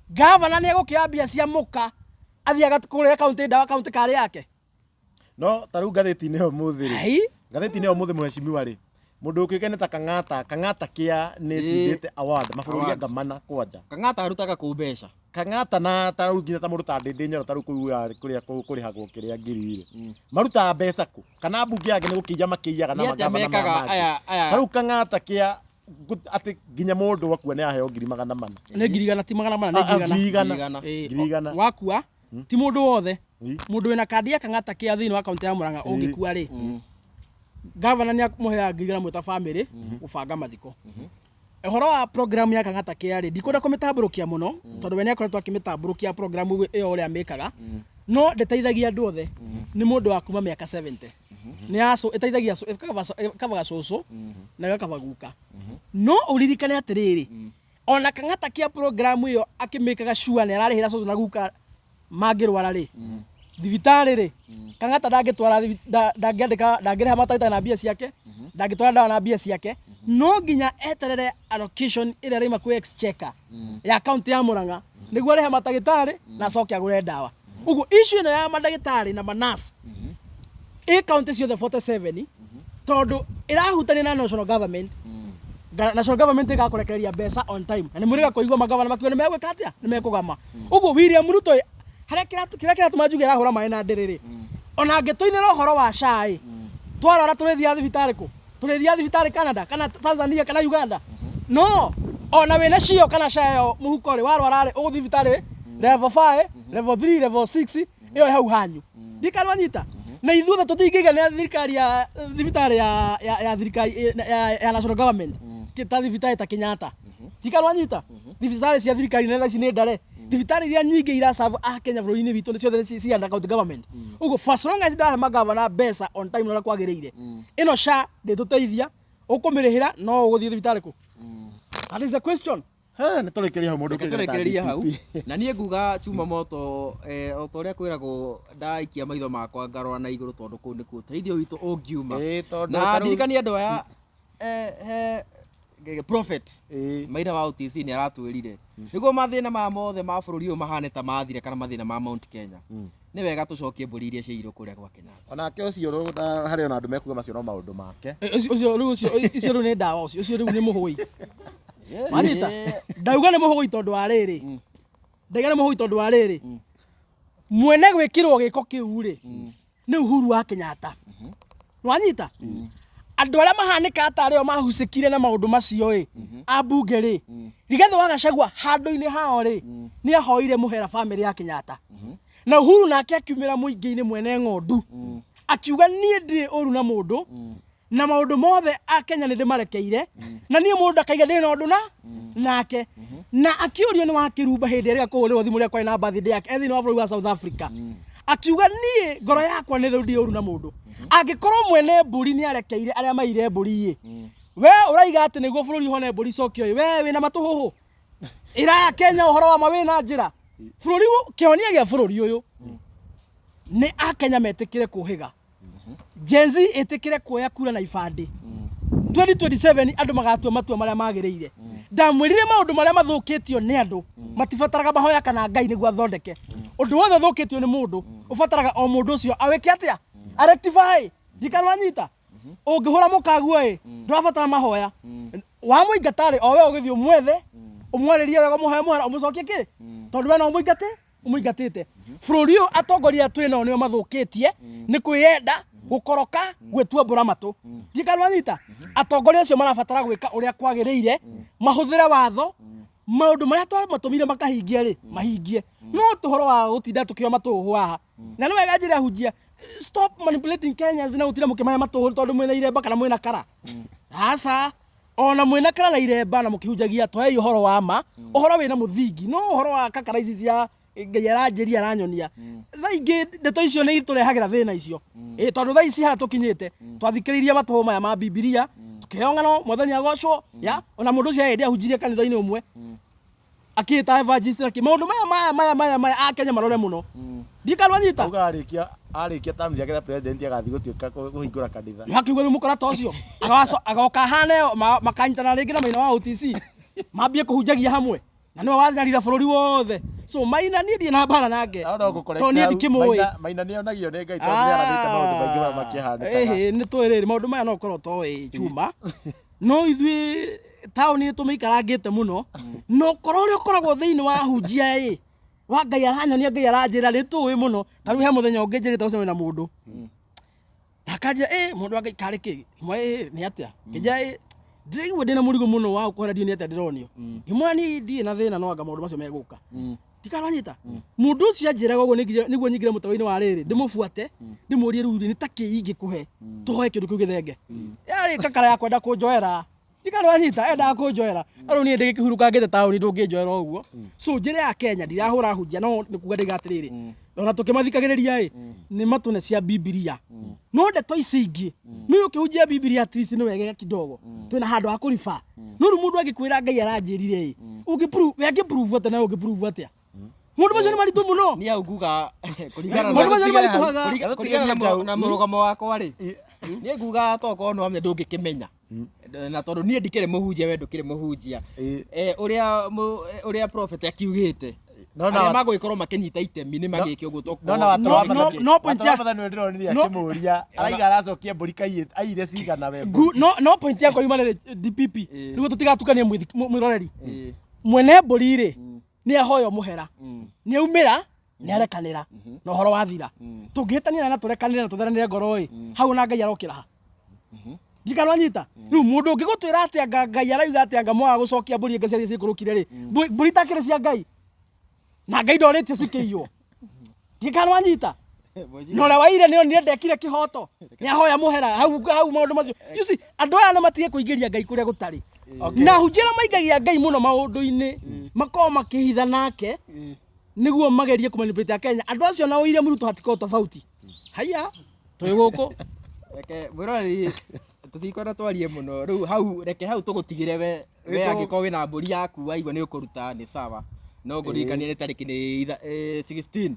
gavana nĩ egũkĩoya mbia cia mũka athiĩ agakũrĩra kaunti ndawa kaunti karĩ yake? No ta rĩu ngathĩti-inĩ ĩyo mũthĩ rĩ, Ai. ngathĩti-inĩ ĩyo mũthĩ, mheshimiwa rĩ, mũndũ ũkĩũĩkaine ta Kang'ata, Kang'ata kĩa nĩ cindĩte award mabũrũri Awards. anga mana kwanja. Kang'ata arutaga kũ mbeca? Kang'ata na ta rĩu nginya ta mũndũ ta Ndĩndĩ Nyoro, ta rĩu kũu kũrĩa kũrĩhagwo kĩrĩa ngiri rĩ, marutaga mbeca kũ? Kana mbunge yake nĩ gũkĩiya makĩiyaga na Nĩ atĩa magavana maya mekaga mangĩ? aya Ta rĩu Kang'ata kĩa atĩ nginya mũndũ akua nĩ aheo 400,000. Nĩ 100,000, ti 400, nĩ Ah, ah, 100,000. 100,000. 100,000. 100,000. Wakua ti mũndũ wothe, mũndũ wĩna kandi ya Kang'ata kĩa thĩinĩ wa kaunti ya Murang'a ũngĩkua rĩ, gavana nĩ akũmũheaga 100,000 ta famĩlĩ gũbanga mathiko. Ũhoro wa program ya Kang'ata kĩa rĩ, ndikwenda kũmĩtambũrũkia mũno tondũ we nĩ akoretwo akĩmĩtambũrũkia program ĩyo ũrĩa amĩkaga, no ndĩteithagia andũ othe. Nĩ mũndũ wa kuma mĩaka 70 nĩ acũ ĩteithagia, ĩkavaga cũcũ na ĩgakaba guka. No ũririkane atĩrĩrĩ, ona Kang'ata kĩa program ĩyo akĩmĩkaga sure nĩ ararĩhĩra cũcũ na guka mangĩrwara rĩ thibitarĩ rĩ, Kang'ata ndangĩtwara ndangĩandĩka, ndangĩrĩha matagĩtarĩ na mbia ciake, ndangĩtwara ndawa na mbia ciake. No nginya eterere allocation ĩrĩa ĩraima kwĩ exchequer ya kaunti ya Murang'a nĩguo arĩhe matagĩtarĩ na acoke agũre ndawa. Ũguo issue ĩno ya mandagĩtarĩ na manurse ĩ kaunti ciothe 47, tondũ ĩrahutania na national government. National government ĩgakũrekereria mbeca on time na nĩ mũrĩga kũigua magavana makiuga nĩ megwĩka atĩa, nĩ mekũgama. Ũguo William Ruto harĩa kĩrĩa kĩratũma njuge arahũra maĩ na ndĩrĩ rĩ, ona angĩtũinĩra ũhoro wa SHA ĩ, twarwara tũrĩthiaga thibitarĩ kũ? Tũrĩthiaga thibitarĩ Canada kana Tanzania kana Uganda? No ona wĩna cio kana SHA ĩyo mũhuko rĩ, warwara rĩ, ũgũthiĩ thibitarĩ level 5, level 3, level 6 ĩyo ĩ hau hanyu. Ndikanwanyita na ithuothe tũtingĩiganĩra thirikari ya thibitarĩ ya thirikari ya national government, ta thibitarĩ ta Kenyatta. Ndikanwanyita thibitarĩ cia thirikari nene ici nĩ ndare. Thibitarĩ iria nyingĩ iraserve a Kenya bũrũri-inĩ witũ nĩ ciothe nĩ ci under county government. Ũguo for as long as ndahe magavana mbeca on time na ũrĩa kwagĩrĩire, ĩno SHA ndĩtũteithia. Ũkũmĩrĩhĩra no ũgũthiĩ thibitarĩ kũ? That is the question. He, nĩ tũrĩkĩrie hau, mũndũ Reke ũkĩũĩkaine ta tũrĩkĩrĩrie hau. DPP. Na niĩ nguga chuma moto, o ta ũrĩa kwĩragwo, ndaikia maitho makwa ngarora na igũrũ tondũ kũu nĩkuo ũteithio witũ ũngiuma. Ĩĩ, tondũ Na ta rĩu- ndirikanie andũ aya, he prophet Maina wa OTC nĩ aratwĩrire nĩguo mathĩna maya mothe ma bũrũri ũyũ mahane ta mathire kana mathĩna ma Mount Kenya, nĩ wega tũcokie mbũri iria ciairwo kũrĩa gwa Kenyatta. Onake ũcio harĩ ona andũ mekuga macio no maũndũ make. Ũcio rĩu, ũcio icio rĩu nĩ ndawa, ũcio ũcio rĩu nĩ mũhũi. Wanyita, ndauga nĩ mũhũi tondũ wa rĩrĩ, ndauga nĩ mũhũi tondũ wa rĩrĩ, mwene gwĩkĩrwo gĩko kĩu rĩ nĩ Uhuru wa Kenyatta. Wanyita, andũ arĩa mahanĩka tarĩ o mahucĩkire na maũndũ macio ĩ ambunge rĩ, Rigathĩ wa Gachagua handũ-inĩ hao rĩ, nĩ ahoire mũhera bamĩrĩ ya Kenyatta, na Uhuru nake akiumĩra mũingĩ-inĩ mwene ng'ondu akiuga, niĩ ndirĩ ũru na mũndũ na maũndũ mothe a Kenya nĩ ndĩmarekeire, na niĩ mũndũ ndakaiga ndĩ na ũndũ na nake. Na akĩũrio nĩ wakĩrumba hĩndĩ ĩrĩa kũhũrĩrwo thimũ rĩa kwarĩ na birthday yake e thĩinĩ wa bũrũri wa South Africa, akiuga, niĩ ngoro yakwa nĩ theru, ndirĩ ũru na mũndũ. Angĩkorwo mwene mbũri nĩ arekeire arĩa maire mbũri ĩ, we ũraiga atĩ nĩguo bũrũri ũhone mbũri icokio ĩ, we wĩna matũhũhũ ĩraya Kenya ũhoro wa ma wĩna njĩra bũrũri kĩhonia gĩa bũrũri ũyũ nĩ akenya metĩkĩre kũhĩga. Gen Z ĩtĩkĩre kuoya kura na ibandĩ 2027, andũ magatua matua marĩa magĩrĩire. Ndamwĩrire maũndũ marĩa mathũkĩtio nĩ andũ matibataraga mahoya kana Ngai nĩguo athondeke. Ũndũ wothe ũthũkĩtio nĩ mũndũ ũbataraga o mũndũ ũcio awĩke atĩa? Arectify. Ndikanwanyita, ũngĩhũra mũkaguo ĩ, ndũrabatara mahoya. Wamũingata rĩ, o we ũgĩthiĩ ũmwethe, ũmwarĩrie wega, ũmũhoe mũhera, ũmũcokie kĩ, tondũ we no ũmũingate. Mũingatĩte bũrũri ũyũ. Atongoria twĩ nao nĩo mathũkĩtie nĩ kwĩyenda, gũkoroka, gwĩtua mbũra matũ. Ndikanwanyita, atongoria acio marabatara gwĩka ũrĩa kwagĩrĩire, mahũthĩre watho, maũndũ marĩa twamatũmire makahingia rĩ, mahingie. No tũhoro wa gũtinda tũkĩoya matũhũ haha, na nĩ wega njĩra hunjia, stop manipulating Kenyans na gũtinda mũkĩmahe matũhũ tondũ mwĩna iremba kana mwĩna kara. Aca, ona mwĩna kara na iremba na mũkĩhunjagia, twaei ũhoro wa ma, ũhoro wĩna mũthingi. No ũhoro wa kakara ici cia Ngai aranjĩria, aranyonia, thaa ingĩ ndeto icio nĩ itũrehagĩra thĩna icio. Ĩ tondũ thaa ici harĩa tũkinyĩte, twathikĩrĩirie matũhũ maya ma Bibilia, tũkĩheo ng'ano, Mwathani agocwo ya ona mũndũ ũcio ahĩndĩ ahunjirie kanitha-inĩ ũmwe akĩĩta evangelist na kĩ maũndũ maya maya maya maya maya. Akenya marore mũno, ndikanwanyita. Auga arĩkia terms yake ta president agathiĩ gũtuĩka kũhingũra kanitha. Hakiuga rĩu mũkora ta ũcio agoka ahane makanyitana rĩngĩ na Maina wa OTC, mambie kũhunjagia hamwe na nĩwe wanyarira bũrũri wothe. So Maina, niĩ ndirĩ na mbara nake No no ngũkoreka. tondũ niĩ ndikĩmũĩ. Maina nĩ onagio nĩ Ngai tondũ nĩ arathĩte maũndũ maingĩ maya makĩhanĩkaga. Ĩhĩ, nĩ tũĩ rĩrĩ maũndũ maya no ũkorwo toĩ chuma, no ithuĩ taũni nĩ tũmĩikarangĩte mũno, na ũkorwo ũrĩa ũkoragwo thĩinĩ wa hunjia ĩ wa Ngai aranyonia, Ngai aranjĩra, nĩ tũĩ mũno. Ta rĩu he mũthenya ũngĩ njĩrĩte gũcemania na mũndũ na akanjĩra, "Ĩ mũndũ wa Ngai, karĩ kĩ?" Ngĩmwĩra, "Ĩ nĩ atĩa?" Ngĩnjĩra, "Ĩ ndĩraigua ndĩna mũrigo mũno wa gũkũhera, ndiũĩ nĩ atĩa ndĩronio." Ngĩmwĩra, "Niĩ ndirĩ na thĩna, no anga maũndũ macio megũka." Ndikaranyita mũndũ ũcio anjĩraga ũguo nĩguo nyingĩre mũtaro-inĩ wa rĩrĩ, ndĩmũbuate, ndĩmũrie, "Rĩu rĩ, nĩ ta kĩ ingĩkũhe tũhoe kĩndũ kĩu gĩthenge?" Yarĩ kakara ya kwenda kũnjoera, ndikanwanyita, endaga kũnjoera. Rĩu niĩ ndĩgĩkĩhurũkangĩte taũni, ndũngĩnjoera ũguo. So njĩra ya Kenya ndirahũra hunjia, no nĩ kuga ndĩga atĩrĩrĩ, ona tũkĩmathikagĩrĩria ĩ nĩ matũne cia Bibilia, no ndeto ici ingĩ nĩ ũkĩhunjia Bibilia, at least nĩ wegega kidogo twĩna handũ ha kũriba. No rĩu mũndũ angĩkwĩra Ngai aranjĩrire ĩ, ũngĩprove, we angĩprove atĩa? Nawe ũngĩprove atĩa? Maũndũ macio nĩ maritũ mũno. Niĩ hau nguga kũringana Maũndũ macio nĩ maritũhaga. Kũringana na mũrũgamo wakwa rĩ, niĩ nguga tokorwo no amenya ndũngĩkĩmenya, na tondũ niĩ ndikĩrĩ mũhunjia, we ndũkĩrĩ mũhunjia. Ũrĩa prophet akiugĩte, No na arĩa magũgĩkorwo makĩnyita itemi nĩ magĩke ũguo. No na watoro wa No point Watoro wa nĩ ndĩronire akĩmũria araiga aracokia mbũri kaiyĩ aire cigana we. No point yakwa yuma rĩrĩ, DPP, nĩguo tũtigatukanie mwĩroreri. Mwene mbũri rĩ, nĩ ahoyo mũhera, nĩ aumĩra, nĩ arekanĩra na ũhoro wathira. Tũngĩhĩtania na tũrekanĩre na tũtheranĩre ngoro ĩ, hau na Ngai arokĩra ha? Ndikanwanyita. Rĩu mũndũ ũngĩgũtwĩra atĩa nga Ngai arauga atĩa nga mwaga gũcokia mbũri ĩngĩ ciathiĩ cikũrũkire rĩ, mbũri itakĩrĩ cia Ngai na Ngai ndorĩtio cikĩiywo? Ndikanwanyita. Na ũrĩa waire nĩ onire ndekire kĩhoto, nĩ ahoya mũhera hau hau. Maũndũ macio, you see, andũ aya nĩ matige kũingĩria Ngai kũrĩa gũtarĩ, na hunjia arĩa maingagia Ngai mũno maũndũ-inĩ makorwo makĩhitha nake nĩguo magerie kũmanipulate Kenya. Andũ acio na William Ruto hatikorwo tofauti. Haya, twĩ gũkũ. Reke mwĩroreri, tũtikwenda twarie mũno rĩu hau. Reke hau tũgũtigĩre we angĩkorwo wĩna mbũri yaku waigua nĩ ũkũruta, nĩ sawa, no ngũririkanie nĩ tarĩki nĩ 16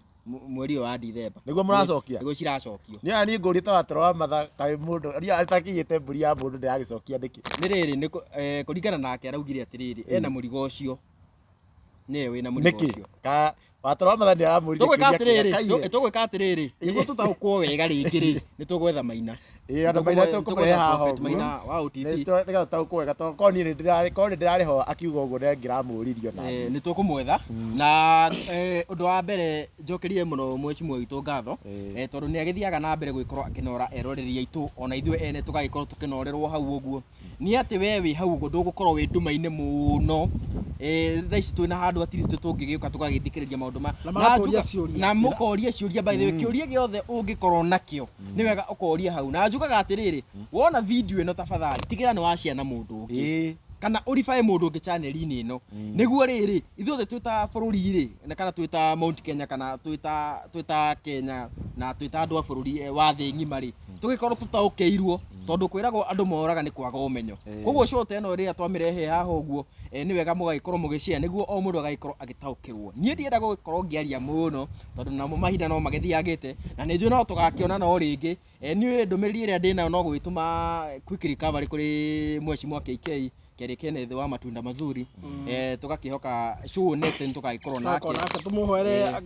mweri ũyũ wa Dithemba. Nĩguo mũracokia? Nĩguo ciracokio. Nĩ niĩ ngũrĩte watoro wa matha kaĩ mũndũ niĩ atakĩiyĩte mbũri ya mũndũ ndĩragĩcokia nĩkĩ? Nĩ rĩrĩ, nĩ kũringana nake araugire atĩrĩrĩ, ena mũrigo ũcio, nĩwe wĩna mũrigo Nĩkĩ ũcio. Ka watoro wa matha nĩ aramũririe Tũgwĩka kĩũria kĩrĩa atĩrĩrĩ, kaiyĩ. Tũgwĩka atĩrĩrĩ, nĩguo tũtaũkwo wega rĩngĩ rĩ, nĩ tũgwetha Maina. Ĩĩ, ona Maina Tũgwetha tũkũmũrehe haha Prophet ũguo. Maina wa OTC. Nĩgetha tũtaũkwo wega, tondũ korwo niĩ nĩndĩrarĩ korwo nĩndĩrarĩ ho akiuga ũguo nĩngĩramũririo na Nĩ tũkũmwetha na ũndũ wa mbere njokerie mũno mheshimiwa witũ ngatho, tondũ nĩ agĩthiaga na mbere gũgĩkorwo akĩnora eroreri aitũ, ona ithuĩ ene tũgagĩkorwo tũkĩnorerwo hau ũguo. Nĩ atĩ we wĩ hau ũguo ndũgũkorwo wĩ nduma-inĩ mũno. Thaa ici twĩna handũ at least tũngĩgĩũka tũgagĩthikĩrĩria maũndũ ma Na magatũria njuga- ciũria. Na mũkoria ciũria. By the way, kĩũria gĩothe ũngĩkorwo nakĩo nĩ wega ũkoria hau. Na njugaga atĩrĩrĩ, wona video ĩno, tafadhali tigĩra nĩ wacia na mũndũ ũngĩ kana ũribae mũndũ ũngĩ channel-inĩ ĩno, nĩguo rĩrĩ ithuothe twĩ ta bũrũri rĩ, na kana twĩ ta Mount Kenya, kana twĩ ta Kenya, na twĩ ta andũ a bũrũri wa thĩ ng'ima rĩ, tũgĩkorwo tũtaũkĩirwo, tondũ kwĩragwo andũ moraga nĩ kwaga ũmenyo. Koguo show ta ĩno rĩrĩa twamĩrehe haha ũguo, nĩ wega mũgagĩkorwo mũgĩshare nĩguo o mũndũ agagĩkorwo agĩtaũkĩrwo. Niĩ ndienda gũgĩkorwo ngĩaria mũno tondũ namo mahinda no magĩthiangĩte, na nĩ njũĩ no tũgakĩonana o rĩngĩ. Niĩ ndũmĩrĩri ĩrĩa ndĩnayo no gũgĩtũma quick recovery kũrĩ mheshimiwa KK Kerĩ Kenneth wa matunda mazuri. Tũgakĩhoka show next nĩ tũgagĩkorwo nake. Tũgakorwo nake, tũmũhoere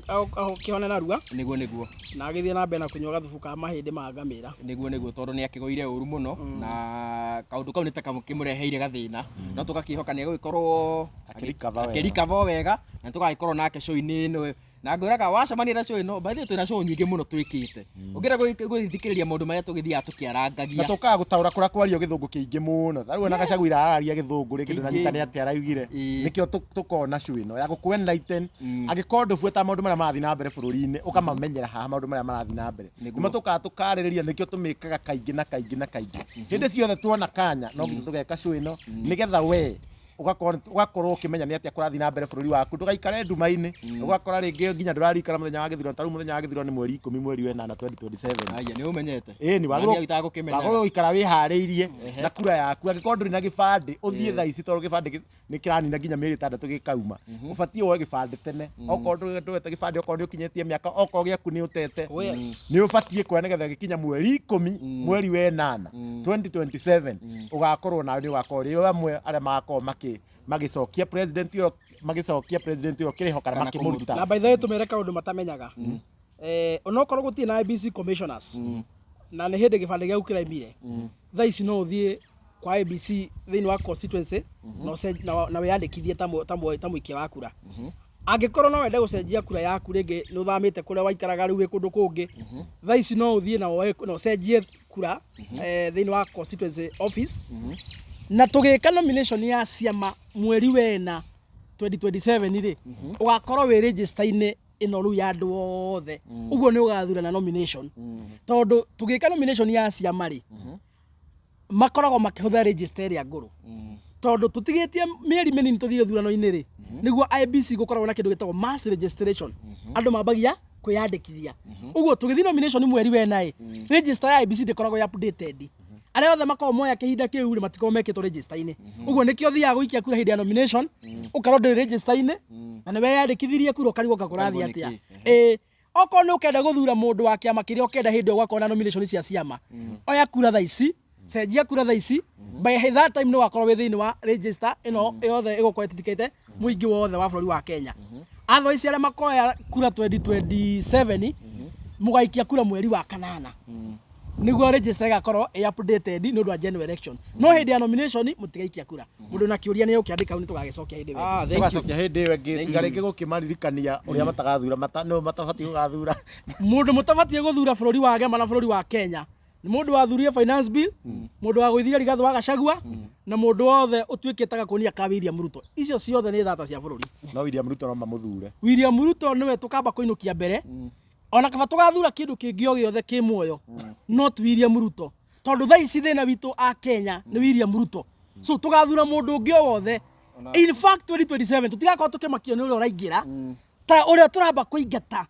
kĩhone narua. Nĩguo. Na agĩthiĩ na mbere na kũnyua gathubu ka mahĩndĩ ma ngamĩra. Nĩguo, tondũ nĩ akĩgũire ũru mũno na kaũndũ kau nĩ ta kamũkĩmũreheire gathĩna, no tũgakĩhoka nĩ egũgĩkorwo Akĩrecover wega. Akĩrecover wega, na tũgagĩkorwo nake show-inĩ ĩno. Na ngwĩraga wacemania na show ĩno, by the way, twĩna show nyingĩ mũno twĩkĩte. Ũngĩenda gũthikĩrĩria maũndũ marĩa tũgĩthiaga Na tũkĩarangagia. tũkaga gũtaũra kũrĩa kwario gĩthũngũ kĩingĩ mũno. Ta rĩu ona Gachagua araria gĩthũngũ rĩngĩ ndũnanyita nĩ atĩa araugire. Nĩkĩo tũkona show ĩno ya gũkũ enlighten. Angĩkorwo ndũbuĩta maũndũ marĩa marathiĩ na mbere bũrũri-inĩ, ũkamamenyera haha maũndũ marĩa marathiĩ na mbere. Nĩmo tũkaga tũkarĩrĩria, nĩkĩo tũmĩkaga kaingĩ na kaingĩ na kaingĩ. Hĩndĩ ciothe tuona kanya no nginya tũgeka show ĩno nĩgetha we ugakorwo ukimenya nĩ atĩa kũrathiĩ na mbere bũrũri waku, ndũgaikare nduma-inĩ, ũgakora rĩngĩ nginya ndũrarikana mũthenya wa gĩthurano. Ta rĩu mũthenya wa gĩthurano nĩ mweri 10 mweri wa 8 2027. Aya, nĩ ũmenyete. Ĩni Na niĩ itagũkĩmenyaga. wagĩrĩirwo gũikara wĩharĩirie na kura yaku. Angĩkorwo ndũrĩ na gĩbandĩ, ũthiĩ thaa ici, tondũ gĩbandĩ nĩ kĩranina nginya mĩeri 6 gĩkauma. Ũbatiĩ woe gĩbandĩ tene. Okorwo ndũgete gĩbandĩ, okorwo nĩ ũkinyĩtie mĩaka, okorwo gĩaku nĩ ũtete, nĩ ũbatiĩ kuoya nĩgetha gĩkinya mweri 10 mweri wa 8 2027 ũgakorwo nawe nĩ ũgakorwo rĩ amwe arĩa magakorwo magĩcokia president ĩyo, magĩcokia president ĩyo kĩrĩho kana Kana makĩmũruta. Na by the way, tumere kaundu matamenyaga, onokorwo gũtirĩ na IEBC commissioners na nĩ hĩndĩ gĩbandĩ gĩaku kĩraimire, thaa ici no ũthiĩ kwa IEBC thĩinĩ wa constituency na wĩyandĩkithie ta mũikia wa kura. Angĩkorwo no wende gũcenjia kura yaku, rĩngĩ nĩ ũthamĩte kũrĩa waikaraga, rĩu wĩ kũndũ kũngĩ, thaa ici no ũthiĩ na woe na ũcenjie kura thĩinĩ wa constituency office. Na tũgĩka nomination ya ciama mweri wena 2027 rĩ, ũgakorwo wĩ register-inĩ ĩno rĩu ya andũ othe. Ũguo nĩ ũgathura na nomination, tondũ tũgĩka nomination ya ciama rĩ, makoragwo makĩhũthĩra register ĩrĩa ngũrũ, tondũ tũtigĩtie mĩeri mĩnini tũthiĩ gĩthurano-inĩ rĩ, nĩguo IEBC gũkoragwo na kĩndũ gĩtagwo mass registration, andũ mambagia kwĩyandĩkithia. Ũguo tũgĩthiĩ nomination mweri wena ĩ, register ya IEBC ndĩkoragwo ĩ updated. Arĩa othe makoragwo moya kĩhinda kĩu rĩ, matikoragwo mekĩtwo register-inĩ. Ũguo nĩkĩo ũthiaga gũikia kura hĩndĩ ya nomination, ũkorwo ndũrĩ register-inĩ na nĩ weyandĩkithirie kura, ũkarigwo nga kũrathiĩ Ũkarigwo atĩa. nĩkĩ. Ĩĩ, okorwo nĩ ũkenda gũthura mũndũ wa kĩama kĩrĩa ũkenda hĩndĩ ĩyo gwakorwo na nomination cia ciama, oya kura thaa ici, cenjia kura thaa ici. By that time nĩ wakorwo wĩ thĩinĩ wa register ĩno yothe ĩgũkorwo ĩtitikĩte mũingĩ wothe wa bũrũri wa Kenya. Otherwise arĩa makoya kura 2027, mũgaikia kura mweri wa kanana, nĩguo register ĩgakorwo ĩ updated nĩ ũndũ wa general election. No hĩndĩ ya nomination mũtigaikia kura. Mũndũ na kĩũria nĩ ũkĩandĩka hau, nĩ tũgagĩcokia hĩndĩ ĩyo ĩngĩ. Ah, thank you. Tũgacokia hĩndĩ ĩyo ĩngĩ, tiga rĩngĩ gũkĩmaririkania ũrĩa matagathura, no matabatiĩ gũgathura. Mũndũ mũtabatiĩ gũthura bũrũri wa Gema na bũrũri wa Kenya nĩ mũndũ wathurire finance bill, mũndũ wagũithirie Rigathĩ wa Gachagua, na mũndũ wothe ũtuĩkĩte gakũnia ka William Ruto. Icio ciothe nĩ thata cia bũrũri. No William Ruto no mamũthure. William Ruto nĩwe tũkamba kũinũkia mbere, ona kaba tũgathura kĩndũ kĩngĩ o gĩothe kĩ muoyo, not William Ruto, tondũ thaa ici thĩna witũ a Kenya nĩ William Ruto. So tũgathura mũndũ ũngĩ o wothe, in fact 2027 tũtigakorwo tũkĩmakio nĩ ũrĩa ũraingĩra, ta ũrĩa tũramba kũingata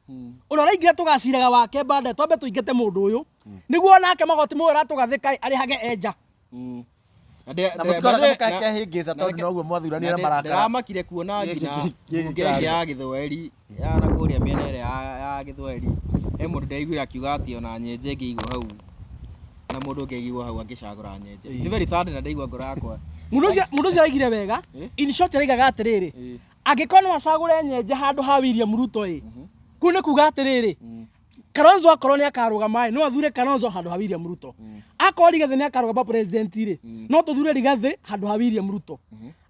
ũrĩa ũraingĩra, tũgaciraga wake baadaye. Twambe tũingate mũndũ ũyũ nĩguo onake magoti mũyũ ũratũgathĩka arĩhage enja. Na mũtikona mũkakehĩngĩca tondũ noguo mwathuranire na marakara. Ndĩramakire kuona Gĩkĩ nginya gĩkĩ mbunge ĩngĩ ya gĩthweri ya na kũrĩa mĩena ĩrĩa ya gĩthweri, he mũndũ ndĩraiguire akiuga atĩ ona nyenje ĩngĩigwo hau na mũndũ ũngĩ aigwo hau angĩcagũra nyenje. It's very sad, na ndaigua ngoro yakwa. Mũndũ ũcio araigire wega. In short araigaga atĩrĩrĩ, angĩkorwo no acagũre nyenje handũ ha William Ruto ĩ, kũu nĩ kuga atĩrĩrĩ, Kalonzo akorwo nĩ akarũgama ĩ, no athure Kalonzo handũ ha William Ruto. Akorwo Rigathĩ nĩ akarũgama president rĩ, no tũthure Rigathĩ handũ ha William Ruto.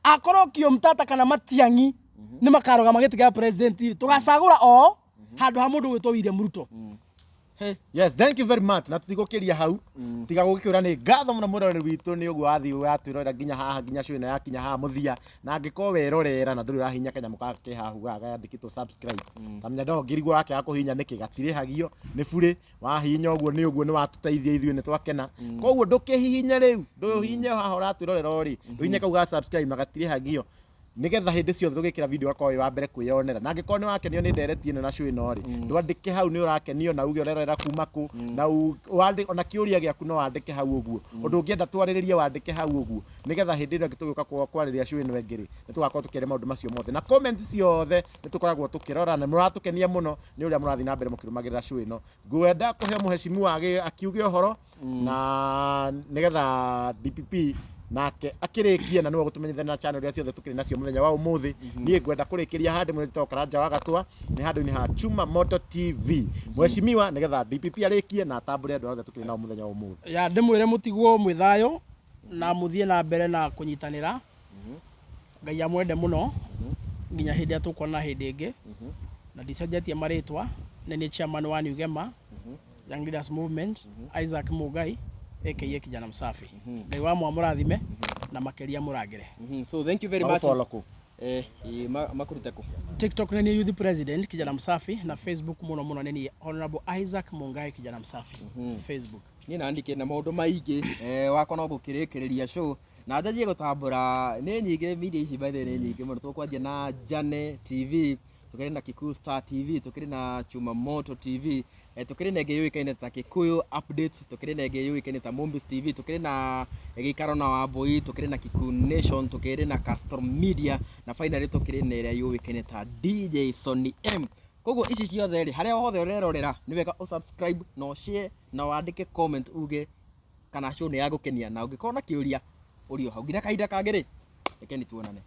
Akorwo Okiya Omtatah kana Matiang'i nĩ makarũgama gĩtĩ kĩa president rĩ, tũgacagũra o handũ ha mũndũ ũgwĩtwo William Ruto. Yes, thank you very much. Na tũtigũkĩria hau, tiga gũgĩkwĩra nĩ ngatho mũno mwĩroreri witũ nĩ ũguo wathiĩ watwĩrorera nginya haha, nginya show ĩno yakinya haha mũthia. Na angĩkorwo werorera na ndũrĩ ũrahihinya kanyamũ gaka ke haha haha gandĩkĩtwo subscribe, kamenya no ngĩrigwo wakĩaga kũhihinya nĩkĩ, gatirĩhagio, nĩ burĩ. Wahihinya ũguo nĩ ũguo nĩ watũteithia, ithuĩ nĩ twakena. Koguo ndũkĩhihinye rĩu, ndũhihinye haha ũratwĩrorera ũrĩ, ndũhihinye kau ga subscribe na gatirĩhagio, nigetha hĩndĩ ciothe tũgĩkĩra video ũgakorwo wĩ wa mbere kwĩyonera. Na angĩkorwo nĩ wakenio nĩ ndereti ĩno na show ĩno rĩ, ndwandĩke hau nĩ ũrakenio, na uge ũrerorera kuma kũ, na ona kĩũria gĩaku no wandĩke hau ũguo, ũndũ ũngĩenda twarĩrĩrie wandĩke hau ũguo, nigetha hĩndĩ ĩno ĩngĩ tũgĩũka kwarĩrĩria show ĩno ĩngĩ rĩ, nĩ tũgakorwo tũkĩaria maũndũ macio mothe. Na comment ciothe nĩ tũkoragwo tũkĩrora, na mũratũkenia mũno nĩ ũrĩa mũrathiĩ na mbere mũkĩrũmagĩrĩra show ĩno. Ngwenda kũhe mũheshimiwa akiuge ũhoro na nigetha DPP nake akĩrĩkie, na nĩwe gũtũmenyithania na channel iria ciothe tũkĩrĩ nacio mũthenya wa ũmũthĩ. Niĩ ngwenda kũrĩkĩria handũ mũno, njĩtagwo Karanja wa Gatwa, nĩ handũ-inĩ ha Chuma Moto TV. Mheshimiwa, nĩgetha DPP arĩkie na atambũre andũ othe tũkĩrĩ nao mũthenya wa ũmũthĩ. Ya, ndĩmwĩre mũtigwo mwĩ thayũ na mũthiĩ na mbere na kũnyitanĩra. Ngai amwende mũno nginya hĩndĩ ĩrĩa tũkuona hĩndĩ ĩngĩ. Na ndicenjetie marĩtwa, nĩ niĩ chairman wa New Gema Young Leaders Movement, Isaac Mugai aka Kijana Msafi. Ngai wa mwamũrathime na makĩria mũrangĩre. So thank you very much. Magũfollow kũ? Makurute kũ? TikTok nĩ niĩ Youth President Kijana Msafi, na Facebook mũno mũno nĩ niĩ Honorable Isaac Mungai Kijana Msafi Facebook. Niĩ nandikĩ na maũndũ maingĩ wakwa no gũkĩrĩkĩrĩria show na njanjie gũtambũra nĩ nyingĩ. Media ici, by the way, nĩ nyingĩ mũno. Tũkwanjia na Jane TV, tukĩrĩ na Kikuyu Star TV, tukĩrĩ na Chuma Moto TV, tukĩrĩ na ĩngĩ yũĩkaine ta Kikuyu Updates, tukĩrĩ na ĩngĩ yũĩkaine ta Mombis TV, tukĩrĩ na Gĩikaro na Wambui, tukĩrĩ na Kikuyu Nation, tukĩrĩ na Castro Media, na finally tukĩrĩ na ĩrĩa yũĩkaine ta DJ Sonny M. Koguo ici ciothe rĩ, harĩa hothe ũrerorera, nĩ wega ũsubscribe na ũshare na wandĩke comment uge kana show nĩ yagũkenia, na ũngĩkorwo na kĩũria ũrio hau. Nginya kahinda kangĩ rĩ, rekeni tuonane.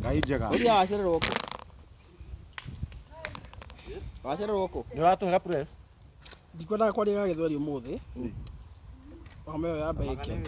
Ngai njega. Ũria wacererwo kũ? Wacererwo kũ? Nĩ ũratũhera press. Ndikwendaga kwaria gĩthweri ũmũthĩ, homa ĩyo yambe ĩke.